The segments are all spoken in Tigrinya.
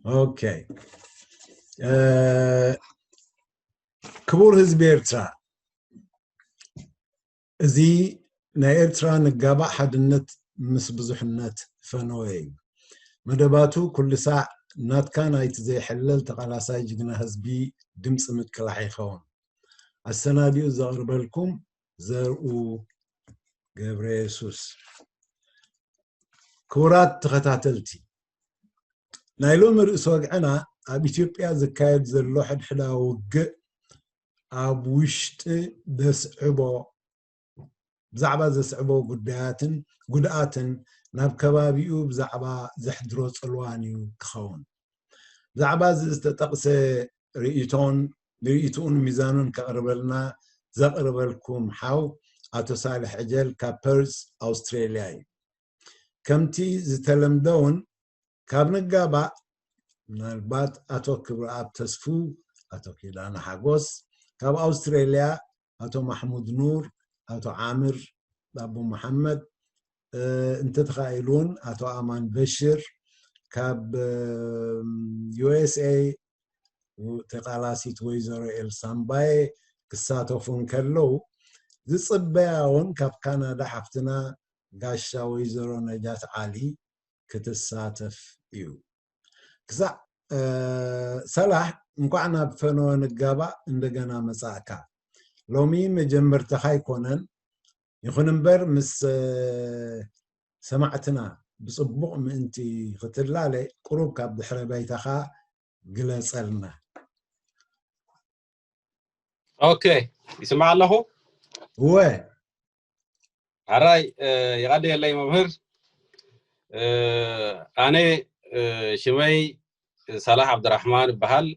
ኦኬ። ክቡር ህዝቢ ኤርትራ፣ እዚ ናይ ኤርትራ ንጋባእ ሓድነት ምስ ብዙሕነት ፈነወ እዩ። መደባቱ ኩሉ ሳዕ ናትካ ናይቲ ዘይሕለል ተቓላሳይ ጅግና ህዝቢ ድምፂ ምቅላሕ ይኸውን። ኣሰናዲኡ ዘቕርበልኩም ዘርኡ ገብረ የሱስ። ክቡራት ተኸታተልቲ፣ ናይ ሎሚ ርእሲ ወግዕና ኣብ ኢትዮጵያ ዝካየድ ዘሎ ሕድሕዳዊ ውግእ ኣብ ውሽጢ ዘስዕቦ ብዛዕባ ዘስዕቦ ጉዳያትን ጉድኣትን ናብ ከባቢኡ ብዛዕባ ዘሕድሮ ጽልዋን እዩ ክኸውን። ብዛዕባ እዚ ዝተጠቕሰ ርእይቶን ርእይትኡን ሚዛኑን ከቕርበልና ዘቕርበልኩም ሓው ኣቶ ሳልሕ ዕጀል ካብ ፐርዝ ኣውስትሬልያ እዩ። ከምቲ ዝተለምደ እውን ካብ ንጋባእ ምናልባት ኣቶ ክብረኣብ ተስፉ፣ ኣቶ ኪዳነ ሓጎስ፣ ካብ ኣውስትሬልያ ኣቶ ማሕሙድ ኑር፣ ኣቶ ዓምር ኣቡ መሓመድ እንተተኻኢሉ እውን ኣቶ ኣማን በሽር ካብ ዩ ኤስ ኤ ተቃላሲት ወይዘሮ ኤልሳምባዬ ክሳተፉ እንከለዉ ዝፅበያ እውን ካብ ካናዳ ሓፍትና ጋሻ ወይዘሮ ነጃት ዓሊ ክትሳተፍ እዩ። ክሳዕ ሰላሕ እንኳዕ ናብ ፈነወ ንጋባእ እንደገና መጻእካ። ሎሚ መጀመርታኻ ኣይኮነን፣ ይኹን እምበር ምስ ሰማዕትና ብጽቡቕ ምእንቲ ክትላለ ቁሩብ ካብ ድሕረ ባይታኻ ግለጸልና። ኦኬ፣ ይስማዕ ኣለኹ። እወ። ሓራይ ይቐንየለይ መምህር። ኣነ ሽመይ ሳላሕ ዓብድራሕማን ይበሃል።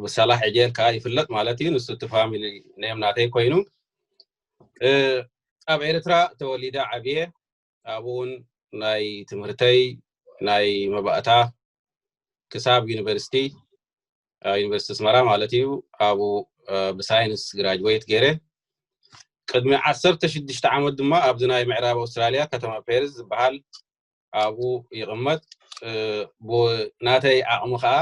ብሳላሕ ዕጀል ከዓ ይፍለጥ ማለት እዩ። ንሱ እቲ ፋሚሊ ኔም ናተይ ኮይኑ ኣብ ኤርትራ ተወሊደ ዓብየ። ኣብኡን ናይ ትምህርተይ ናይ መባእታ ክሳብ ዩኒቨርሲቲ ዩኒቨርሲቲ ኣስመራ ማለት እዩ። ኣብኡ ብሳይንስ ግራጅዌት ገይረ። ቅድሚ ዓሰርተ ሽዱሽተ ዓመት ድማ ኣብዚ ናይ ምዕራብ ኣውስትራልያ ከተማ ፔርዝ ዝበሃል ኣብኡ ይቕመጥ። ብናተይ ዓቕሚ ከዓ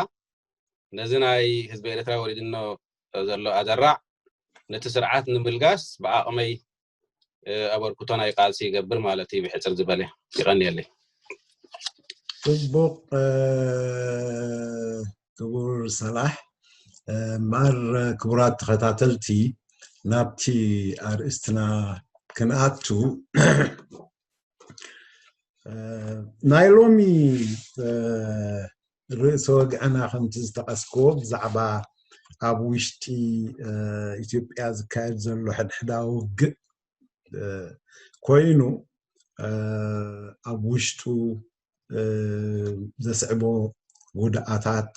ነዚ ናይ ህዝቢ ኤርትራ ወሪድኖ ዘሎ ኣደራዕ ነቲ ስርዓት ንምልጋስ ብዓቕመይ ኣበርክቶ ናይ ቃልሲ ይገብር ማለት እዩ። ብሕፅር ዝበለ ይቐንየለይ። ፅቡቕ ክቡር ሰላሕ። እምበኣር ክቡራት ተኸታተልቲ ናብቲ ኣርእስትና ክንኣቱ ናይ ሎሚ ርእሰ ወግዕና ከምቲ ዝጠቐስክዎ ብዛዕባ ኣብ ውሽጢ ኢትዮጵያ ዝካየድ ዘሎ ሕድሕዳዊ ውግእ ኮይኑ ኣብ ውሽጡ ዘስዕቦ ጉድኣታት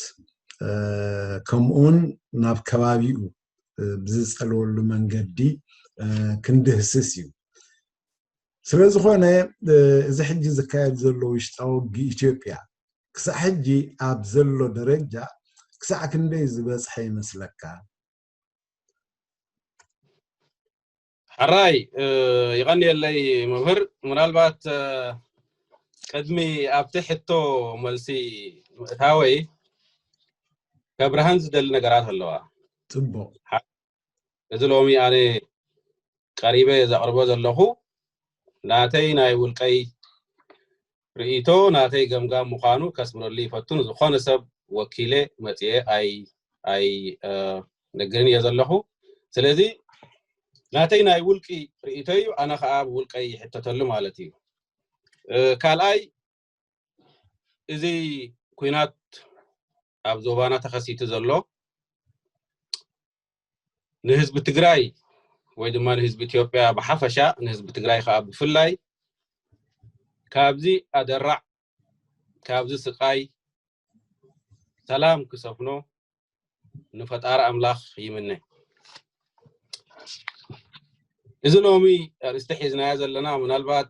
ከምኡውን ናብ ከባቢኡ ብዝፀልወሉ መንገዲ ክንድህስስ እዩ። ስለ ዝኾነ እዚ ሕጂ ዝካየድ ዘሎ ውሽጣዊ ውግእ ኢትዮጵያ ክሳዕ ሕጂ ኣብ ዘሎ ደረጃ ክሳዕ ክንደይ ዝበፅሐ ይመስለካ? ሕራይ ይቐንየለይ መምህር። ምናልባት ቅድሚ ኣብቲ ሕቶ መልሲ ምእታወይ ከብርሃን ዝደሊ ነገራት ኣለዋ። ፅቡቕ። እዚ ሎሚ ኣነ ቀሪበ ዘቕርቦ ዘለኹ ናተይ ናይ ውልቀይ ርእይቶ ናተይ ገምጋም ምዃኑ ከስምረሉ ይፈቱ። ንዝኾነ ሰብ ወኪለ መፅየ ኣይ ኣይ ነግርን እየ ዘለኹ። ስለዚ ናተይ ናይ ውልቂ ርእይቶ እዩ። ኣነ ከዓ ብውልቀይ ይሕተተሉ ማለት እዩ። ካልኣይ እዚ ኩናት ኣብ ዞባና ተኸሲቱ ዘሎ ንህዝቢ ትግራይ ወይ ድማ ንህዝቢ ኢትዮጵያ ብሓፈሻ ንህዝቢ ትግራይ ከዓ ብፍላይ ካብዚ ኣደራዕ ካብዚ ስቃይ ሰላም ክሰፍኖ ንፈጣሪ ኣምላኽ ይምነ። እዚ ሎሚ ኣርእስቲ ሒዝናዮ ዘለና ምናልባት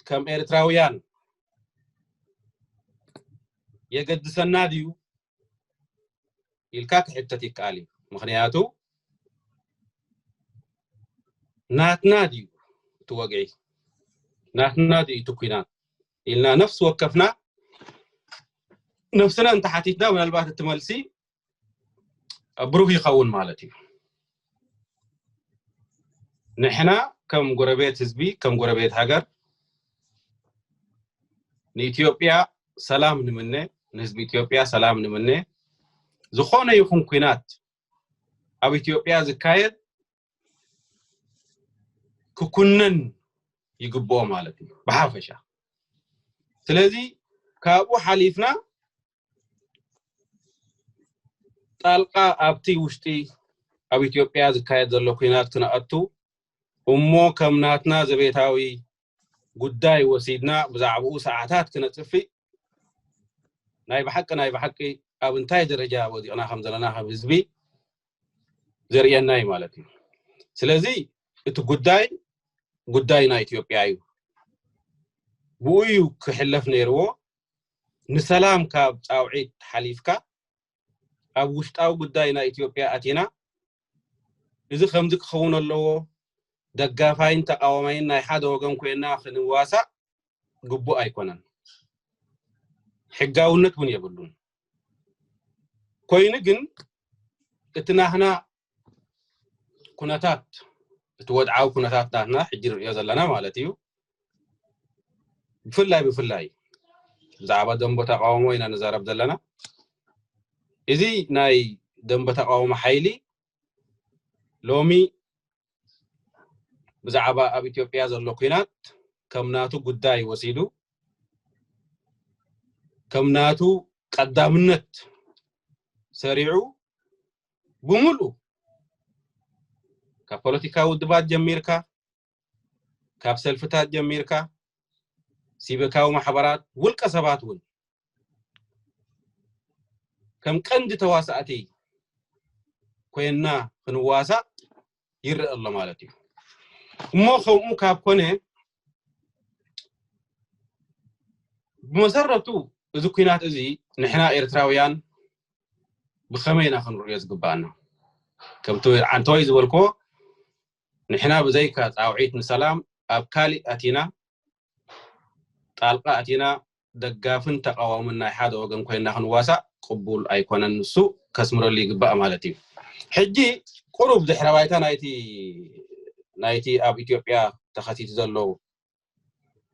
ከም ኤርትራውያን የገድሰና ድዩ ኢልካ ክሕተት ይከኣል እዩ። ምኽንያቱ ናትና ድዩ እቲ ወግዒ፣ ናትና ድዩ እቲ ኩናት ኢልና ነፍሲ ወከፍና ነፍስና እንተሓቲትና ምናልባት እቲ መልሲ ብሩህ ይኸውን ማለት እዩ። ንሕና ከም ጎረቤት ህዝቢ፣ ከም ጎረቤት ሃገር ንኢትዮጵያ ሰላም ንምነ፣ ንህዝቢ ኢትዮጵያ ሰላም ንምነ፣ ዝኾነ ይኹን ኲናት ኣብ ኢትዮጵያ ዝካየድ ክኩነን ይግብኦ ማለት እዩ ብሓፈሻ። ስለዚ ካብኡ ሓሊፍና ጣልቃ ኣብቲ ውሽጢ ኣብ ኢትዮጵያ ዝካየድ ዘሎ ኲናት ክነኣቱ እሞ ከም ናትና ዘቤታዊ ጉዳይ ወሲድና ብዛዕባኡ ሰዓታት ክነጥፍእ ናይ ብሓቂ ናይ ብሓቂ ኣብ እንታይ ደረጃ ወዲቕና ከም ዘለና ከም ህዝቢ ዘርእየና እዩ ማለት እዩ። ስለዚ እቲ ጉዳይ ጉዳይ ናይ ኢትዮጵያ እዩ። ብኡ እዩ ክሕለፍ ነይርዎ። ንሰላም ካብ ጻውዒት ሓሊፍካ ኣብ ውሽጣዊ ጉዳይ ናይ ኢትዮጵያ ኣቲና እዚ ከምዚ ክኸውን ኣለዎ፣ ደጋፋይን ተቃዋማይን ናይ ሓደ ወገን ኮይና ክንዋሳእ ግቡእ ኣይኮነን። ሕጋውነት እውን የብሉን። ኮይኑ ግን እቲ ናህና ኩነታት፣ እቲ ወድዓዊ ኩነታት ናትና ሕጂ ንሪኦ ዘለና ማለት እዩ። ብፍላይ ብፍላይ ብዛዕባ ደንበ ተቃውሞ ኢና ንዛረብ ዘለና። እዚ ናይ ደንበ ተቃውሞ ሓይሊ ሎሚ ብዛዕባ ኣብ ኢትዮጵያ ዘሎ ኲናት ከም ናቱ ጉዳይ ወሲዱ ከም ናቱ ቀዳምነት ሰሪዑ ብምሉኡ ካብ ፖለቲካዊ ውድባት ጀሚርካ ካብ ሰልፍታት ጀሚርካ ሲቪካዊ ማሕበራት ውልቀ ሰባት እውን ከም ቀንዲ ተዋሳእቲ ኮይና ክንዋሳእ ይረአ ኣሎ ማለት እዩ። እሞ ከምኡ ካብ ኮነ ብመሰረቱ እዚ ኲናት እዚ ንሕና ኤርትራውያን ብኸመይ ኢና ክንርእዮ ዝግባኣና? ከምቲ ዓንተወይ ዝበልክዎ ንሕና ብዘይካ ጻውዒት ንሰላም ኣብ ካሊእ ኣቲና ጣልቃ ኣቲና ደጋፍን ተቃዋምን ናይ ሓደ ወገን ኮይና ክንዋሳእ ቅቡል ኣይኮነን። ንሱ ከስምረሉ ይግባእ ማለት እዩ። ሕጂ ቁሩብ ድሕረ ባይታ ናይቲ ናይቲ ኣብ ኢትዮጵያ ተኸሲቱ ዘሎ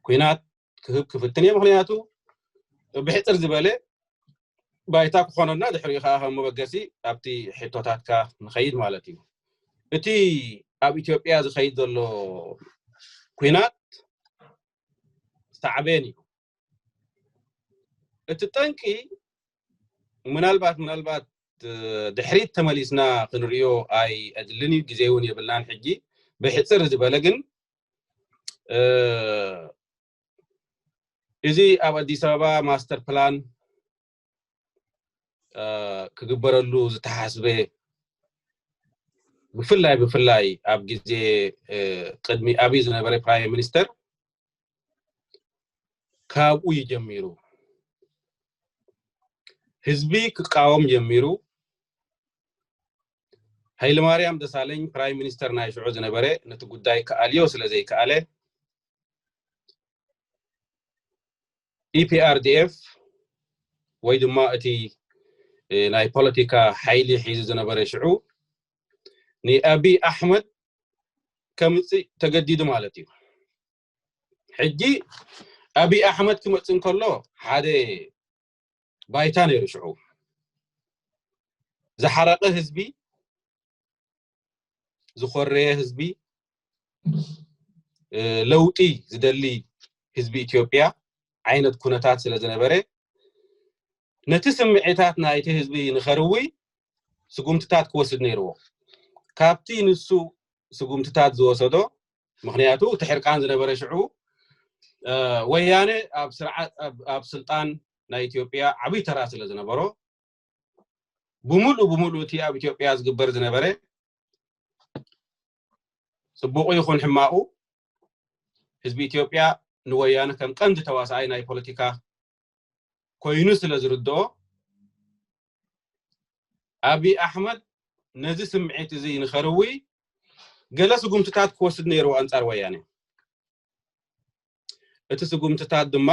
ኲናት ክህብ ክፍትን እየ። ምክንያቱ ብሕፅር ዝበለ ባይታ ክኾነና ድሕሪኡ ከዓ ከም መበገሲ ኣብቲ ሕቶታትካ ንኸይድ ማለት እዩ። እቲ ኣብ ኢትዮጵያ ዝኸይድ ዘሎ ኲናት ሳዕቤን እዩ። እቲ ጠንቂ ምናልባት ምናልባት ድሕሪት ተመሊስና ክንሪኦ ኣይኣድልን እዩ፣ ግዜ እውን የብልናን። ሕጂ ብሕፅር ዝበለ ግን እዚ ኣብ ኣዲስ ኣበባ ማስተር ፕላን ክግበረሉ ዝተሓስበ ብፍላይ ብፍላይ ኣብ ግዜ ቅድሚ ኣብይ ዝነበረ ፕራይም ሚኒስተር ካብኡ እዩ ጀሚሩ። ህዝቢ ክቃወም ጀሚሩ። ሃይለማርያም ደሳለኝ ፕራይም ሚኒስተር ናይ ሽዑ ዝነበረ ነቲ ጉዳይ ክኣልዮ ስለ ዘይከኣለ ኢፒኣርዲኤፍ ወይ ድማ እቲ ናይ ፖለቲካ ሓይሊ ሒዙ ዝነበረ ሽዑ ንኣብይ ኣሕመድ ከምፅእ ተገዲዱ ማለት እዩ። ሕጂ ኣብይ ኣሕመድ ክመፅእ እንከሎ ሓደ ባይታ ነይሩ። ሽዑ ዝሓረቀ ህዝቢ፣ ዝኾረየ ህዝቢ፣ ለውጢ ዝደሊ ህዝቢ ኢትዮጵያ ዓይነት ኩነታት ስለ ዝነበረ ነቲ ስምዒታት ናይቲ ህዝቢ ንኸርዊ ስጉምትታት ክወስድ ነይርዎ። ካብቲ ንሱ ስጉምትታት ዝወሰዶ፣ ምክንያቱ እቲ ሕርቃን ዝነበረ ሽዑ ወያነ ኣብ ስርዓት ኣብ ስልጣን ናይ ኢትዮጵያ ዓብይ ተራ ስለ ዝነበሮ ብምሉእ ብምሉእ እቲ ኣብ ኢትዮጵያ ዝግበር ዝነበረ ፅቡቁ ይኹን ሕማቁ ህዝቢ ኢትዮጵያ ንወያነ ከም ቀንዲ ተዋሳኣይ ናይ ፖለቲካ ኮይኑ ስለ ዝርድኦ ኣብይ ኣሕመድ ነዚ ስምዒት እዚ ንኸርዊ ገለ ስጉምትታት ክወስድ ነይርዎ ኣንፃር ወያነ። እቲ ስጉምትታት ድማ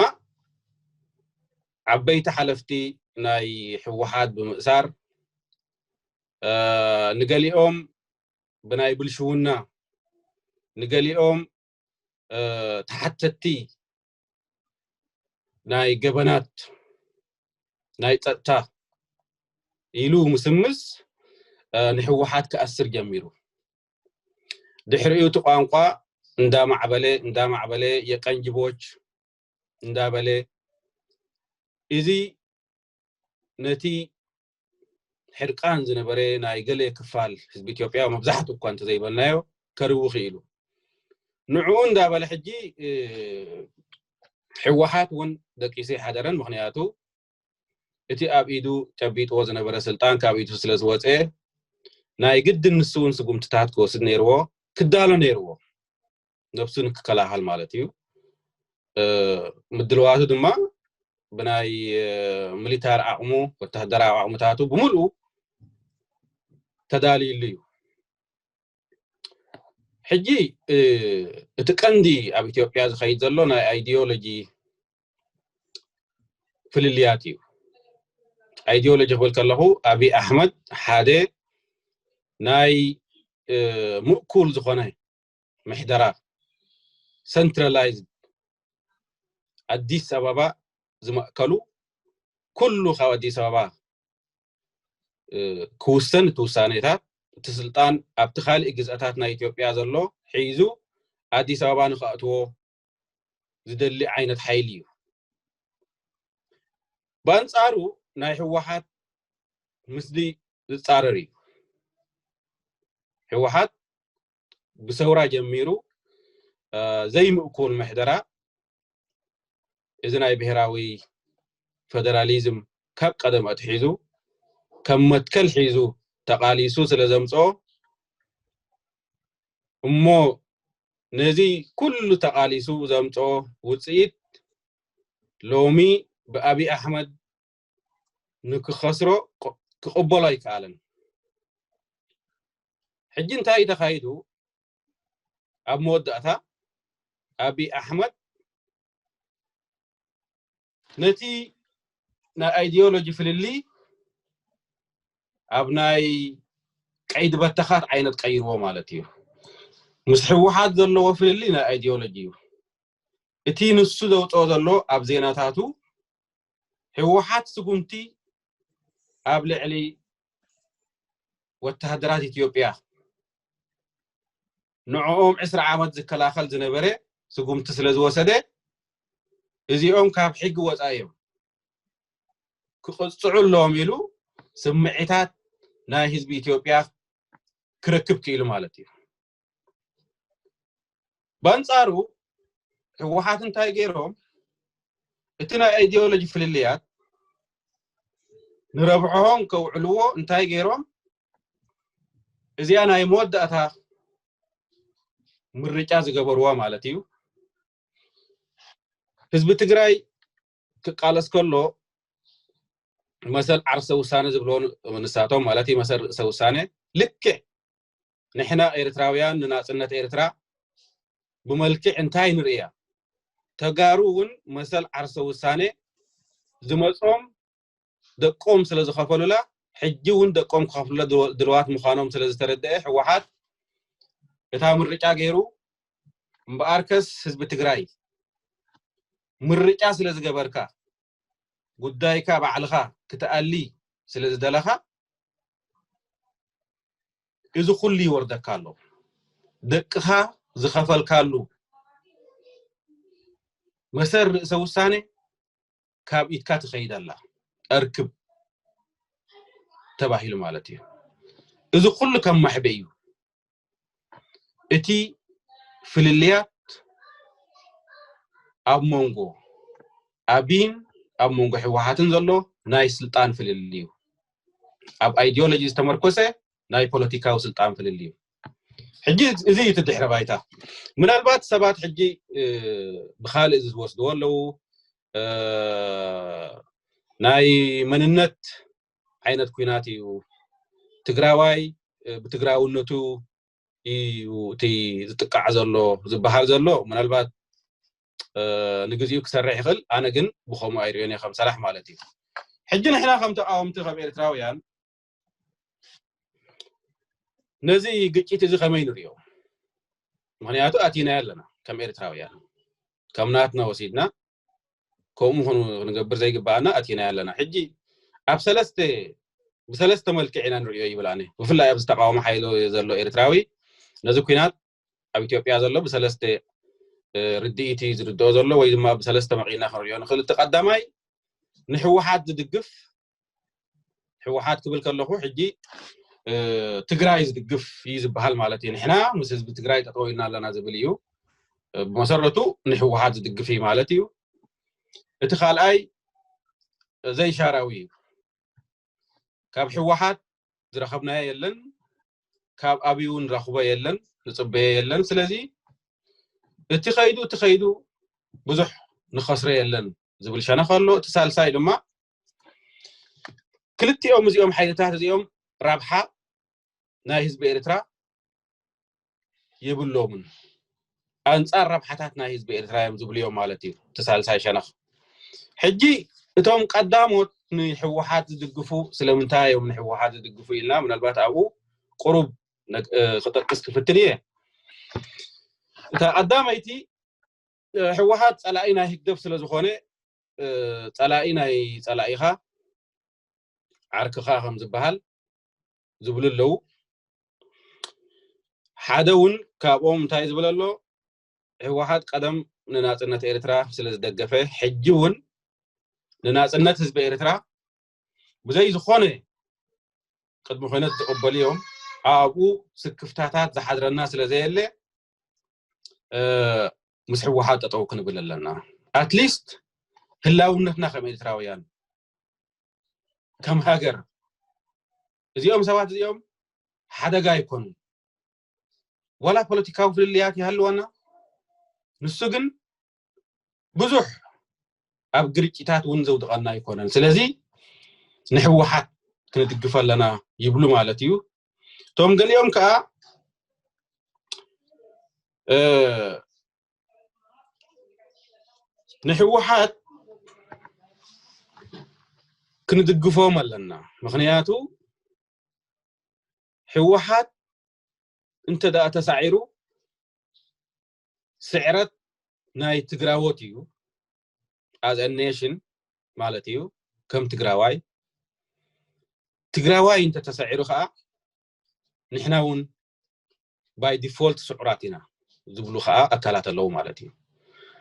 ዓበይቲ ሓለፍቲ ናይ ህወሓት ብምእሳር፣ ንገሊኦም ብናይ ብልሽውና፣ ንገሊኦም ተሓተቲ ናይ ገበናት ናይ ፀጥታ ኢሉ ምስምስ ንህወሓት ክኣስር ጀሚሩ። ድሕሪኡ እቲ ቋንቋ እንዳማዕበለ እንዳማዕበለ የቀንጅቦች እንዳበለ፣ እዚ ነቲ ሕርቃን ዝነበረ ናይ ገለ ክፋል ህዝቢ ኢትዮጵያ፣ መብዛሕትኡ እኳ እንተዘይበልናዮ፣ ከርዊ ክኢሉ። ንዕኡ እንዳበለ ሕጂ ህወሓት እውን ደቂሱ ኣይሓደረን። ምክንያቱ እቲ ኣብ ኢዱ ጨቢጥዎ ዝነበረ ስልጣን ካብ ኢዱ ስለ ዝወፀ፣ ናይ ግድን ንሱ እውን ስጉምትታት ክወስድ ነይርዎ፣ ክዳሎ ነይርዎ፣ ነብሱ ንክከላኸል ማለት እዩ። ምድልዋቱ ድማ ብናይ ሚሊታሪ ዓቕሙ፣ ወታደራዊ ዓቕምታቱ ብምልኡ ተዳልዩሉ እዩ። ሕጂ እቲ ቀንዲ ኣብ ኢትዮጵያ ዝኸይድ ዘሎ ናይ ኣይዲዮሎጂ ፍልልያት እዩ። ኣይዲዮሎጂ ክብል ከለኹ፣ ኣብይ ኣሕመድ ሓደ ናይ ምእኩል ዝኾነ ምሕደራ፣ ሰንትራላይዝድ፣ ኣዲስ ኣበባ ዝማእከሉ፣ ኩሉ ካብ ኣዲስ ኣበባ ክውሰን፣ እቲ ውሳኔታት፣ እቲ ስልጣን ኣብቲ ካልእ ግዝኣታት ናይ ኢትዮጵያ ዘሎ ሒዙ ኣዲስ ኣበባ ንኸእትዎ ዝደሊ ዓይነት ሓይሊ እዩ። ብኣንጻሩ ናይ ህወሓት ምስዚ ዝጻረር እዩ። ህወሓት ብሰውራ ጀሚሩ ዘይምእኩል ምሕደራ፣ እዚ ናይ ብሄራዊ ፌደራሊዝም ካብ ቀደም ኣትሒዙ ከም መትከል ሒዙ ተቓሊሱ ስለ ዘምፅኦ፣ እሞ ነዚ ኩሉ ተቓሊሱ ዘምፅኦ ውፅኢት ሎሚ ብኣብይ ኣሕመድ ንክኸስሮ ክቕበሎ ኣይከኣለን። ሕጂ እንታይ እዩ ተኻይዱ? ኣብ መወዳእታ ኣብይ ኣሕመድ ነቲ ናይ ኣይዲዮሎጂ ፍልልይ ኣብ ናይ ቀይዲ በተኻት ዓይነት ቀይርዎ ማለት እዩ። ምስ ህወሓት ዘለዎ ፍልልይ ናይ ኣይዲዮሎጂ እዩ። እቲ ንሱ ዘውፅኦ ዘሎ ኣብ ዜናታቱ፣ ህወሓት ስጉምቲ ኣብ ልዕሊ ወተሃደራት ኢትዮጵያ፣ ንዕኦም ዕስራ ዓመት ዝከላኸል ዝነበረ ስጉምቲ ስለ ዝወሰደ፣ እዚኦም ካብ ሕጊ ወፃኢ እዮም፣ ክቕፅዑ ኣለዎም ኢሉ ስምዒታት ናይ ህዝቢ ኢትዮጵያ ክረክብ ክኢሉ ማለት እዩ። በንጻሩ ህወሓት እንታይ ገይሮም? እቲ ናይ ኣይዲዮሎጂ ፍልልያት ንረብሖም ከውዕልዎ እንታይ ገይሮም? እዚኣ ናይ መወዳእታ ምርጫ ዝገበርዋ ማለት እዩ። ህዝቢ ትግራይ ክቃለስ ከሎ መሰል ዓርሰ ውሳነ ዝብልዎ ንሳቶም ማለት እዩ፣ መሰል ርእሰ ውሳነ። ልክዕ ንሕና ኤርትራውያን ንናጽነት ኤርትራ ብመልክዕ እንታይ ንርእያ? ተጋሩ እውን መሰል ዓርሰ ውሳነ ዝመጾም ደቆም ስለ ዝኸፈሉላ፣ ሕጂ እውን ደቆም ክኸፍሉላ ድልዋት ምዃኖም ስለ ዝተረደአ ህወሓት እታ ምርጫ ገይሩ። እምበኣርከስ ህዝቢ ትግራይ ምርጫ ስለ ዝገበርካ፣ ጉዳይካ ባዕልኻ ክትኣሊ ስለ ዝደለኻ፣ እዚ ኩሉ ይወርደካ ኣሎ። ደቅኻ ዝኸፈልካሉ መሰል ርእሰ ውሳነ ካብ ኢድካ ትኸይድ ኣላ፣ ኣርክብ ተባሂሉ ማለት እዩ። እዚ ኩሉ ከም ማሕበ እዩ። እቲ ፍልልያት ኣብ መንጎ ኣብይን ኣብ መንጎ ህወሓትን ዘሎ ናይ ስልጣን ፍልልይ እዩ። ኣብ ኣይዲዮሎጂ ዝተመርኮሰ ናይ ፖለቲካዊ ስልጣን ፍልልይ እዩ። ሕጂ እዚ እዩ እቲ ድሕረ ባይታ። ምናልባት ሰባት ሕጂ ብኻልእ ዝወስድዎ ኣለዉ። ናይ መንነት ዓይነት ኩናት እዩ። ትግራዋይ ብትግራውነቱ እዩ እቲ ዝጥቃዕ ዘሎ ዝበሃል ዘሎ። ምናልባት ንግዚኡ ክሰርሕ ይኽእል። ኣነ ግን ብኸምኡ ኣይርእዮን እየ ከም ሰላሕ ማለት እዩ። ሕጂ ንሕና ከም ተቃወምቲ ከም ኤርትራውያን ነዚ ግጭት እዚ ከመይ ንሪኦ? ምክንያቱ ኣቲናዮ ኣለና ከም ኤርትራውያን፣ ከም ናትና ወሲድና ከምኡ ክንገብር ዘይግባኣና ኣቲናዮ ኣለና። ሕጂ ኣብ ሰለስተ ብሰለስተ መልክዕ ኢና ንሪኦ ይብል ኣነ። ብፍላይ ኣብዚ ተቃውሞ ሓይሊ ዘሎ ኤርትራዊ ነዚ ኩናት ኣብ ኢትዮጵያ ዘሎ ብሰለስተ ርድኢት እዩ ዝርድኦ ዘሎ፣ ወይ ድማ ብሰለስተ መቂልና ክንሪኦ ንኽእል። እቲ ቀዳማይ ንህወሓት ዝድግፍ፣ ህወሓት ክብል ከለኹ ሕጂ ትግራይ ዝድግፍ እዩ ዝበሃል ማለት እዩ። ንሕና ምስ ህዝቢ ትግራይ ጠጠው ኢልና ኣለና ዝብል እዩ። ብመሰረቱ ንህወሓት ዝድግፍ እዩ ማለት እዩ። እቲ ካልኣይ ዘይሻራዊ እዩ። ካብ ህወሓት ዝረኸብናዮ የለን፣ ካብ ኣብዩ ንረኽቦ የለን፣ ንፅበዮ የለን። ስለዚ እቲ ከይዱ እቲ ከይዱ ብዙሕ ንኸስሮ የለን ዝብል ሸነኽ ኣሎ። እቲ ሳልሳይ ድማ ክልቲኦም እዚኦም ሓይልታት እዚኦም ረብሓ ናይ ህዝቢ ኤርትራ የብሎምን፣ ኣንጻር ረብሓታት ናይ ህዝቢ ኤርትራ እዮም ዝብሉ እዮም ማለት እዩ። እቲ ሳልሳይ ሸነኽ ሕጂ እቶም ቀዳሞት ንህወሓት ዝድግፉ ስለምንታይ እዮም ንህወሓት ዝድግፉ ኢልና ምናልባት ኣብኡ ቁሩብ ክጠቅስ ክፍትን እየ። እታ ቀዳመይቲ ህወሓት ጸላኢ ናይ ህግደፍ ስለ ዝኾነ ጸላኢ ናይ ጸላኢኻ ዓርክኻ ከም ዝበሃል ዝብሉ ኣለዉ። ሓደ እውን ካብኦም እንታይ ዝብል ኣሎ? ህወሓት ቀደም ንናጽነት ኤርትራ ስለ ዝደገፈ ሕጂ እውን ንናጽነት ህዝቢ ኤርትራ ብዘይ ዝኾነ ቅድሚ ኩነት ዝቕበሉ እዮም። ኣብኡ ስክፍታታት ዝሓድረና ስለ ዘየለ ምስ ህወሓት ጠጠው ክንብል ኣለና። ኣትሊስት ህላውነትና ከም ኤርትራውያን ከም ሃገር እዚኦም ሰባት እዚኦም ሓደጋ ኣይኮኑን። ዋላ ፖለቲካዊ ፍልልያት ይሃልወና፣ ንሱ ግን ብዙሕ ኣብ ግርጭታት እውን ዘውድቐና ኣይኮነን። ስለዚ ንህወሓት ክንድግፍ ኣለና ይብሉ ማለት እዩ። እቶም ገሊኦም ከዓ ንህወሓት ክንድግፎም ኣለና። ምክንያቱ ህወሓት እንተ ደኣ ተሳዒሩ ስዕረት ናይ ትግራዎት እዩ፣ as a nation ማለት እዩ። ከም ትግራዋይ ትግራዋይ እንተ ተሳዒሩ ከዓ ንሕና እውን by default ስዑራት ኢና ዝብሉ ከዓ ኣካላት ኣለዉ ማለት እዩ።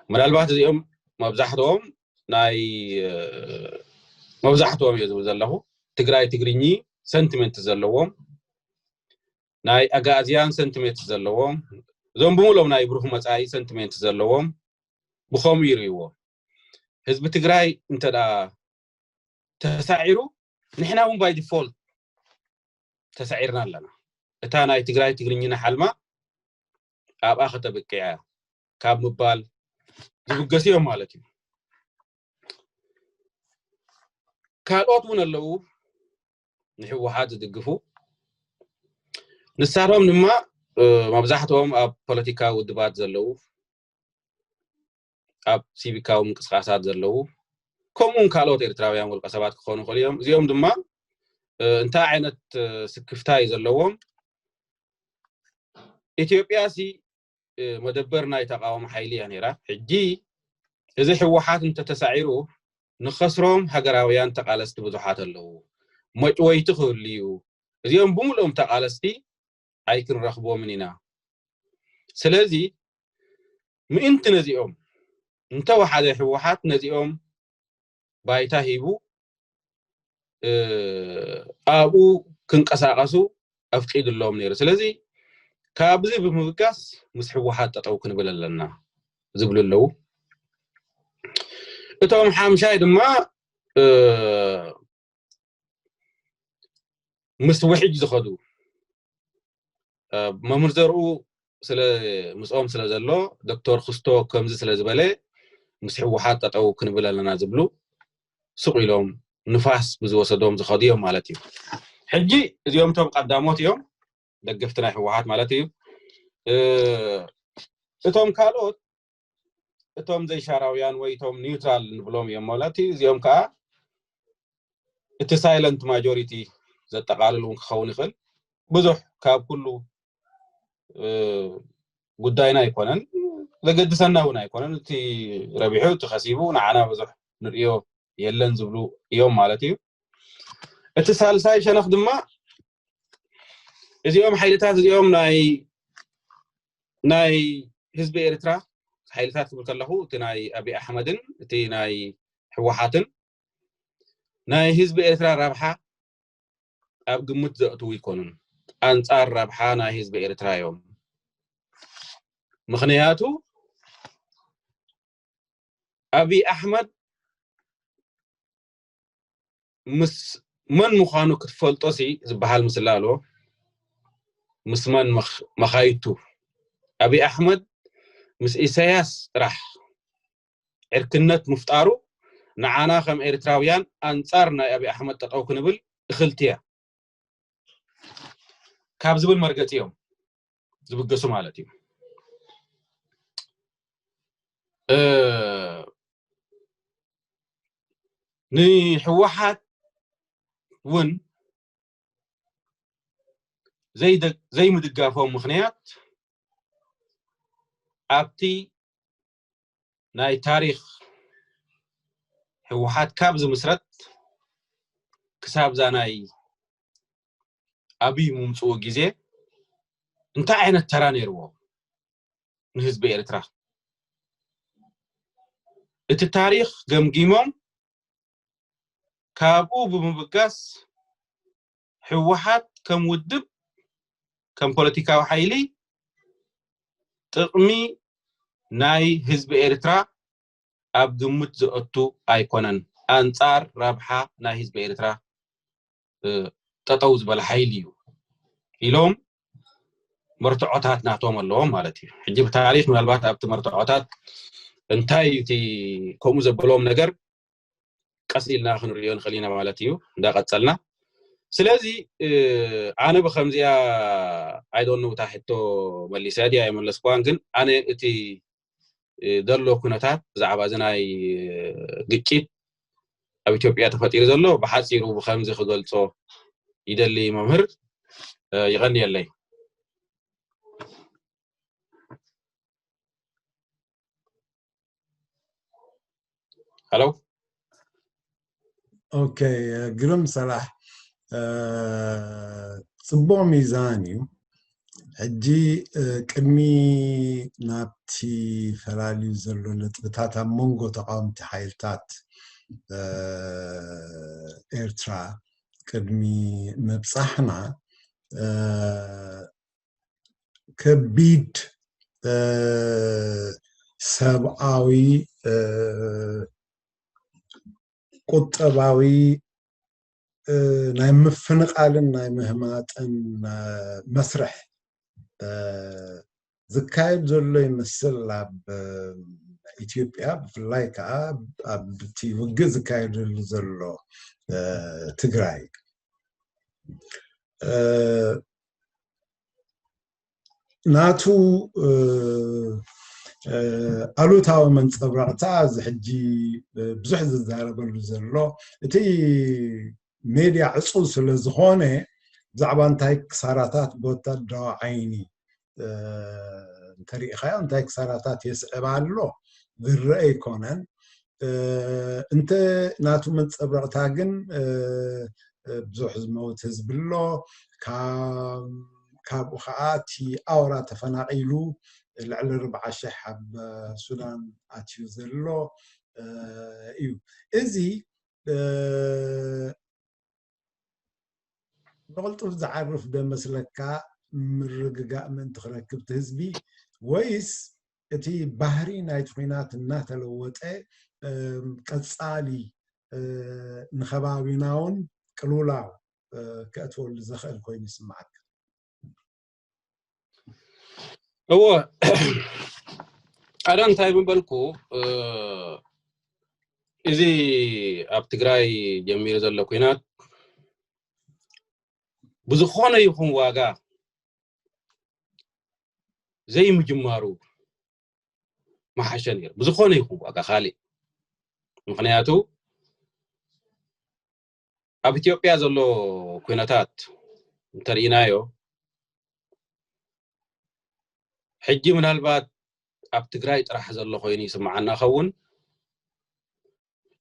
ምናልባት እዚኦም መብዛሕትኦም ናይ መብዛሕትኦም እየ ዝብል ዘለኹ ትግራይ ትግርኚ ሰንቲመንት ዘለዎም፣ ናይ ኣጋእዝያን ሰንቲመንት ዘለዎም፣ እዞም ብምሎም ናይ ብሩህ መፃኢ ሰንቲመንት ዘለዎም ብኸምኡ ይርእይዎ። ህዝቢ ትግራይ እንተ ተሳዒሩ ንሕና እውን by default ተሳዒርና ኣለና። እታ ናይ ትግራይ ትግርኝና ሓልማ ኣብኣ ከተብቅዕ እያ ካብ ምባል ዝብገሱ እዮም ማለት እዩ። ካልኦት እውን ኣለዉ ንህወሓት ዝድግፉ። ንሳቶም ድማ መብዛሕትኦም ኣብ ፖለቲካዊ ውድባት ዘለዉ፣ ኣብ ሲቪካዊ ምንቅስቃሳት ዘለዉ፣ ከምኡውን ካልኦት ኤርትራውያን ውልቀ ሰባት ክኾኑ ይኽእሉ እዮም። እዚኦም ድማ እንታይ ዓይነት ስክፍታ እዩ ዘለዎም? ኢትዮጵያ ሲ መደበር ናይ ተቃውሞ ሓይሊ እያ ነይራ። ሕጂ እዚ ህወሓት እንተተሳዒሩ ንኸስሮም ሃገራውያን ተቃለስቲ ብዙሓት ኣለዉ። መጭወይቲ ክህሉ እዩ። እዚኦም ብምልኦም ተቃለስቲ ኣይክንረኽቦምን ኢና። ስለዚ ምእንቲ ነዚኦም እንተወሓደ ህወሓት ነዚኦም ባይታ ሂቡ ኣብኡ ክንቀሳቀሱ ኣፍቂድሎም ነይሩ። ስለዚ ካብዚ ብምብጋስ ምስ ህወሓት ጠጠው ክንብል ኣለና ዝብሉ ኣለዉ። እቶም ሓምሻይ ድማ ምስ ውሕጅ ዝኸዱ መምህር ዘርኡ ስለ ምስኦም ስለ ዘሎ ዶክተር ክስቶ ከምዚ ስለ ዝበለ ምስ ህወሓት ጠጠው ክንብል ኣለና ዝብሉ ስቕ ኢሎም ንፋስ ብዝወሰዶም ዝኸዱ እዮም ማለት እዩ። ሕጂ እዚኦም እቶም ቀዳሞት እዮም ደገፍቲ ናይ ህወሓት ማለት እዩ። እቶም ካልኦት እቶም ዘይሻራውያን ወይ እቶም ኒውትራል ንብሎም እዮም ማለት እዩ። እዚኦም ከዓ እቲ silent majority ዘጠቓልል እውን ክኸውን ይኽእል። ብዙሕ ካብ ኩሉ ጉዳይና ኣይኮነን፣ ዘገድሰና እውን ኣይኮነን። እቲ ረቢሑ፣ እቲ ከሲቡ ንዓና ብዙሕ ንርእዮ የለን ዝብሉ እዮም ማለት እዩ። እቲ ሳልሳይ ሸነኽ ድማ እዚኦም ሓይልታት እዚኦም ናይ ናይ ህዝቢ ኤርትራ ሓይልታት ክብል ከለኹ፣ እቲ ናይ ኣብይ ኣሕመድን እቲ ናይ ህወሓትን ናይ ህዝቢ ኤርትራ ረብሓ ኣብ ግምት ዘእትዉ ኣይኮኑን። ኣንጻር ረብሓ ናይ ህዝቢ ኤርትራ እዮም። ምኽንያቱ ኣብይ ኣሕመድ ምስ መን ምዃኑ ክትፈልጦ ሲ ዝበሃል ምስላ ኣሎ። ምስ መን መኻይቱ ኣብይ ኣሕመድ ምስ ኢሳያስ ጥራሕ ዕርክነት ምፍጣሩ ንዓና ከም ኤርትራውያን ኣንጻር ናይ ኣብይ ኣሕመድ ጠጠው ክንብል እኽልቲ እያ ካብ ዝብል መርገፂ እዮም ዝብገሱ ማለት እዩ። ንህወሓት እውን ዘይምድጋፎም ምኽንያት ኣብቲ ናይ ታሪኽ ህወሓት ካብ ዝምስረት ክሳብ ዛ ናይ ኣብይ ምምፅኡ ግዜ እንታይ ዓይነት ተራ ነይርዎ ንህዝቢ ኤርትራ? እቲ ታሪኽ ገምጊሞም ካብኡ ብምብጋስ ህወሓት ከም ውድብ፣ ከም ፖለቲካዊ ሓይሊ ጥቕሚ ናይ ህዝቢ ኤርትራ ኣብ ግምት ዘእቱ ኣይኮነን። ኣንጻር ረብሓ ናይ ህዝቢ ኤርትራ ጠጠው ዝበለ ሓይሊ እዩ ኢሎም መርትዖታት ናቶም ኣለዎም ማለት እዩ። ሕጂ ብታሪኽ ምናልባት ኣብቲ መርትዖታት እንታይ እቲ ከምኡ ዘበሎም ነገር ቀስ ኢልና ክንሪኦ ንኽእል ኢና ማለት እዩ እንዳቀጸልና። ስለዚ ኣነ ብከምዚኣ ኣይዶን ውታ ሕቶ መሊሰ ድያ የመለስኩዋን፣ ግን ኣነ እቲ ዘሎ ኩነታት ብዛዕባ እዚ ናይ ግጭት ኣብ ኢትዮጵያ ተፈጢሩ ዘሎ ብሓፂሩ ብከምዚ ክገልጾ ይደሊ። መምህር ይቐንየለይ። ሄሎ። ኦኬ፣ ግርም ሰላሕ፣ ጽቡቕ ሚዛን እዩ። ሕጂ ቅድሚ ናብቲ ፈላልዩ ዘሎ ነጥብታት ኣብ መንጎ ተቃወምቲ ሓይልታት ኤርትራ ቅድሚ ምብጻሕና፣ ከቢድ ሰብኣዊ፣ ቁጠባዊ፣ ናይ ምፍንቓልን ናይ ምህማጥን መስርሕ ዝካየድ ዘሎ ይመስል ኣብ ኢትዮጵያ፣ ብፍላይ ከዓ ኣብቲ ውግእ ዝካየደሉ ዘሎ ትግራይ። ናቱ ኣሉታዊ መንፀብረቕታ እዚ ሕጂ ብዙሕ ዝዛረበሉ ዘሎ፣ እቲ ሜድያ ዕፁ ስለ ዝኾነ፣ ብዛዕባ እንታይ ክሳራታት ብወታደራዊ ዓይኒ እንተሪኢኻዮ፣ እንታይ ክሳራታት የስዕብ ኣሎ ዝረአ ኣይኮነን። እንተ ናቱ መንፀብረቕታ ግን ብዙሕ ዝመውት ህዝቢ ኣሎ። ካብኡ ከዓ እቲ ኣውራ ተፈናቒሉ ልዕሊ ርብዓ ሽሕ ኣብ ሱዳን ኣትዩ ዘሎ እዩ። እዚ ብቕልጡፍ ዝዓርፍ ዶ መስለካ ምርግጋእ ምእንቲ ክረክብ እቲ ህዝቢ፣ ወይስ እቲ ባህሪ ናይቲ ኲናት እናተለወጠ ቀፃሊ ንኸባቢና እውን ቅልውላው ከእትወሉ ዘኽእል ኮይኑ ይስምዓካ? እዎ፣ ኣነ እንታይ ምበልኩ፣ እዚ ኣብ ትግራይ ጀሚሩ ዘሎ ኲናት ብዝኾነ ይኹን ዋጋ ዘይምጅማሩ መሓሸ ነይሩ፣ ብዝኾነ ይኹን ዋጋ። ካልእ ምኽንያቱ ኣብ ኢትዮጵያ ዘሎ ኩነታት እንተርኢናዮ፣ ሕጂ ምናልባት ኣብ ትግራይ ጥራሕ ዘሎ ኮይኑ ይስምዓና ኸውን።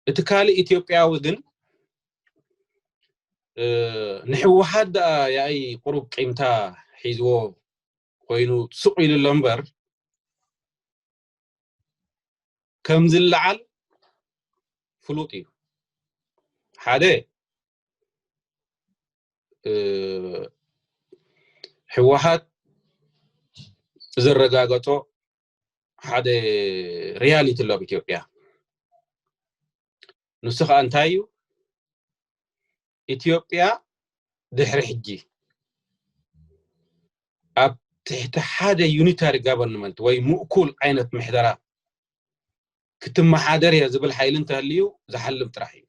እቲ ካልእ ኢትዮጵያዊ ግን ንሕወሓት ደኣ ያኢ ቁሩብ ቂምታ ሒዝዎ ኮይኑ ስቕ ኢሉ ኣሎ እምበር፣ ከም ዝለዓል ፍሉጥ እዩ። ሓደ ህወሓት ዘረጋገጾ ሓደ ሪያሊቲ ኣሎ ኣብ ኢትዮጵያ። ንሱ ከዓ እንታይ እዩ? ኢትዮጵያ ድሕሪ ሕጂ ኣብ ትሕቲ ሓደ ዩኒታሪ ጋቨርንመንት ወይ ምእኩል ዓይነት ምሕደራ ክትመሓደር እያ ዝብል ሓይሊ እንተህልዩ ዝሓልም ጥራሕ እዩ።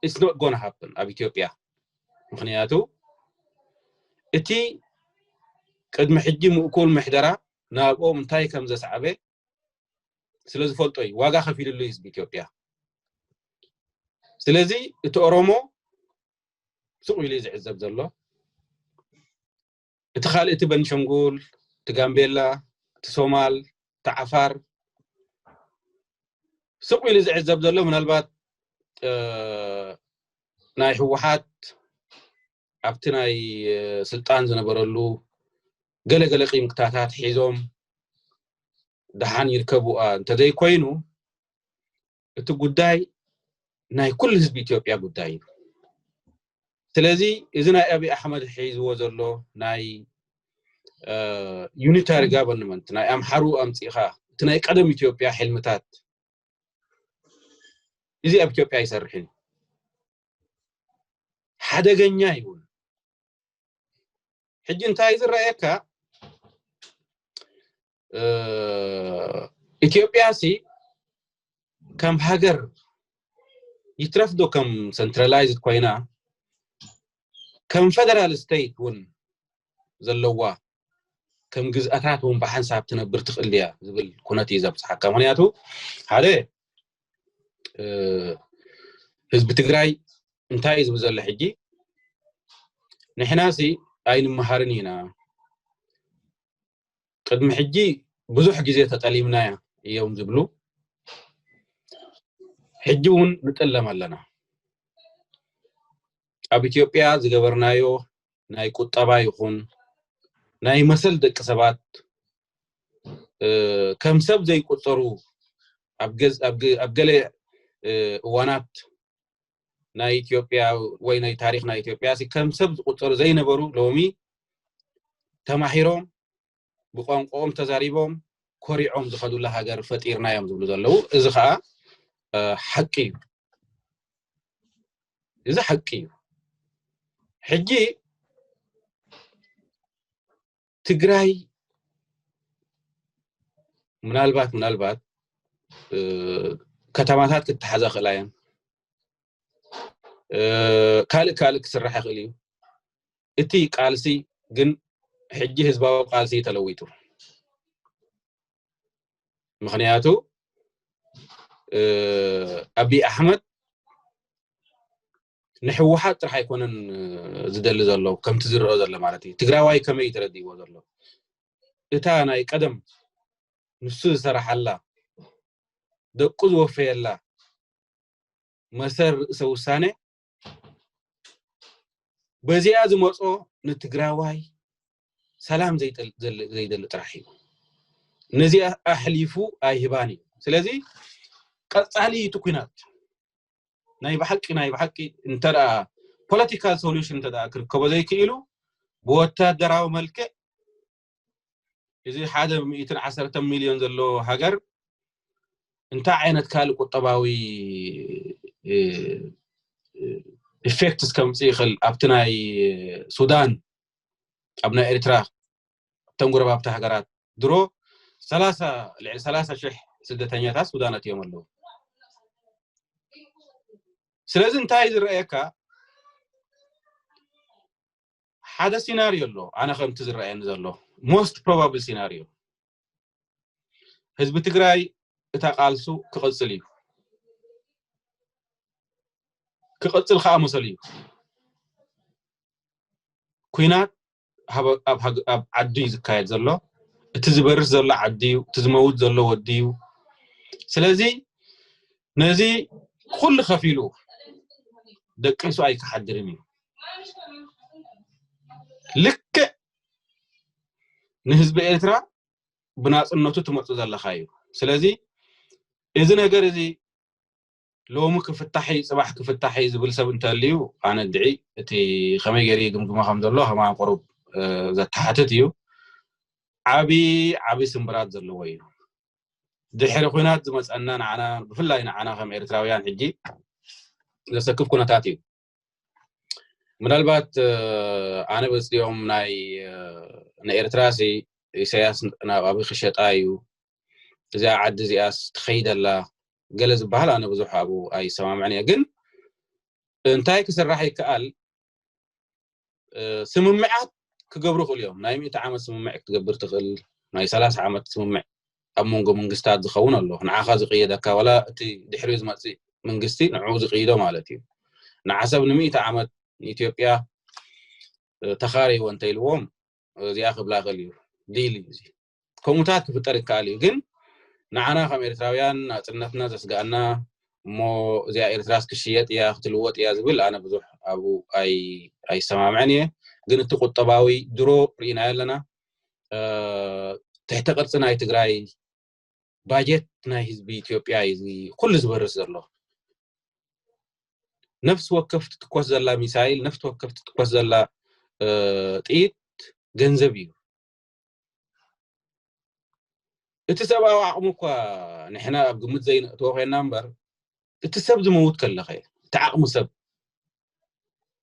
It's not gonna happen ኣብ ኢትዮጵያ። ምክንያቱ እቲ ቅድሚ ሕጂ ምእኩል ምሕደራ ናብኦም እንታይ ከም ዘስዓበ ስለ ዝፈልጦ እዩ። ዋጋ ከፊልሉ እዩ ህዝቢ ኢትዮጵያ። ስለዚ እቲ ኦሮሞ ስቕ ኢሉ እዩ ዝዕዘብ ዘሎ። እቲ ካልእ፣ እቲ በንሸንጉል፣ እቲ ጋምቤላ፣ እቲ ሶማል፣ እቲ ዓፋር ስቕ ኢሉ ዝዕዘብ ዘሎ ምናልባት ናይ ህወሓት ኣብቲ ናይ ስልጣን ዝነበረሉ ገለገለ ቂምታታት ሒዞም ደሓን ይርከቡ እንተዘይኮይኑ፣ እቲ ጉዳይ ናይ ኩሉ ህዝቢ ኢትዮጵያ ጉዳይ እዩ። ስለዚ እዚ ናይ ኣብይ ኣሕመድ ሒዝዎ ዘሎ ናይ ዩኒታሪ ጋቨርንመንት፣ ናይ ኣምሓሩ ኣምፂእኻ፣ እቲ ናይ ቀደም ኢትዮጵያ ሕልምታት፣ እዚ ኣብ ኢትዮጵያ ኣይሰርሕን እዩ። ሓደገኛ ይውን። ሕጂ እንታይ ዝረኣየካ? ኢትዮጵያ ሲ ከም ሃገር ይትረፍ ዶ ከም ሰንትራላይዝድ ኮይና፣ ከም ፈደራል ስቴት እውን ዘለዋ፣ ከም ግዝኣታት እውን ብሓንሳብ ትነብር ትኽእል ድያ ዝብል ኩነት እዩ ዘብፅሓካ። ምክንያቱ ሓደ ህዝቢ ትግራይ እንታይ እዩ ዝብል ዘሎ ሕጂ? ንሕና ሲ ኣይንመሃርን ኢና፣ ቅድሚ ሕጂ ብዙሕ ግዜ ተጠሊምናያ እዮም ዝብሉ። ሕጂ እውን ንጥለም ኣለና። ኣብ ኢትዮጵያ ዝገበርናዮ ናይ ቁጠባ ይኹን ናይ መሰል ደቂ ሰባት ከም ሰብ ዘይቁፀሩ፣ ኣብ ገለ እዋናት ናይ ኢትዮጵያ ወይ ናይ ታሪኽ ናይ ኢትዮጵያ ሲ ከም ሰብ ዝቁፀሩ ዘይነበሩ ሎሚ ተማሂሮም ብቋንቋኦም ተዛሪቦም ኮሪዖም ዝኸዱላ ሃገር ፈጢርና እዮም ዝብሉ ዘለዉ። እዚ ከዓ ሓቂ እዩ። እዚ ሓቂ እዩ። ሕጂ ትግራይ ምናልባት ምናልባት ከተማታት ክተሓዛ ክእላ እየን። ካልእ ካልእ ክስራሕ ይኽእል እዩ። እቲ ቃልሲ ግን ሕጂ ህዝባዊ ቃልሲ ተለዊጡ። ምክንያቱ ኣብይ ኣሕመድ ንሕወሓት ጥራሕ ኣይኮነን ዝደሊ ዘሎ፣ ከምቲ ዝረኦ ዘሎ ማለት እዩ። ትግራዋይ ከመይ እዩ ተረዲእዎ ዘሎ? እታ ናይ ቀደም ንሱ ዝሰራሓላ፣ ደቁ ዝወፈየላ መሰል ርእሰ ውሳነ፣ በዚኣ ዝመጾ ንትግራዋይ ሰላም ዘይደሊ ጥራሕ እዩ። ነዚኣ ኣሕሊፉ ኣይህባን እዩ። ስለዚ ቀጻሊ እቲ ኩናት ናይ ብሓቂ ናይ ብሓቂ እንተ ፖለቲካል ሶሉሽን እንተ ክርከቦ ዘይክኢሉ፣ ብወታደራዊ መልክዕ እዚ ሓደ ሚእትን ዓሰርተ ሚልዮን ዘለዎ ሃገር እንታይ ዓይነት ካልእ ቁጠባዊ ኢፌክትስ ከምፅእ ይኽእል? ኣብቲ ናይ ሱዳን፣ ኣብ ናይ ኤርትራ፣ እተን ጎረባብቲ ሃገራት ድሮ ሰላሳ፣ ልዕሊ ሰላሳ ሽሕ ስደተኛታት ሱዳን ኣትዮም ኣለዉ። ስለዚ እንታይ ዝረኣየካ? ሓደ ሲናሪዮ ኣሎ። ኣነ ከምቲ ዝረኣየኒ ዘሎ ሞስት ፕሮባብል ሲናሪዮ፣ ህዝቢ ትግራይ እታ ቃልሱ ክቕፅል እዩ። ክቕፅል ከዓ መሰሉ እዩ። ኩናት ኣብ ዓዲ እዩ ዝካየድ ዘሎ። እቲ ዝበርስ ዘሎ ዓዲ እዩ፣ እቲ ዝመውት ዘሎ ወዲ እዩ። ስለዚ ነዚ ኩሉ ከፊሉ ደቂሱ ኣይክሓድርን እዩ። ልክዕ ንህዝቢ ኤርትራ ብናፅነቱ ትመፁ ዘለካ እዩ። ስለዚ እዚ ነገር እዚ ሎሚ ክፍታሕ እዩ፣ ፅባሕ ክፍታሕ እዩ ዝብል ሰብ እንተልዩ፣ ኣነ ድዒ እቲ ከመይ ገይሩ ይግምግሞ ከም ዘሎ ከማን ቁሩብ ዘተሓትት እዩ። ዓቢ ዓቢ ስምብራት ዘለዎ እዩ። ድሕሪ ኩናት ዝመፀና ንዓና፣ ብፍላይ ንዓና ከም ኤርትራውያን ሕጂ ዘሰክፍ ኩነታት እዩ። ምናልባት ኣነ በፂኦም ናይ ንኤርትራ ሲ ኢሳያስ ናብ ኣቢ ክሸጣ እዩ፣ እዚኣ ዓዲ እዚኣስ ትኸይደላ ገለ ዝበሃል ኣነ ብዙሕ ኣብኡ ኣይሰማምዕን እየ። ግን እንታይ ክስራሕ ይከኣል? ስምምዓት ክገብሩ ይኽእሉ እዮም። ናይ ሚእቲ ዓመት ስምምዕ ክትገብር ትኽእል፣ ናይ ሰላሳ ዓመት ስምምዕ ኣብ መንጎ መንግስታት ዝኸውን ኣሎ። ንዓኻ ዝቕየደካ ዋላ እቲ ድሕሪኡ ዝመፅእ መንግስቲ ንዕኡ ዝቕይዶ ማለት እዩ። ንዓሰብ ንሚእቲ ዓመት ንኢትዮጵያ ተኻረይዎ እንተኢልዎም እዚኣ ክብላ ይኽእል እዩ። ዲል እዩ እዚ። ከምኡታት ክፍጠር ይከኣል እዩ። ግን ንዓና ከም ኤርትራውያን ናፅነትና ዘስግኣና እሞ እዚኣ ኤርትራስ ክሽየጥ እያ ክትልወጥ እያ ዝብል ኣነ ብዙሕ ኣብኡ ኣይሰማምዐን እየ። ግን እቲ ቁጠባዊ ድሮ ርኢናዮ ኣለና። ትሕቲ ቅርፂ ናይ ትግራይ ባጀት ናይ ህዝቢ ኢትዮጵያ እዩ ኩሉ ዝበርስ ዘሎ። ነፍሲ ወከፍ ትትኮስ ዘላ ሚሳይል፣ ነፍሲ ወከፍ ትትኮስ ዘላ ጥይት ገንዘብ እዩ። እቲ ሰብኣዊ ዓቕሚ እኳ ንሕና ኣብ ግምት ዘይነእትዎ ኮይና እምበር፣ እቲ ሰብ ዝመውት ከለኸ፣ እቲ ዓቕሚ ሰብ፣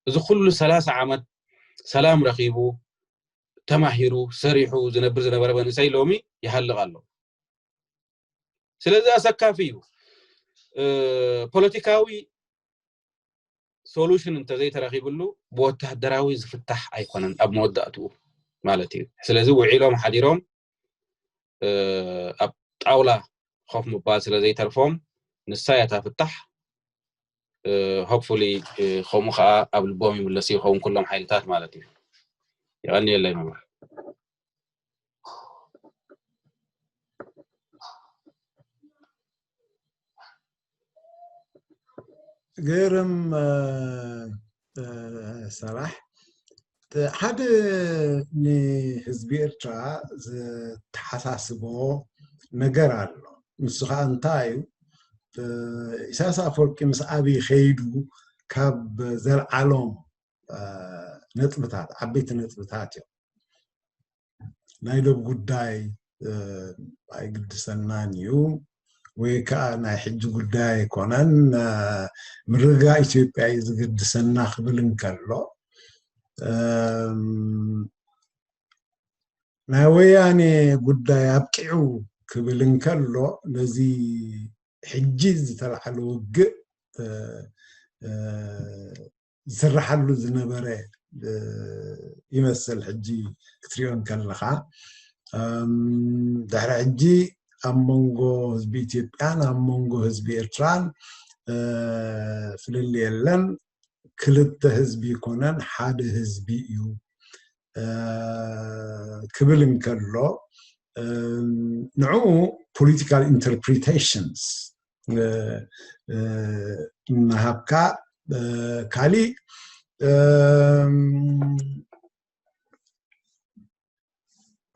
እዚ ኩሉ ሰላሳ ዓመት ሰላም ረኺቡ፣ ተማሂሩ፣ ሰሪሑ ዝነብር ዝነበረ መንእሰይ ሎሚ ይሃልቕ ኣሎ። ስለዚ ኣሰካፊ እዩ። ፖለቲካዊ ሶሉሽን እንተዘይተረኺብሉ ብወታደራዊ ዝፍታሕ ኣይኮነን ኣብ መወዳእትኡ ማለት እዩ። ስለዚ ውዒሎም ሓዲሮም ኣብ ጣውላ ኮፍ ምባል ስለ ዘይተርፎም ንሳ እያ እታ ፍታሕ። ሆፕፉሊ ከምኡ ከዓ ኣብ ልቦም ይምለሱ ይኸውን ኩሎም ሓይልታት ማለት እዩ። የቐንየለይ መምህር። ግርም ሰራሕ። ሓደ ንህዝቢ ኤርትራ ዝተሓሳስቦ ነገር ኣሎ። ንሱ ከዓ እንታይ እዩ? ኢሳያስ ኣፈወርቂ ምስ ኣብይ ከይዱ ካብ ዘልዓሎም ነጥብታት፣ ዓበይቲ ነጥብታት እዮም። ናይ ዶብ ጉዳይ ኣይግድሰናን እዩ ወይ ከዓ ናይ ሕጂ ጉዳይ ኣይኮነን፣ ምርግጋእ ኢትዮጵያ እዩ ዝግድሰና ክብል እንከሎ፣ ናይ ወያኔ ጉዳይ ኣብቂዑ ክብል እንከሎ፣ ነዚ ሕጂ ዝተላዕለ ውግእ ዝስራሓሉ ዝነበረ ይመስል። ሕጂ ክትሪኦ እንከለኻ ድሕሪ ሕጂ ኣብ መንጎ ህዝቢ ኢትዮጵያን ኣብ መንጎ ህዝቢ ኤርትራን ፍልል የለን። ክልተ ህዝቢ ይኮነን፣ ሓደ ህዝቢ እዩ ክብል እንከሎ፣ ንዕኡ ፖለቲካል ኢንተርፕሪቴሽንስ እናሃብካ፣ ካሊእ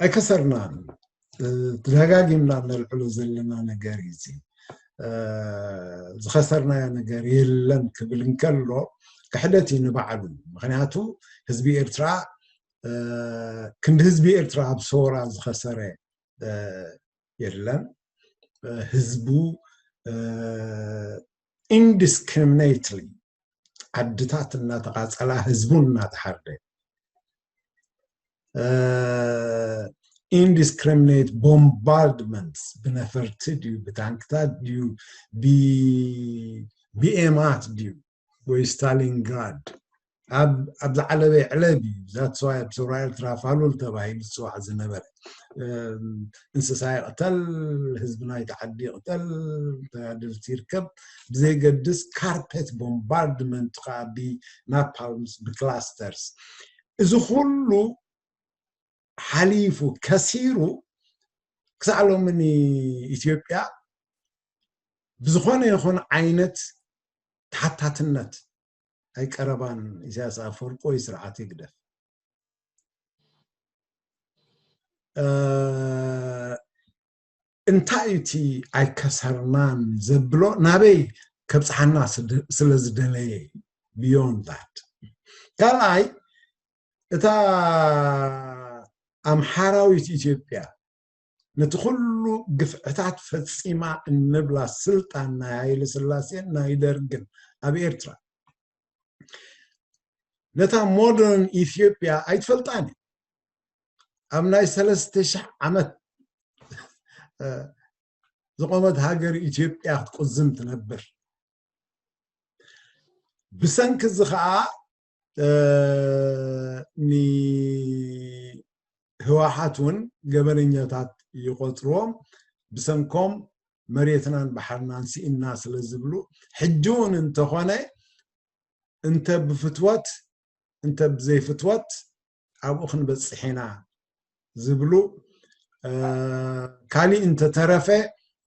ኣይከሰርናን። ተደጋጊምና እነልዕሎ ዘለና ነገር እዩ። ዝኸሰርናዮ ነገር የለን ክብል እንከሎ ክሕደት እዩ ንባዕሉ። ምክንያቱ ህዝቢ ኤርትራ ክንዲ ህዝቢ ኤርትራ ኣብ ሰውራ ዝኸሰረ የለን። ህዝቡ ኢንዲስክሪሚኔትሊ ዓድታት እናተቓፀላ ህዝቡ እናተሓርደ፣ ኢንዲስክሪሚኔት ቦምባርድመንትስ ብነፈርቲ ድዩ ብታንክታት ድዩ ብቢኤማት ድዩ ወይ ስታሊንግራድ ኣብ ኣብ ዝዓለበ ይዕለብ እዩ። That's why ኣብ ሰውራ ኤርትራ ፋሉል ተባሂሉ ዝፅዋዕ ዝነበረ። እም፣ እንስሳ ይቕተል፣ ህዝቢ ናይቲ ዓዲ ይቕተል፣ ተጋደልቲ ይርከብ፣ ብዘይገድስ ካርፔት ቦምባርድመንት ከዓ ብናፓልምስ ብክላስተርስ። እዚ ኩሉ ሓሊፉ ከሲሩ ክሳዕ ሎሚ ንኢትዮጵያ ብዝኾነ ይኹን ዓይነት ተሓታትነት ኣይቀረባን። ኢሳያስ ኣፈወርቂ ወይ ስርዓት ይግደፍ እንታይ እቲ ኣይከሰርናን ዘብሎ ናበይ ከብፅሓና ስለ ዝደለየ beyond that። ካልኣይ እታ ኣምሓራዊት ኢትዮጵያ ነቲ ኩሉ ግፍዕታት ፈፂማ እንብላ ስልጣን ናይ ሃይለ ስላሴን ናይ ደርግን ኣብ ኤርትራ ነታ ሞደርን ኢትዮጵያ ኣይትፈልጣን እያ። ኣብ ናይ ሰለስተ ሺሕ ዓመት ዝቆመት ሃገር ኢትዮጵያ ክትቁዝም ትነብር። ብሰንኪ እዚ ከዓ ንህወሓት እውን ገበነኛታት ይቆፅርዎም። ብሰንኮም መሬትናን ባሕርናን ስኢንና ስለ ዝብሉ ሕጂ እውን እንተኾነ እንተ ብፍትወት እንተ ብዘይፍትወት ኣብኡ ክንበፅሕ ኢና ዝብሉ ካሊእ እንተተረፈ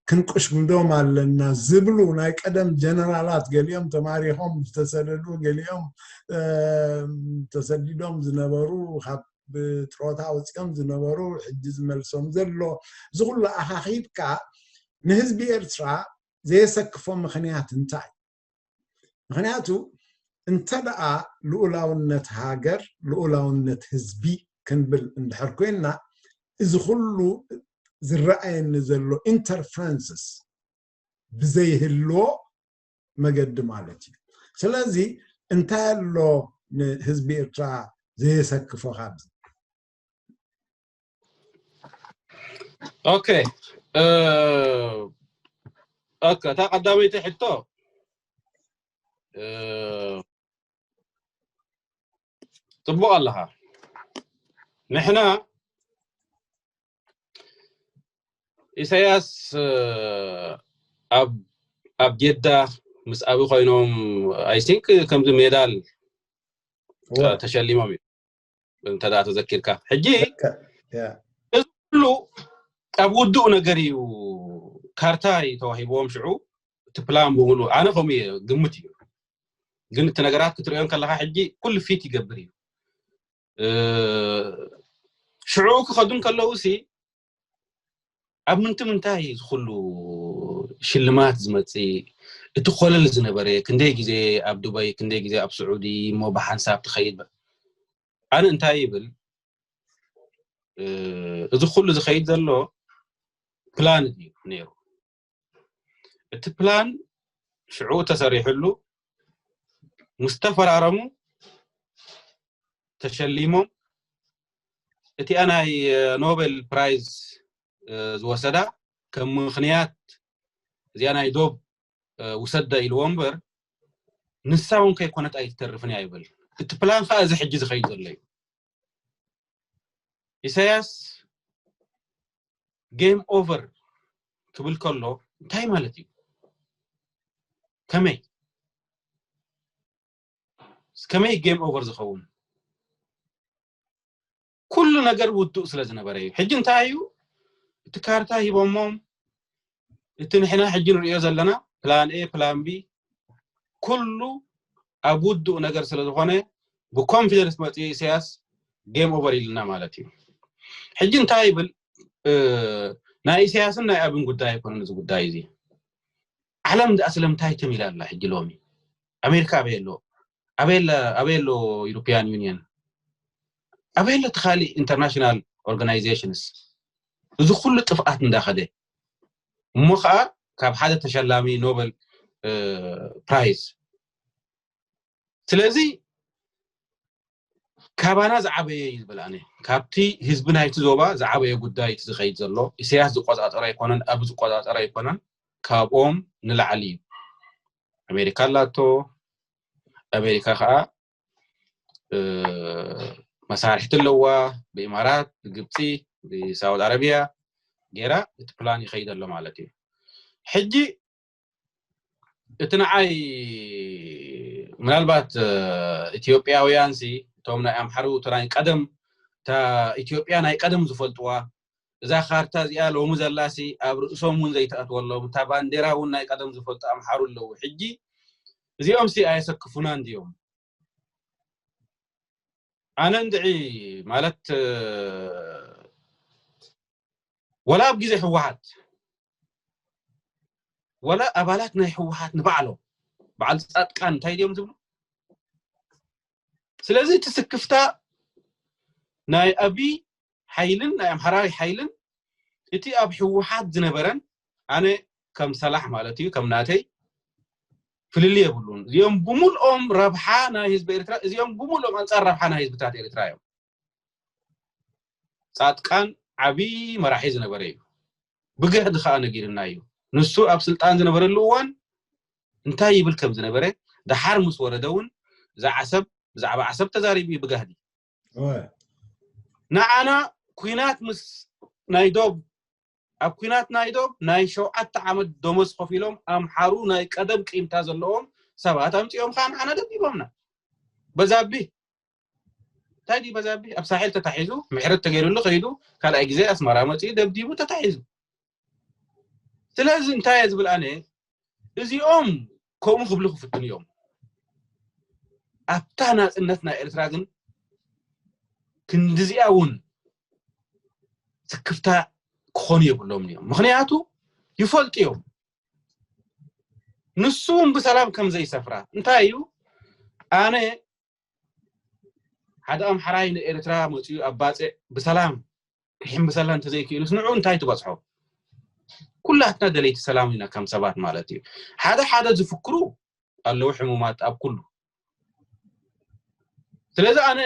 ክንቁሽምዶም ኣለና ዝብሉ ናይ ቀደም ጀነራላት ገሊኦም ተማሪኾም ዝተሰደዱ ገሊኦም ተሰዲዶም ዝነበሩ ካብ ብጥሮታ ወፂኦም ዝነበሩ ሕጂ ዝመልሶም ዘሎ እዚ ኩሉ ኣኻኺብካ ንህዝቢ ኤርትራ ዘየሰክፎ ምኽንያት እንታይ? ምኽንያቱ እንተ ደኣ ልኡላውነት ሃገር ልኡላውነት ህዝቢ ክንብል እንድሕር ኮይንና እዚ ኩሉ ዝረኣየኒ ዘሎ ኢንተርፈረንስስ ብዘይህልዎ መገዲ ማለት እዩ። ስለዚ እንታይ ኣሎ ንህዝቢ ኤርትራ ዘየሰክፎ ካብዚ? ኦኬ እታ ቀዳመይቲ ሕቶ ፅቡቕ ኣለኻ። ንሕና ኢሳያስ ኣብ ጀዳ ምስ ኣቢ ኮይኖም I think ከምዚ ሜዳል ተሸሊሞም እዩ እንተ ተዘኪርካ። ሕጂ እዚ ኩሉ ኣብ ውዱእ ነገር እዩ ካርታ እዩ ተዋሂብዎም ሽዑ እቲ ፕላን ብምሉ ኣነ ከምኡ እየ ግምት እዩ። ግን እቲ ነገራት ክትሪኦ ከለካ ሕጂ ኩሉ ፊት ይገብር እዩ። ሽዑ ክኸዱ ከለዉ ሲ ኣብ ምንቲ ምንታይ እዚ ኩሉ ሽልማት ዝመፅእ እቲ ኮለል ዝነበረ ክንደይ ግዜ ኣብ ዱባይ ክንደይ ግዜ ኣብ ስዑዲ እሞ ብሓንሳብ ትኸይድ ኣነ እንታይ ይብል እዚ ኩሉ ዝኸይድ ዘሎ ፕላን እዩ ነይሩ። እቲ ፕላን ሽዑ ተሰሪሕሉ ምስ ተፈራረሙ ተሸሊሞም እቲኣ ናይ ኖቤል ፕራይዝ ዝወሰዳ ከም ምኽንያት እዚኣ ናይ ዶብ ውሰዳ ኢልዎ እምበር ንሳ እውን ከይኮነት ኣይትተርፍን እያ ይብል። እቲ ፕላን ከዓ እዚ ሕጂ ዝኸይድ ዘሎ እዩ። ኢሳያስ ጌም ኦቨር ክብል ከሎ እንታይ ማለት እዩ? ከመይ ከመይ ጌም ኦቨር ዝኸውን? ኩሉ ነገር ውዱእ ስለ ዝነበረ እዩ። ሕጂ እንታይ እዩ እቲ ካርታ ሂቦሞም እቲ ንሕና ሕጂ ንሪኦ ዘለና ፕላን ኤ ፕላን ቢ ኩሉ ኣብ ውዱእ ነገር ስለ ዝኾነ ብኮንፊደንስ መፂኡ ኢሳያስ ጌም ኦቨር ኢልና ማለት እዩ። ሕጂ እንታይ ይብል ናይ ኢሳያስን ናይ ኣብን ጉዳይ ኣይኮነን እዚ ጉዳይ እዚ። ዓለም ደኣ ስለምንታይ ትም ኢላ ኣላ ሕጂ ሎሚ? ኣሜሪካ ኣበይ ኣሎ? ኣበይ ኣሎ ዩሮፒያን ዩኒየን? ኣበይ ኣሎ እቲ ካሊእ ኢንተርናሽናል ኦርጋናይዜሽንስ? እዚ ኩሉ ጥፍኣት እንዳኸደ እሞ ከዓ ካብ ሓደ ተሸላሚ ኖበል ፕራይዝ ስለዚ ካባና ዝዓበየ እዩ ዝብል ኣነ ካብቲ ህዝቢ ናይቲ ዞባ ዝዓበየ ጉዳይ እቲ ዝኸይድ ዘሎ ኢሳያስ ዝቆፃፀሮ ኣይኮነን ኣብ ዝቆፃፀሮ ኣይኮነን ካብኦም ንላዕሊ እዩ ኣሜሪካ ኣላቶ ኣሜሪካ ከዓ መሳርሕቲ ኣለዋ። ብኢማራት፣ ብግብፂ፣ ብሳውዲ ኣረቢያ ገይራ እቲ ፕላን ይኸይድ ኣሎ ማለት እዩ። ሕጂ እቲ ንዓይ ምናልባት ኢትዮጵያውያን ሲ እቶም ናይ ኣምሓሩ ናይ ቀደም ኢትዮጵያ ናይ ቀደም ዝፈልጥዋ እዛ ካርታ እዚኣ ሎሚ ዘላሲ ኣብ ርእሶም እውን ዘይተኣትወሎም እታ ባንዴራ እውን ናይ ቀደም ዝፈልጡ ኣምሓሩ ኣለዉ። ሕጂ እዚኦም ሲ ኣየሰክፉና እንዲዮም። ኣነ እንድዒ ማለት ወላ ኣብ ግዜ ህወሓት ወላ ኣባላት ናይ ህወሓት ንባዕሎም በዓል ፃድቃን እንታይ ድዮም ዝብሉ? ስለዚ እቲ ስክፍታ ናይ ኣብይ ሓይልን ናይ ኣምሓራዊ ሓይልን እቲ ኣብ ህወሓት ዝነበረን ኣነ ከም ሰላሕ ማለት እዩ ከም ናተይ ፍልል የብሉን። እዚኦም ብምልኦም ረብሓ ናይ ህዝቢ ኤርትራ እዚኦም ብምልኦም ኣንፃር ረብሓ ናይ ህዝብታት ኤርትራ እዮም። ፃድቃን ዓብዪ መራሒ ዝነበረ እዩ። ብግህዲ ከዓ ነጊርና እዩ። ንሱ ኣብ ስልጣን ዝነበረሉ እዋን እንታይ ይብል ከም ዝነበረ ደሓር ምስ ወረደ እውን እዛ ዓሰብ ብዛዕባ ዓሰብ ተዛሪቡ እዩ ብጋህዲ። ንዓና ኩናት ምስ ናይ ዶብ ኣብ ኩናት ናይ ዶብ ናይ ሸውዓተ ዓመት ደሞዝ ከፊሎም ኣምሓሩ ናይ ቀደም ቂምታ ዘለዎም ሰባት ኣምፂኦም ከዓ ንዓና ደብዲቦምና። በዛቢ እንታይ ድዩ በዛቢ ኣብ ሳሕል ተታሒዙ ምሕረት ተገይሩሉ ከይዱ ካልኣይ ግዜ ኣስመራ መፂኡ ደብዲቡ ተታሒዙ። ስለዚ እንታይ እየ ዝብል ኣነ እዚኦም ከምኡ ክብሉ ክፍትኑ እዮም። ኣብታ ናፅነት ናይ ኤርትራ ግን ክንድዚኣ እውን ስክፍታ ክኾኑ የብሎም እዮም። ምክንያቱ ይፈልጡ እዮም ንሱ እውን ብሰላም ከም ዘይሰፍራ። እንታይ እዩ ኣነ ሓደ ኣምሓራይ ንኤርትራ መፂኡ ኣብ ባፅዕ ብሰላም ክሕምብሰላ እንተዘይክኢሉስ ንዑ እንታይ ትበፅሖ? ኩላትና ደለይቲ ሰላም ኢና ከም ሰባት ማለት እዩ። ሓደ ሓደ ዝፍክሩ ኣለዉ ሕሙማት ኣብ ኩሉ። ስለዚ ኣነ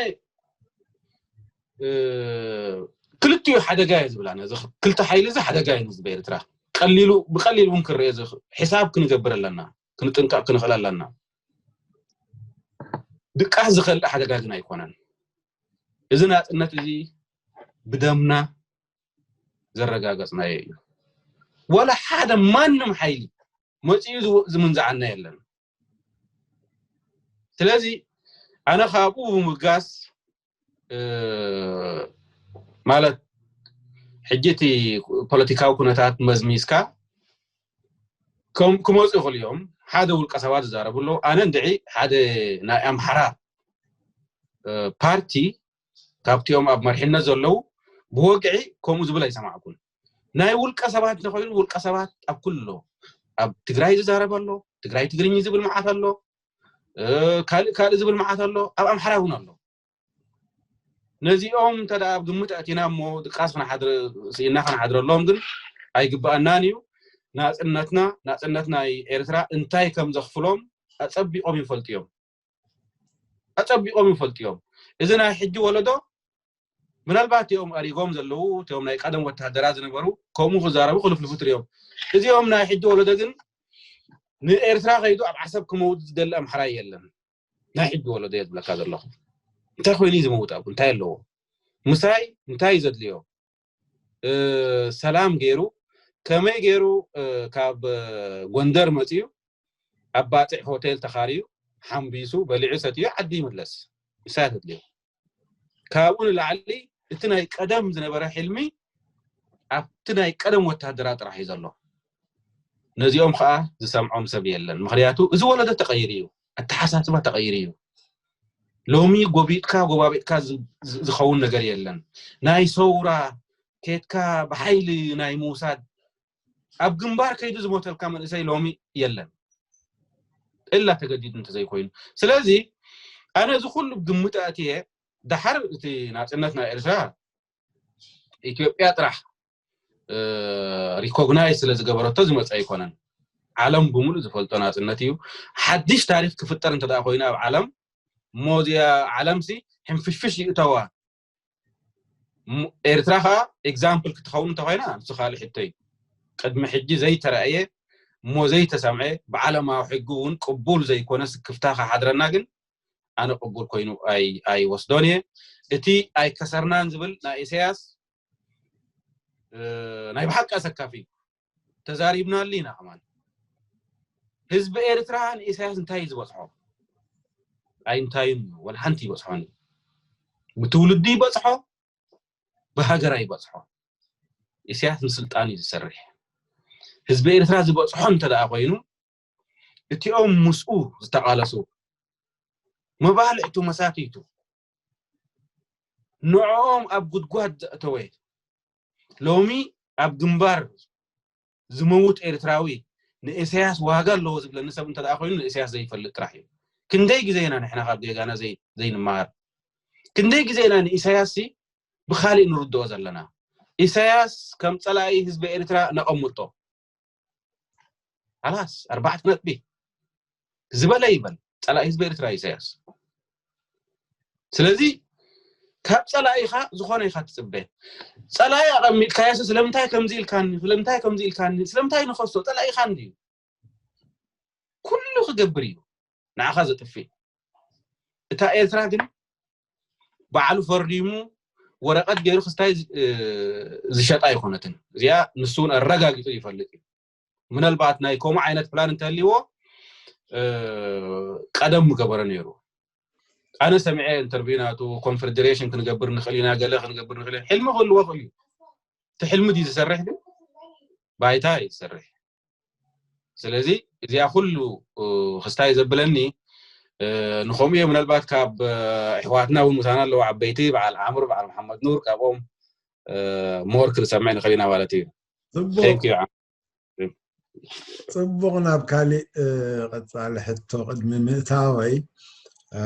ክልቲኡ ሓደጋ እየ ዝብል ኣነ። ክልተ ሓይሊ እዚ ሓደጋ እዩ ንህዝቢ ኤርትራ። ቀሊሉ ብቀሊሉ እውን ክንርኤ ሕሳብ ክንገብር ኣለና፣ ክንጥንቀቕ ክንኽእል ኣለና። ድቃስ ዝኸልእ ሓደጋ ግን ኣይኮነን። እዚ ናፅነት እዚ ብደምና ዘረጋገፅናዮ እዩ። ወላ ሓደ ማንም ሓይሊ መፂኡ ዝምንዝዓና የለን። ስለዚ ኣነ ካብኡ ብምብጋስ ማለት ሕጂ እቲ ፖለቲካዊ ኩነታት መዝሚዝካ ክመፁ ይኽእሉ እዮም። ሓደ ውልቀ ሰባት ዝዛረቡ ኣለዉ። ኣነ እንድዒ ሓደ ናይ ኣምሓራ ፓርቲ ካብቲኦም ኣብ መሪሕነት ዘለዉ ብወግዒ ከምኡ ዝብል ኣይሰማዕኩን። ናይ ውልቀ ሰባት እንተኮይኑ ውልቀ ሰባት ኣብ ኩሉ ኣለዉ። ኣብ ትግራይ ዝዛረብ ኣሎ፣ ትግራይ ትግርኝ ዝብል መዓት ኣሎ፣ ካልእ ካልእ ዝብል መዓት ኣሎ፣ ኣብ ኣምሓራ እውን ኣሎ። ነዚኦም እንተ ኣብ ግምት ኣእቲና እሞ ድቃስ ስኢና ክንሓድረሎም ግን ኣይግብኣናን እዩ። ናፅነትና ናፅነት ናይ ኤርትራ እንታይ ከም ዘኽፍሎም ኣፀቢቖም ይፈልጡ እዮም። ኣፀቢቖም ይፈልጡ እዮም። እዚ ናይ ሕጂ ወለዶ ምናልባት እቲኦም ኣሪጎም ዘለዉ እቲኦም ናይ ቀደም ወታደራት ዝነበሩ ከምኡ ክዛረቡ ክልፍልፉ ትሪኦም። እዚኦም ናይ ሕጂ ወለዶ ግን ንኤርትራ ከይዱ ኣብ ዓሰብ ክመውት ዝደሊ ኣምሓራይ የለን። ናይ ሕጂ ወለዶ እየ ዝብለካ ዘለኹ። እንታይ ኮይኑ እዩ ዝመውት ኣብኡ እንታይ ኣለዎ? ምሳይ እንታይ እዩ ዘድልዮ? ሰላም ገይሩ ከመይ ገይሩ ካብ ጎንደር መፅዩ ኣብ ባፅዕ ሆቴል ተኻርዩ ሓምቢሱ በሊዑ ሰትዩ ዓዲ ይምለስ። ምሳይ ተድልዮ ካብኡ ንላዕሊ እቲ ናይ ቀደም ዝነበረ ሕልሚ ኣብቲ ናይ ቀደም ወታደራ ጥራሕ እዩ ዘሎ። ነዚኦም ከዓ ዝሰምዖም ሰብ የለን። ምክንያቱ እዚ ወለዶ ተቀይሩ እዩ፣ ኣተሓሳስባ ተቀይሩ እዩ። ሎሚ ጎቢጥካ ጎባቢጥካ ዝኸውን ነገር የለን። ናይ ሰውራ ኬትካ ብሓይሊ ናይ ምውሳድ ኣብ ግንባር ከይዱ ዝሞተልካ መንእሰይ ሎሚ የለን እላ ተገዲዱ እንተዘይኮይኑ። ስለዚ ኣነ እዚ ኩሉ ግምት ኣእትየ ደሓር እቲ ናፅነት ናይ ኤርትራ ኢትዮጵያ ጥራሕ ሪኮግናይዝ ስለ ዝገበረቶ ዝመፀ ኣይኮነን። ዓለም ብምሉእ ዝፈልጦ ናፅነት እዩ። ሓድሽ ታሪክ ክፍጠር እንተ ኮይኑ ኣብ ዓለም እሞ እዚኣ ዓለምሲ ሕንፍሽፍሽ ይእተዋ። ኤርትራ ከዓ ኤግዛምፕል ክትኸውን እንተኮይና ንሱ ካልእ ሕቶ እዩ። ቅድሚ ሕጂ ዘይተረእየ እሞ ዘይተሰምዐ ብዓለማዊ ሕጊ እውን ቅቡል ዘይኮነ ስክፍታ ክሓድረና ግን ኣነ ቅቡል ኮይኑ ኣይ ኣይወስዶን እየ። እቲ ኣይከሰርናን ዝብል ናይ ኢሳያስ ናይ ብሓቂ ኣሰካፊ እዩ። ተዛሪብናሉ ኢና ከማን። ህዝቢ ኤርትራ ንኢሳያስ እንታይ እዩ ዝበፅሖ? ኣይንታይን ወላ ሓንቲ ይበፅሖን እዩ። ብትውልዲ ይበፅሖ፣ ብሃገር ኣይበፅሖ። ኢሳያስ ንስልጣን እዩ ዝሰርሕ። ህዝቢ ኤርትራ ዝበፅሖ እንተ ደኣ ኮይኑ እቲኦም ምስኡ ዝተቓለሱ መባልዕቱ መሳትይቱ ንዕኦም ኣብ ጉድጓድ ዘእተወ ሎሚ ኣብ ግንባር ዝመውት ኤርትራዊ ንኢሳያስ ዋጋ ኣለዎ ዝብለኒ ሰብ እንተ ደኣ ኮይኑ ንኢሳያስ ዘይፈልጥ ጥራሕ እዩ። ክንደይ ግዜ ኢና ንሕና ካብ ጌጋና ዘይ ዘይንመሃር? ክንደይ ግዜ ኢና ንኢሳያስ ሲ ብኻሊእ ንርድኦ ዘለና? ኢሳያስ ከም ጸላኢ ህዝቢ ኤርትራ ነቐምጦ። ኣላስ ኣርባዕተ ነጥቢ ዝበለ ይበል ጸላኢ ህዝቢ ኤርትራ ኢሳያስ። ስለዚ ካብ ጸላኢኻ ዝኾነ ኢኻ ትጽበ። ጸላኢ ኣቐሚጥካዮስ ስለምንታይ ከምዚ ኢልካኒ፣ ስለምንታይ ከምዚ ኢልካኒ፣ ስለምንታይ ንኸሶ ጸላኢኻ እንድዩ። ኩሉ ክገብር እዩ ንዓኻ ዘጥፍእ። እታ ኤርትራ ግን ባዕሉ ፈርዲሙ ወረቐት ገይሩ ክስታይ ዝ- እ፣ ዝሸጣ ኣይኮነትን። እዚኣ ንሱ እውን ኣረጋጊጹ ይፈልጥ እዩ። ምናልባት ናይ ከምኡ ዓይነት ፕላን እንተልይዎ እ፣ ቀደም ምገበረ ነይሩ። ኣነ ሰሚዐ ኢንተርቪው ናቱ ኮንፈደሬሽን ክንገብር ንኽእል ኢና፣ ገለ ክንገብር ንኽእል ኢና። ሕልሚ ክህልዎ ክእል እዩ። እቲ ሕልሚ ድዩ ዝሰርሕ ግን ባይታ እዩ ዝሰርሕ። ስለዚ እዚኣ ኩሉ እ፣ ክስታይ ዘብለኒ እ፣ ንኸምኡ እዮም ምናልባት ካብ እ፣ ኣሕዋትና እውን ምሳና ኣለዉ ዓበይቲ በዓል ዓምር በዓል መሓመድ ኑር ካብኦም እ፣ ሞር ክንሰምዕ ንኽእል ኢና ማለት እዩ። ጽቡቅ Thank you። ጽቡቕ። ናብ ካሊእ እ፣ ቀጻሊ ሕቶ ቅድሚ ምእታወይ እ፣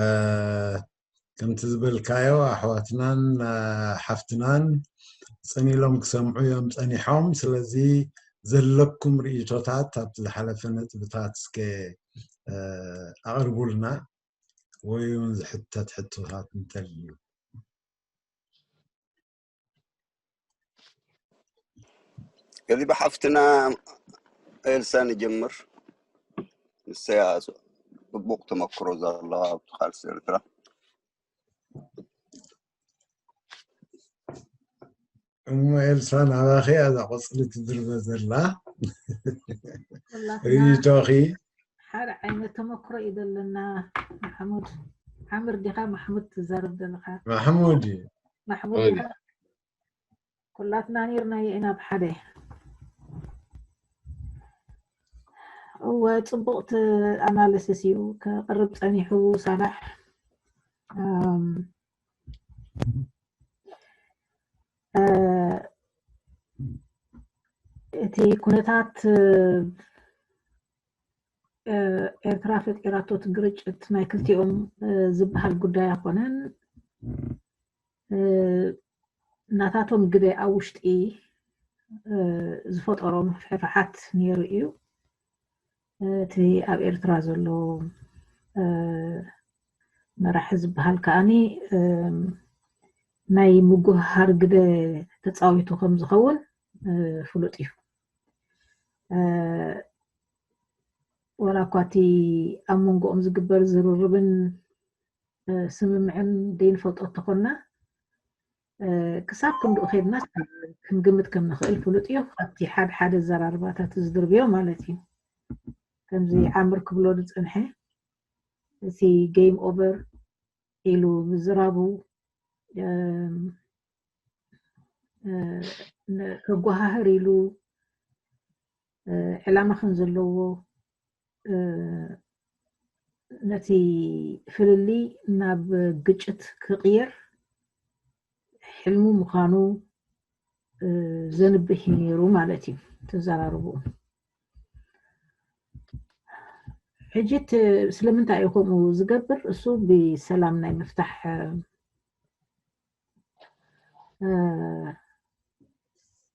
ከምቲ ዝበልካዮ ኣሕዋትናን እ፣ ሓፍትናን ጸኒሎም ክሰምዑ እዮም ጸኒሖም። ስለዚ ዘለኩም ርእይቶታት ኣብቲ ዝሓለፈ ነጥብታት እስከ እ፣ ኣቕርቡልና ወይ እውን ዝሕተት ሕቶታት እንተልዩ። ከዚ ብሓፍትና ኤልሳ ንጀምር። ንሰያ ጽቡቕ ተመክሮ ዘለዋ ኣብቲ ቃልሲ ኤርትራ። እሞ ኤልሳ ናባኺ እያ እዛ ቆጽሊ ትድርበ ዘላ። ኩላትና ርእይቶኺ ሓደ ዓይነት ተመክሮ እዩ ዘለና። ማሕሙድ ዓምር ዲኻ ማሕሙድ ትዛረብ ዘለኻ? ማሕሙድ እዩ። ማሕሙድ ኦይ። ዲኻ? ኩላትና ነይርናዮ ኢና ብሓደ። እወ፣ ጽቡቕቲ ኣናሊሲስ እዩ ከቕርብ ጸኒሑ ሳላሕ። ኣም፣ እ፣ እቲ ኩነታት እ፣ እ፣ ኤርትራ ፈጢራቶ እቲ ግርጭት ናይ ክልቲኦም እ፣ ዝበሃል ጉዳይ ኣይኮነን። እ፣ ናታቶም ግደ ኣብ ውሽጢ እ፣ ዝፈጠሮ ምፍሕፋሓት ነይሩ እዩ። እቲ ኣብ ኤርትራ ዘሎ እ፣ መራሒ ዝበሃል ከኣኒ እ፣ ናይ ምጉህሃር ግደ ተፃዊቱ ከም ዝኸውን እ፣ ፍሉጥ እዩ። እ፣ ዋላ እኳ እቲ ኣብ መንጎኦም ዝግበር ዝርርብን እ፣ ስምምዕን ዘይንፈልጦ እንተኾንና እ፣ ክሳብ ክንድኡ ከድና ክንግምት ከም ንኽእል ፍሉጥ እዩ። ካብቲ ሓደ ሓደ ኣዘራርባታት ዝድርብዮ ማለት እዩ። ከምዚ ዓምር ክብሎ ዝጸንሐ እቲ ጌም ኦቨር ኢሉ ምዝራቡ እ፣ እ፣ ን- ከጓሃህር ኢሉ እ፣ ዕላማ ከም ዘለዎ እ፣ ነቲ ፍልልይ ናብ ግጭት ክቕየር ሕልሙ ምዃኑ እ፣ ዘንብህ እዩ ነይሩ ማለት እዩ ተዘራርብኡ። ሕጂ እቲ ስለምንታይ እዩ ከምኡ ዝገብር? እሱ ብሰላም ናይ ምፍታሕ እ፣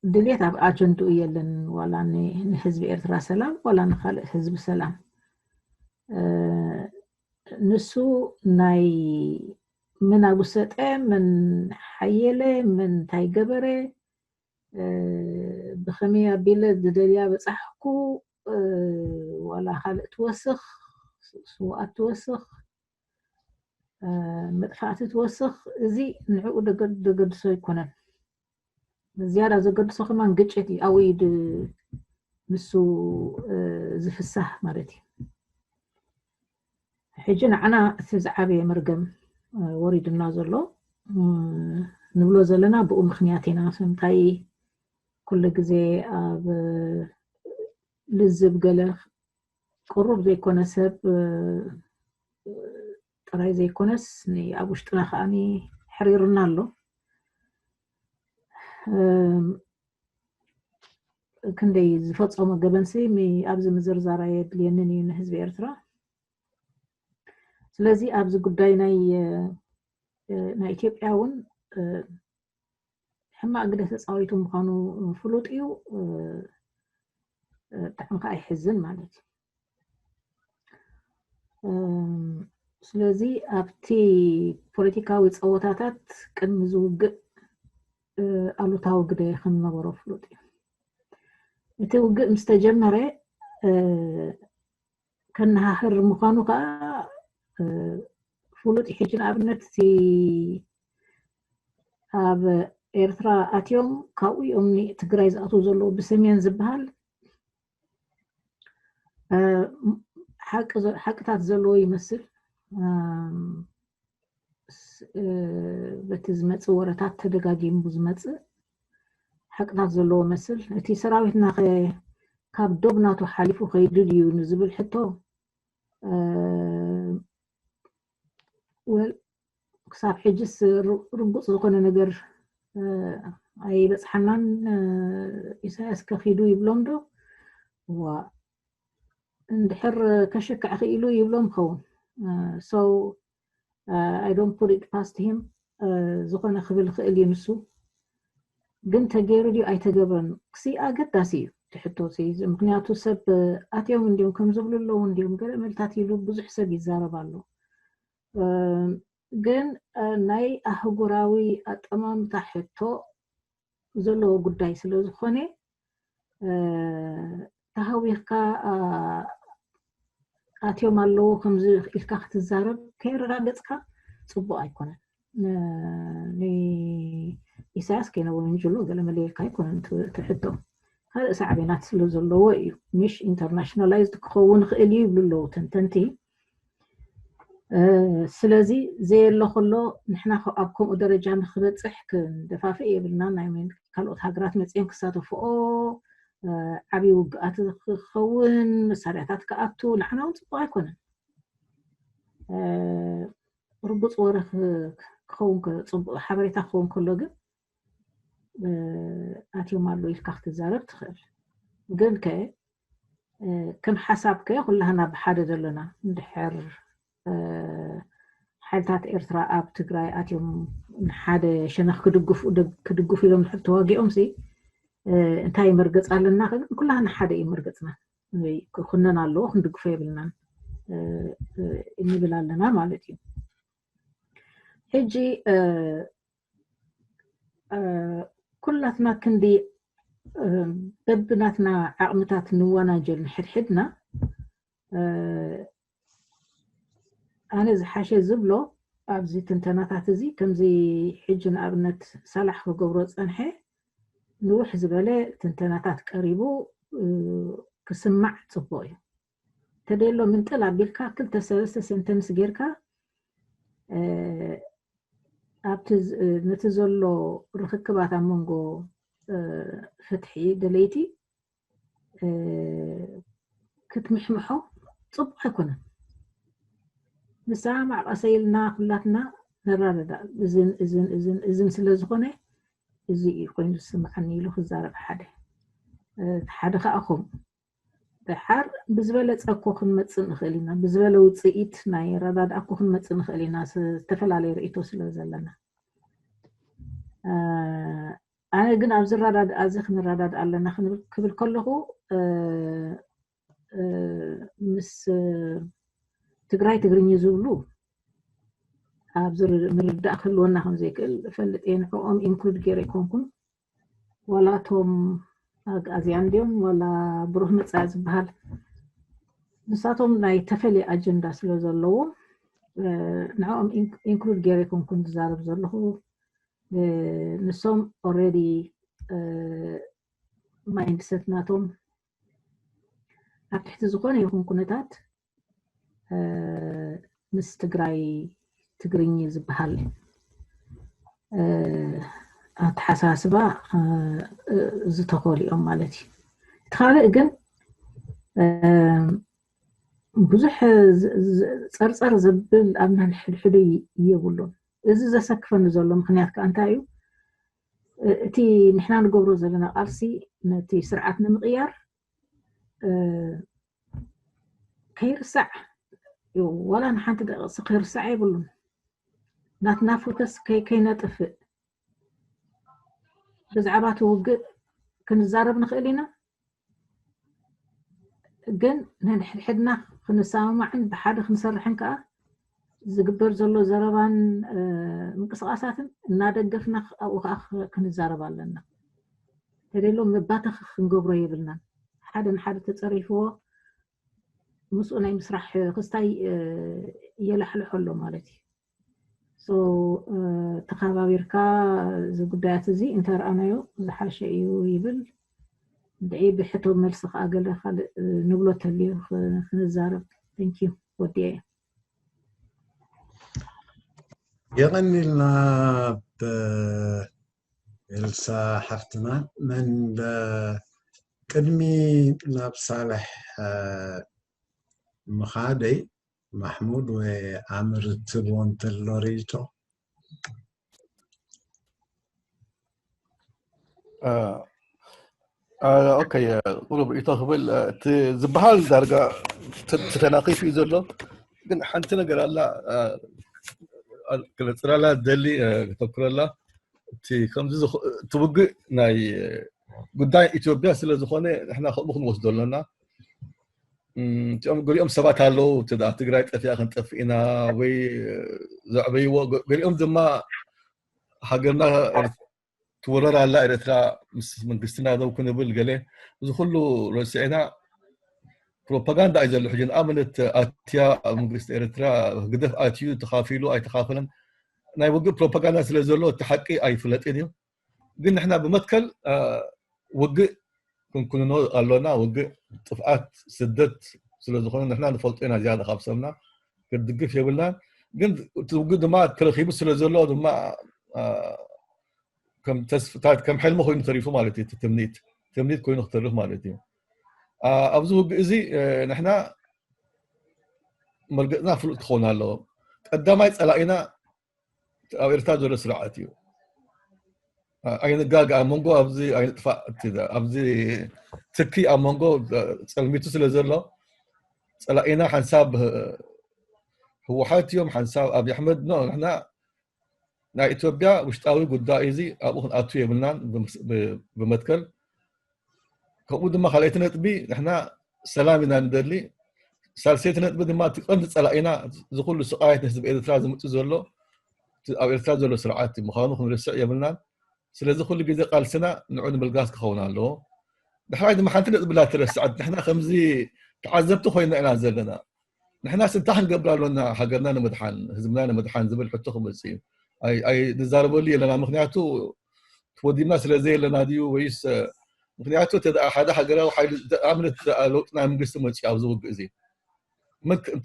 ድሌት ኣብ ኣጀንድኡ የለን፣ ዋላ ን- ንህዝቢ ኤርትራ ሰላም ዋላ ንካልእ ህዝቢ ሰላም። እ፣ ንሱ ናይ ምን ኣጉሰጠ፣ ምን ሓየለ፣ ምን እንታይ ገበረ፣ እ፣ ብኸመይ ኣቢለ ዝደልያ በጻሕኩ፣ እ፣ ዋላ ካልእ ትወስኽ፣ ስውኣት ትወስኽ፣ መጥፋእቲ ትወስኽ፣ እዚ ንዕኡ ደገድሶ ኣይኮነን። ዝያዳ ዘገድሶ ከማን ግጭት እዩ። ኣብኡ እዩ ንሱ ዝፍሳህ ማለት እዩ። ሕጂ ንዓና እቲ ዝዓበየ መርገም ወሪድና ዘሎ ንብሎ ዘለና ብኡ ምክንያት ኢና። ስንታይ ኩሉ ግዜ ኣብ ልዝብ ገለ ቅሩብ ዘይኮነ ሰብ ጥራይ ዘይኮነስ ኣብ ውሽጥና ከዓኒ ሕሪርና ኣሎ። ክንደይ ዝፈጸሞ ገበንሲ ኣብዚ ምዝርዛር ኣየድልየንን እዩ ንህዝቢ ኤርትራ። ስለዚ ኣብዚ ጉዳይ ናይ ናይ ኢትዮጵያ እውን ሕማቕ ግደ ተፃዊቱ ምዃኑ ፍሉጥ እዩ። ብጣዕሚ ከዓ ይሕዝን ማለት እዩ። ስለዚ ኣብቲ ፖለቲካዊ ፀወታታት ቅድሚ ዝውግእ ኣሉታዊ ግደ ከም ዝነበሮ ፍሉጥ እዩ። እቲ ውግእ ምስ ተጀመረ ከነሃህር ምዃኑ ከዓ ፍሉጥ እዩ። ሕጂ ንኣብነት እቲ ኣብ ኤርትራ ኣትዮም ካብኡ እዮም ትግራይ ዝኣትዉ ዘለዉ ብሰሜን ዝበሃል ሓቅታት ዘለዎ ይመስል። በቲ ዝመፅእ ወረታት ተደጋጊሙ ዝመፅእ ሓቅታት ዘለዎ መስል። እቲ ሰራዊትና ካብ ዶብ ናቱ ሓሊፉ ከይዱ ድዩ ንዝብል ሕቶ ወል ክሳብ ሕጅስ ርጉፅ ዝኾነ ነገር ኣይበፅሓናን። ኢሳያስ ከኺዱ ይብሎም ዶ? ዋ እንድሕር ከሽክዕ ክኢሉ ይብሎም ኸውን። So I don't put it past him። ዝኾነ ክብል ክእል እዩ ንሱ። ግን ተገይሩ ድዩ ኣይተገብረን ክሲ ኣገዳሲ እዩ ትሕቶ። ምክንያቱ ሰብ ኣትዮም እንዲዮም ከም ዝብሉ ኣለዉ እንዲዮም ገለ መልታት ኢሉ ብዙሕ ሰብ ይዛረብ ኣሎ። ግን ናይ ኣህጉራዊ ኣጠማምታ ሕቶ ዘለዎ ጉዳይ ስለ ዝኾነ ተሃዊኽካ ኣትዮም ኣለዉ ከምዚ ኢልካ ክትዛረብ ከየረጋገፅካ ፅቡቅ ኣይኮነን። ንኢሳያስ ከይነወንጅሎ ገለ መለየልካ ኣይኮነን ትሕቶ። ካልእ ሳዕቤናት ስለ ዘለዎ እዩ። ምሽ ኢንተርናሽናላይዝድ ክኸውን ይኽእል እዩ ይብሉ ኣለዉ ተንተንቲ። ስለዚ ዘየሎ ከሎ ንሕና ኣብ ከምኡ ደረጃ ንክበፅሕ ክንደፋፍእ የብልና። ናይ ካልኦት ሃገራት መፅኦም ክሳተፍኦ ዓብዪ ውግኣት ክኸውን መሳርያታት ክኣቱ ንዓና እውን ፅቡቅ ኣይኮነን። ርጉፅ ወረ ክኸውን ጽቡቅ ሓበሬታ ክኸውን ከሎ ግን ኣትዮም ኣሎ ኢልካ ክትዛረብ ትኽእል። ግን ከ ከም ሓሳብ ከ ኩላህና ብሓደ ዘለና እንድሕር ሓይልታት ኤርትራ ኣብ ትግራይ ኣትዮም ንሓደ ሸነኽ ክድግፉ ክድግፉ ኢሎም ድሕር ተዋጊኦም ሲ እንታይ መርገጽ ኣለና? ግን ኩላህና ሓደ እዩ መርገጽና። ክኩነን ኣለዎ ክንድግፎ የብልናን ንብል ኣለና ማለት እዩ። ሕጂ ኩላትና ክንዲ በብናትና ዓቕምታት ንወናጀል ንሕድሕድና። ኣነ ዝሓሸ ዝብሎ ኣብዚ ትንተናታት እዚ ከምዚ ሕጂ ንኣብነት ሳላሕ ክገብሮ ጸንሐ ንውሕ ዝበለ ትንተናታት ቀሪቡ ክስማዕ ጽቡቕ እዩ። ተደሎ ምንጥል ኣቢልካ ክልተ ሰለስተ ሰንተንስ ጌርካ ኣብቲ ነቲ ዘሎ ርክክባት ኣብ መንጎ ፍትሒ ደለይቲ ክትምሕምሖ ጽቡቕ ኣይኮነን። ንስማማዕ ቀሰ ኢልና ኩላትና ንረዳዳእ። እዝን እዝን እዝን እዝን ስለ ዝኾነ እዚ እዩ ኮይኑ ዝስምዓኒ ኢሉ ክዛረብ ሓደ። እቲ ሓደ ከዓ ከምኡ። ደሓር ብዝበለጸ እኮ ክንመጽእ ንኽእል ኢና። ብዝበለ ውጽኢት ናይ ረዳድኣ እኮ ክንመጽእ ንኽእል ኢና፣ ስ-፣ ዝተፈላለየ ርእይቶ ስለ ዘለና። እ፣ ኣነ ግን ኣብዚ ረዳድኣ እዚ ክንረዳድኣ ኣለና ክንብል፣ ክብል ከለኹ፣ እ፣ እ፣ ምስ ትግራይ ትግርኛ ዝብሉ ኣብዚ ር-፣ ምርዳእ ክህልወና ከም ዘይክእል እፈልጥ እየ። ንዕኦም ኢንክሉድ ገይረ ኣይኮንኩን። ዋላ እቶም ኣግኣዝያን ድዮም ዋላ ብሩህ መጻኢ ዝበሃል፣ ንሳቶም ናይ ተፈልየ ኣጀንዳ ስለ ዘለዎም፣ ንዕኦም ኢንክሉድ ገይረ ይኮንኩን ዝዛረብ ዘለኹ። ንሶም ኦልሬዲ ማይንድሰት ናቶም ኣብ ትሕቲ ዝኾነ ይኹን ኩነታት ምስ ትግራይ ትግርኝ ዝበሃል ኣተሓሳስባ ዝተኸሉ እዮም ማለት እዩ። እቲ ካልእ ግን ብዙሕ ጸርጸር ዘብል ኣብ ነንሕድሕዱ የብሉን። እዚ ዘሰክፈኒ ዘሎ ምክንያት ከዓ እንታይ እዩ? እቲ ንሕና ንገብሮ ዘለና ቃልሲ ነቲ ስርዓት ንምቕያር ከይርሳዕ፣ ዋላ ንሓንቲ ደቂቕሲ ከይርሳዕ የብሉን። ናትና ፎከስ ከይነጥፍእ፣ ብዛዕባ እቲ ውግእ ክንዛረብ ንኽእል ኢና፣ ግን ነንሕድሕድና ክንሰማማዕን ብሓደ ክንሰርሕን ከዓ ዝግበር ዘሎ ዘረባን ምንቅስቃሳትን እናደገፍና ኣብኡ ከዓ ክንዛረብ ኣለና። ተደሎ መባተኺ ክንገብሮ የብልናን። ሓደ ንሓደ ተፀሪፍዎ ምስኡ ናይ ምስራሕ ክስታይ የላሕልሖ ኣሎ ማለት እዩ። ተኸባቢርካ እዚ ጉዳያት እዚ እንተረኣናዮ ዝሓሸ እዩ ይብል። ድዒ ብሕቶ መልሲ ከዓ ገለ ካልእ ንብሎ ተልዩ ክንዛረብ። ንኪ ወዲያ እየ። የቐኒልና ኤልሳ ሓፍትና። መን ቅድሚ ናብ ሳልሕ ምኻደይ ማሕሙድ ወይ ኣምር ትቦ እንተሎ ርእይቶ? ኦኬ፣ ቁሩብ ርእይቶ ክብል እቲ ዝበሃል ዳርጋ ተተናኺፉ እዩ ዘሎ። ግን ሓንቲ ነገር ኣላ ክነፅላላ ደሊ ከተኩረላ። እቲ ከምዚ እቲ ውግእ ናይ ጉዳይ ኢትዮጵያ ስለ ዝኾነ ንሕና ከምኡ ክንወስዶ ኣለና። እም፣ እቲኦም ገሊኦም ሰባት ኣለዉ፣ እቲ ደኣ ትግራይ ጠፊኣ ክንጠፍእ ኢና ወይ ዘዕበይዎ፣ ገ- ገሊኦም ድማ ሃገርና ኤር- ትወረር ኣላ ኤርትራ፣ ምስ መንግስትና ደው ክንብል ገለ፣ እዚ ኩሉ ረሲዕና ፕሮፓጋንዳ እዩ ዘሎ። ሕጂ ንኣብነት ኣትያ ኣብ መንግስቲ ኤርትራ ህግደፍ ኣትዩ ተኻፊሉ ኣይተኻፈለን ናይ ውግእ ፕሮፓጋንዳ ስለ ዘሎ እቲ ሓቂ ኣይፍለጥን እዩ። ግን ንሕና ብመትከል ውግእ ክንኩንኖ ኣሎና። ውግእ ጥፍኣት፣ ስደት ስለ ዝኾነ ንሕና ንፈልጦ ኢና ዝያዳ ካብ ሰብና፣ ክድግፍ የብልናን። ግን እቲ ውግእ ድማ ተረኺቡ ስለ ዘሎ ድማ ከም ተስፍታት ከም ሕልሚ ኮይኑ ተሪፉ ማለት እዩ። ትምኒት ትምኒት ኮይኑ ክተርፍ ማለት እዩ። ኣብዚ ውግእ እዚ ንሕና መርገፅና ፍሉጥ ክኸውን ኣለዎ። ቀዳማይ ፀላኢና ኣብ ኤርትራ ዘሎ ስርዓት እዩ። ኣይንጋገ ኣብ መንጎ ኣብዚ ኣይንጥፋእ ኣብዚ ትኪ ኣብ መንጎ ፀልሚቱ ስለ ዘሎ ፀላኢና ሓንሳብ ህወሓት እዮም፣ ሓንሳብ ኣብይ ኣሕመድ ኖ ንሕና ናይ ኢትዮጵያ ውሽጣዊ ጉዳይ እዚ ኣብኡ ክንኣቱ የብልናን። ብመትከል ከምኡ ድማ ካልኣይቲ ነጥቢ ንሕና ሰላም ኢና ንደሊ። ሳልሰይቲ ነጥቢ ድማ እቲ ቀንዲ ፀላኢና ዝኩሉ ስቃየት ንህዝቢ ኤርትራ ዝምፅእ ዘሎ ኣብ ኤርትራ ዘሎ ስርዓት ምዃኑ ክንርስዕ የብልናን። ስለዚ ኩሉ ግዜ ቃልስና ንዑ ንምልጋስ ክኸውን ኣለዎ። ድሕራይ ድማ ሓንቲ ነጥቢ ላ ተረስዐት። ንሕና ከምዚ ተዓዘብቲ ኮይና ኢና ዘለና። ንሕና ስንታ ክንገብር ኣሎና ሃገርና ንምድሓን ህዝብና ንምድሓን ዝብል ሕቶ ክመፅእ እዩ። ኣይንዛረበሉ የለና። ምክንያቱ ተወዲብና ስለ ዘየለና ድዩ ወይስ ምክንያቱ ሓደ ሃገራዊ ሓይሊ ኣምነት ለውጢ ናይ መንግስቲ መፅኡ ኣብዚ ውግእ እዚ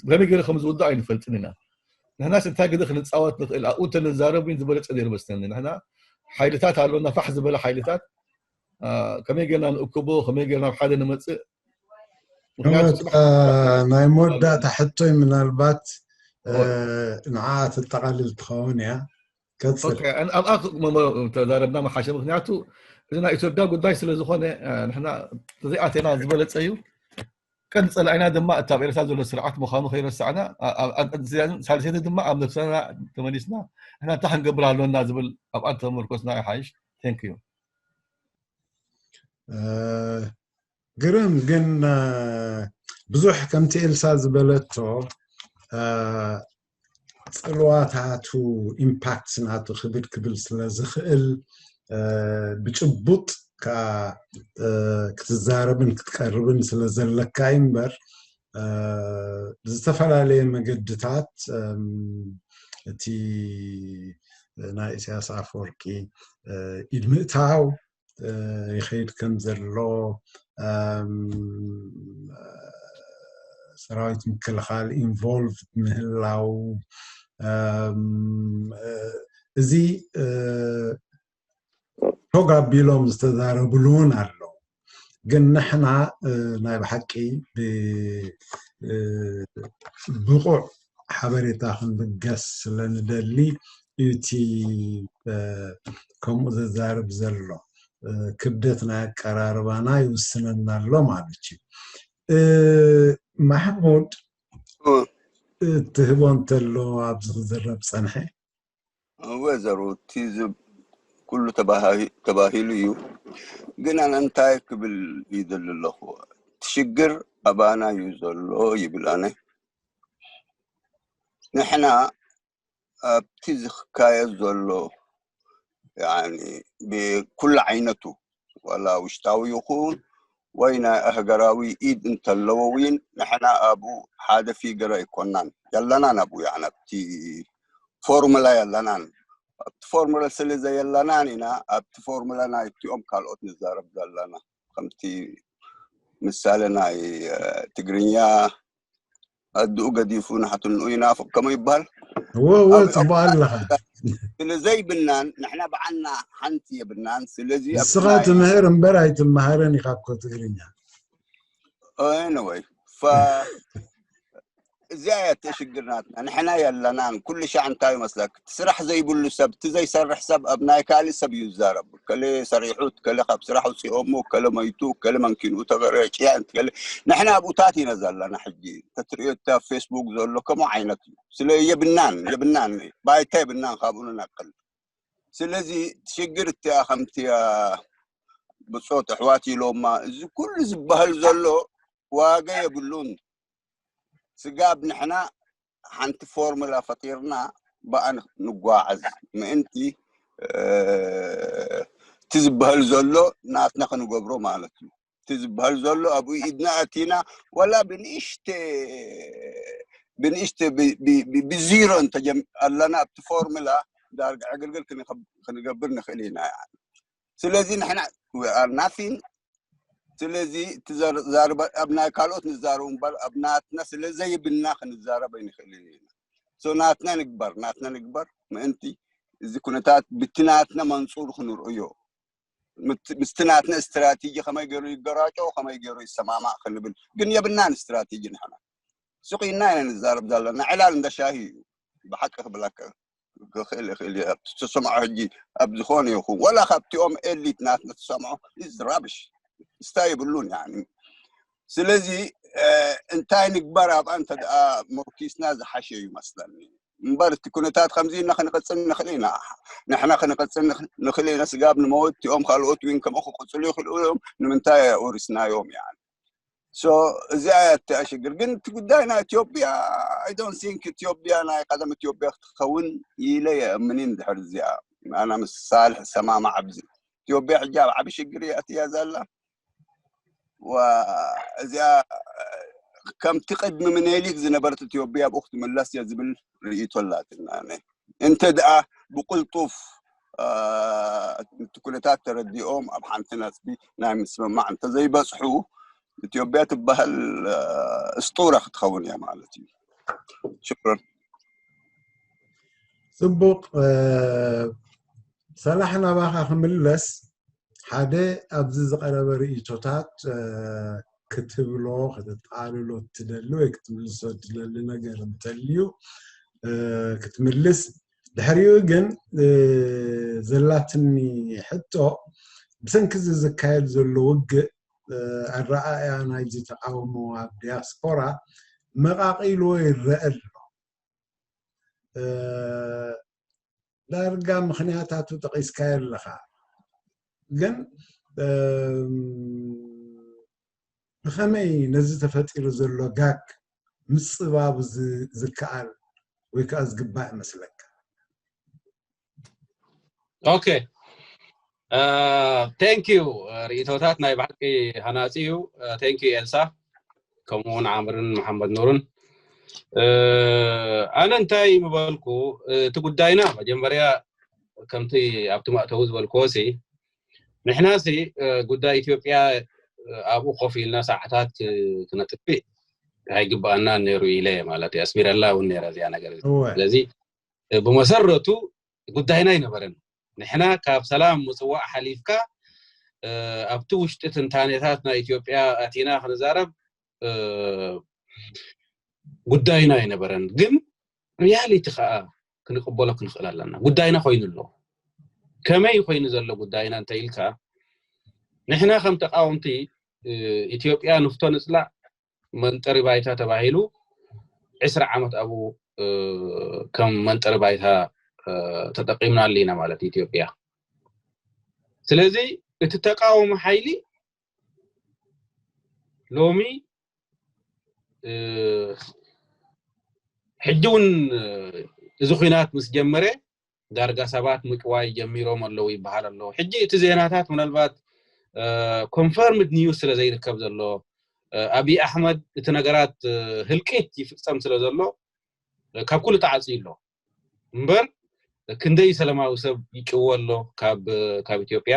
ከመይ ገይሩ ከም ዝውዳእ ኣይንፈልጥን ኢና። ንሕናስ እንታይ ግደ ክንፃወት ንኽእል ኣብኡ እንተንዛረብ ዝበለፀ ነይሩ መስለኒ። ንሕና ሓይልታት ኣሎና ፋሕ ዝበለ ሓይልታት ከመይ ገይርና ንእክቦ ከመይ ገይርና ኣብ ሓደ ንመፅእ ናይ መወዳእታ ሕቶይ ምናልባት ንዓ ተጠቃልል ትኸውን እያ። ቀፅል። ኣብኣ ተዛረብና መሓሸ ምክንያቱ እዚ ናይ ኢትዮጵያ ጉዳይ ስለ ዝኾነ ንሕና ተዘይኣቴና ዝበለፀ እዩ። ቀንዲ ፀላኢና ድማ እቲ ኣብ ኤርትራ ዘሎ ስርዓት ምዃኑ ከይረሳዕና ሳልሰይቲ ድማ ኣብ ነብሰና ተመሊስና ንሕና እንታይ ክንገብር ኣሎና ዝብል ኣብኣ ተመርኮስና ይሓይሽ። Thank you። ግርም ግን ብዙሕ ከምቲ ኤልሳ ዝበለቶ ፅልዋታቱ ኢምፓክት ናቱ ክብድ ክብል ስለ ዝኽእል ብጭቡጥ ከዓ ክትዛረብን ክትቀርብን ስለ ዘለካ እዩ እምበር ብዝተፈላለየ መገድታት እቲ ናይ ኢሳያስ ኣፈወርቂ ኢድ ምእታው ይኸይድ ከም ዘሎ፣ ሰራዊት ምክልኻል ኢንቮልቭ ምህላው፣ እዚ ቶግ ኣቢሎም ዝተዛረብሉ እውን ኣለዉ። ግን ንሕና ናይ ብሓቂ ብቑዕ ሓበሬታ ክንብገስ ስለንደሊ እዩ እቲ ከምኡ ዘዛርብ ዘሎ። ክብደት ናይ ኣቀራርባና ይውስነና ኣሎ ማለት እዩ። ማሕሙድ፣ ትህቦ እንተሎ ኣብዚ ክዝረብ ጸንሐ። እወ ዘሩ፣ እቲ ኩሉ ተባሂሉ እዩ። ግን ኣነ እንታይ ክብል ይደሊ ኣለኹ፣ እቲ ሽግር ኣባና እዩ ዘሎ ይብል። ኣነ ንሕና ኣብቲ ዝካየድ ዘሎ ብኩሉ ዓይነቱ፣ ዋላ ውሽጣዊ ይኹን ወይ ናይ ኣህገራዊ ኢድ እንተለዎ እውን፣ ንሕና ኣብኡ ሓደ ፊገር ኣይኮናን፣ የለናን ኣብኡ። ያዕኒ ኣብቲ ፎርሙላ የለናን። ኣብቲ ፎርሙላ ስለ ዘየለናን ኢና ኣብቲ ፎርሙላ ናይቲኦም ካልኦት ንዛረብ ዘለና። ከምቲ ምሳሌ ናይ ትግርኛ፣ ኣድኡ ገዲፉ ንሓትንኡ ይናፍቕ ከመይ ይበሃል? እወ እወ፣ ጽቡቕ ኣለኻ። ስለ ዘይብናን ንሕና በዓልና ሓንቲ የብናን። ስለዚ ንስኻ ትምህር እምበር ኣይትመሃርን ኢኻ እኮ ትግርኛ። Anyway፣ እዚኣ እያ እተሽግር ናትና። ንሕና የለናን። ኩሉ ሻዕ እንታይ ይመስለክ፣ እቲ ስራሕ ዘይብሉ ሰብ፣ እቲ ዘይሰርሕ ሰብ ኣብ ናይ ካልእ ሰብ እዩ ዝዛረብ። ከለ ሰሪሑ፣ ከለ ካብ ስራሕ ውፅኦሞ፣ ከለ መይቱ፣ ከለ መንኪንኡ ተገረጭያ፣ ከለ ንሕና ኣብኡታት ኢና ዘለና። ሕጂ ተትርእዮ እቲ ኣብ ፌስቡክ ዘሎ ከምኡ ዓይነት እዩ። ስለ የብናን የብናን ባይታ የብናን ካብኡ ንነቅል። ስለዚ ሽግር እቲኣ ከምቲ ብጾት ኣሕዋት ኢሎማ፣ እዚ ኩሉ ዝበሃል ዘሎ ዋጋ የብሉን። ስጋብ ንሕና ሓንቲ ፎርሙላ ፈጢርና ብኣ ንጓዓዝ ምእንቲ እቲ ዝበሃል ዘሎ ናትና ክንገብሮ ማለት እዩ። እቲ ዝበሃል ዘሎ ኣብኡ ኢድና ኣቲና ዋላ ብንእሽተ ብንእሽተ ብዚሮ እንተጀም ኣለና ኣብቲ ፎርሙላ ዳርጋ ዕግልግል ክንገብር ንኽእል ኢና። ስለዚ ንሕና ናፊን ስለዚ እቲ ዛርባ ኣብ ናይ ካልኦት ንዛረቡ እምበር ኣብ ናትና ስለ ዘይብልና ክንዛረብ ኣይንኽእልን ኢና። ሶ ናትና ንግበር፣ ናትና ንግበር ምእንቲ እዚ ኩነታት ብቲ ናትና መንጹር ክንርእዮ፣ ምስቲ ናትና ስትራቴጂ ከመይ ገይሩ ይገራጮ፣ ከመይ ገይሩ ይሰማማዕ ክንብል ግን የብናን ስትራቴጂ ንሕና። ስቕ ኢልና ኢና ንዛረብ ዘለና። ዕላል እንዳ ሻሂ እዩ ብሓቂ ክብለካ ክኽእል ይኽእል እየ። ትሰምዖ ሕጂ ኣብ ዝኾነ ይኹን ወላ ካብቲኦም ኤሊት ናትና ትሰምዖ ኢዝ ራብሽ ስታ የብሉን ያኒ። ስለዚ እንታይ ንግበር ኣብኣ እንተ ደኣ መርኪስና ዝሓሸ እዩ መስለኒ። እምበር እቲ ኩነታት ከምዚ ኢልና ክንቐጽል ንኽእል ኢና። ንሕና ክንቐጽል ንኽእል ኢና። ስጋብ ንመወት እቲኦም ካልኦት እውን ከምኡ ክቕጽሉ ይኽእሉ እዮም። ንምንታይ ኣውሪስናዮም ያኒ? ሶ እዚኣ እያ እቲኣ ሽግር። ግን እቲ ጉዳይ ናይ ኢትዮጵያ I don't think ኢትዮጵያ ናይ ቀደም ኢትዮጵያ ክትኸውን ኢለ የእምንን ድሕሪ እዚኣ ኣና ምስ ሳልሕ ሰማማዕ ኣብዚ ኢትዮጵያ ሕጂ ኣብ ዓቢ ሽግር እያ እትያ ዘላ። እዚኣ ከምቲ ቅድሚ ምኒልክ ዝነበረት ኢትዮጵያ ኣብኡ ክትምለስ እያ ዝብል ርእይቶ ኣላትና። እንተ ደኣ ብቕልጡፍ እቲ ኩነታት ተረዲኦም ኣብ ሓንቲ ነጥቢ ናይ ምስምማዕ እንተዘይበፅሑ ኢትዮጵያ ትበሃል እስጡራ ክትኸውን እያ ማለት እዩ። ሽክረን። ፅቡቕ። ሰላሕ ናባኻ ክምለስ፣ ሓደ ኣብዚ ዝቐረበ ርእይቶታት ክትብሎ፣ ከተጠቓልሎ እትደሊ ወይ ክትምልሶ እትደሊ ነገር እንተልዩ ክትምልስ፣ ድሕሪኡ ግን ዘላትኒ ሕቶ፣ ብሰንኪ እዚ ዝካየድ ዘሎ ውግእ ኣረኣእያ ናይዚ ተቃውሞ ኣብ ዲያስፖራ መቃቂልዎ ይረአ ኣሎ። ዳርጋ ምኽንያታቱ ጠቒስካዮ ኣለኻ። ግን ብኸመይ ነዚ ተፈጢሩ ዘሎ ጋግ ምጽባቡ ዝከኣል ወይ ከዓ ዝግባእ ይመስለካ? ኦኬ፣ thank you። ርእይቶታት ናይ ብሓቂ ሃናጺ እዩ። Thank you ኤልሳ። ከምኡ እውን ዓምርን መሓመድ ኑርን። ኣነ እንታይ ምበልኩ፣ እቲ ጉዳይና መጀመርያ ከምቲ ኣብቲ መእተዊ ዝበልክዎ ሲ፣ ንሕና ሲ ጉዳይ ኢትዮጵያ ኣብኡ ኮፍ ኢልና ሰዓታት ክነጥፍእ ኣይግባኣና ነይሩ ኢለ ማለት እዩ። ኣስሚረላ እውን ነይረ እዚኣ ነገር። ስለዚ ብመሰረቱ ጉዳይና ኣይነበረን። ንሕና ካብ ሰላም ምፅዋዕ ሓሊፍካ ኣብቲ ውሽጢ ትንታኔታት ናይ ኢትዮጵያ ኣቲና ክንዛረብ ጉዳይና ኣይነበረን። ግን ሪያሊቲ ከዓ ክንቅበሎ ክንኽእል ኣለና። ጉዳይና ኮይኑ ኣሎ። ከመይ ኮይኑ ዘሎ ጉዳይና እንተ ኢልካ፣ ንሕና ከም ተቃወምቲ ኢትዮጵያ ንፍቶ ንፅላእ መንጠሪ ባይታ ተባሂሉ ዕስራ ዓመት ኣብኡ ከም መንጠሪ ባይታ ተጠቂምናሉ ኢና ማለት ኢትዮጵያ። ስለዚ እቲ ተቃወሚ ሓይሊ ሎሚ ሕጂ እውን እዚ ኩናት ምስ ጀመረ ዳርጋ ሰባት ምጭዋይ ጀሚሮም ኣለዉ ይበሃል ኣሎ። ሕጂ እቲ ዜናታት ምናልባት ኮንፈርምድ ኒውስ ስለ ዘይርከብ ዘሎ፣ ኣብይ ኣሕመድ እቲ ነገራት ህልቂት ይፍጸም ስለ ዘሎ ካብ ኩሉ ተዓፅዩ ኣሎ። እምበር ክንደይ ሰላማዊ ሰብ ይጭወ ኣሎ ካብ ኢትዮጵያ፣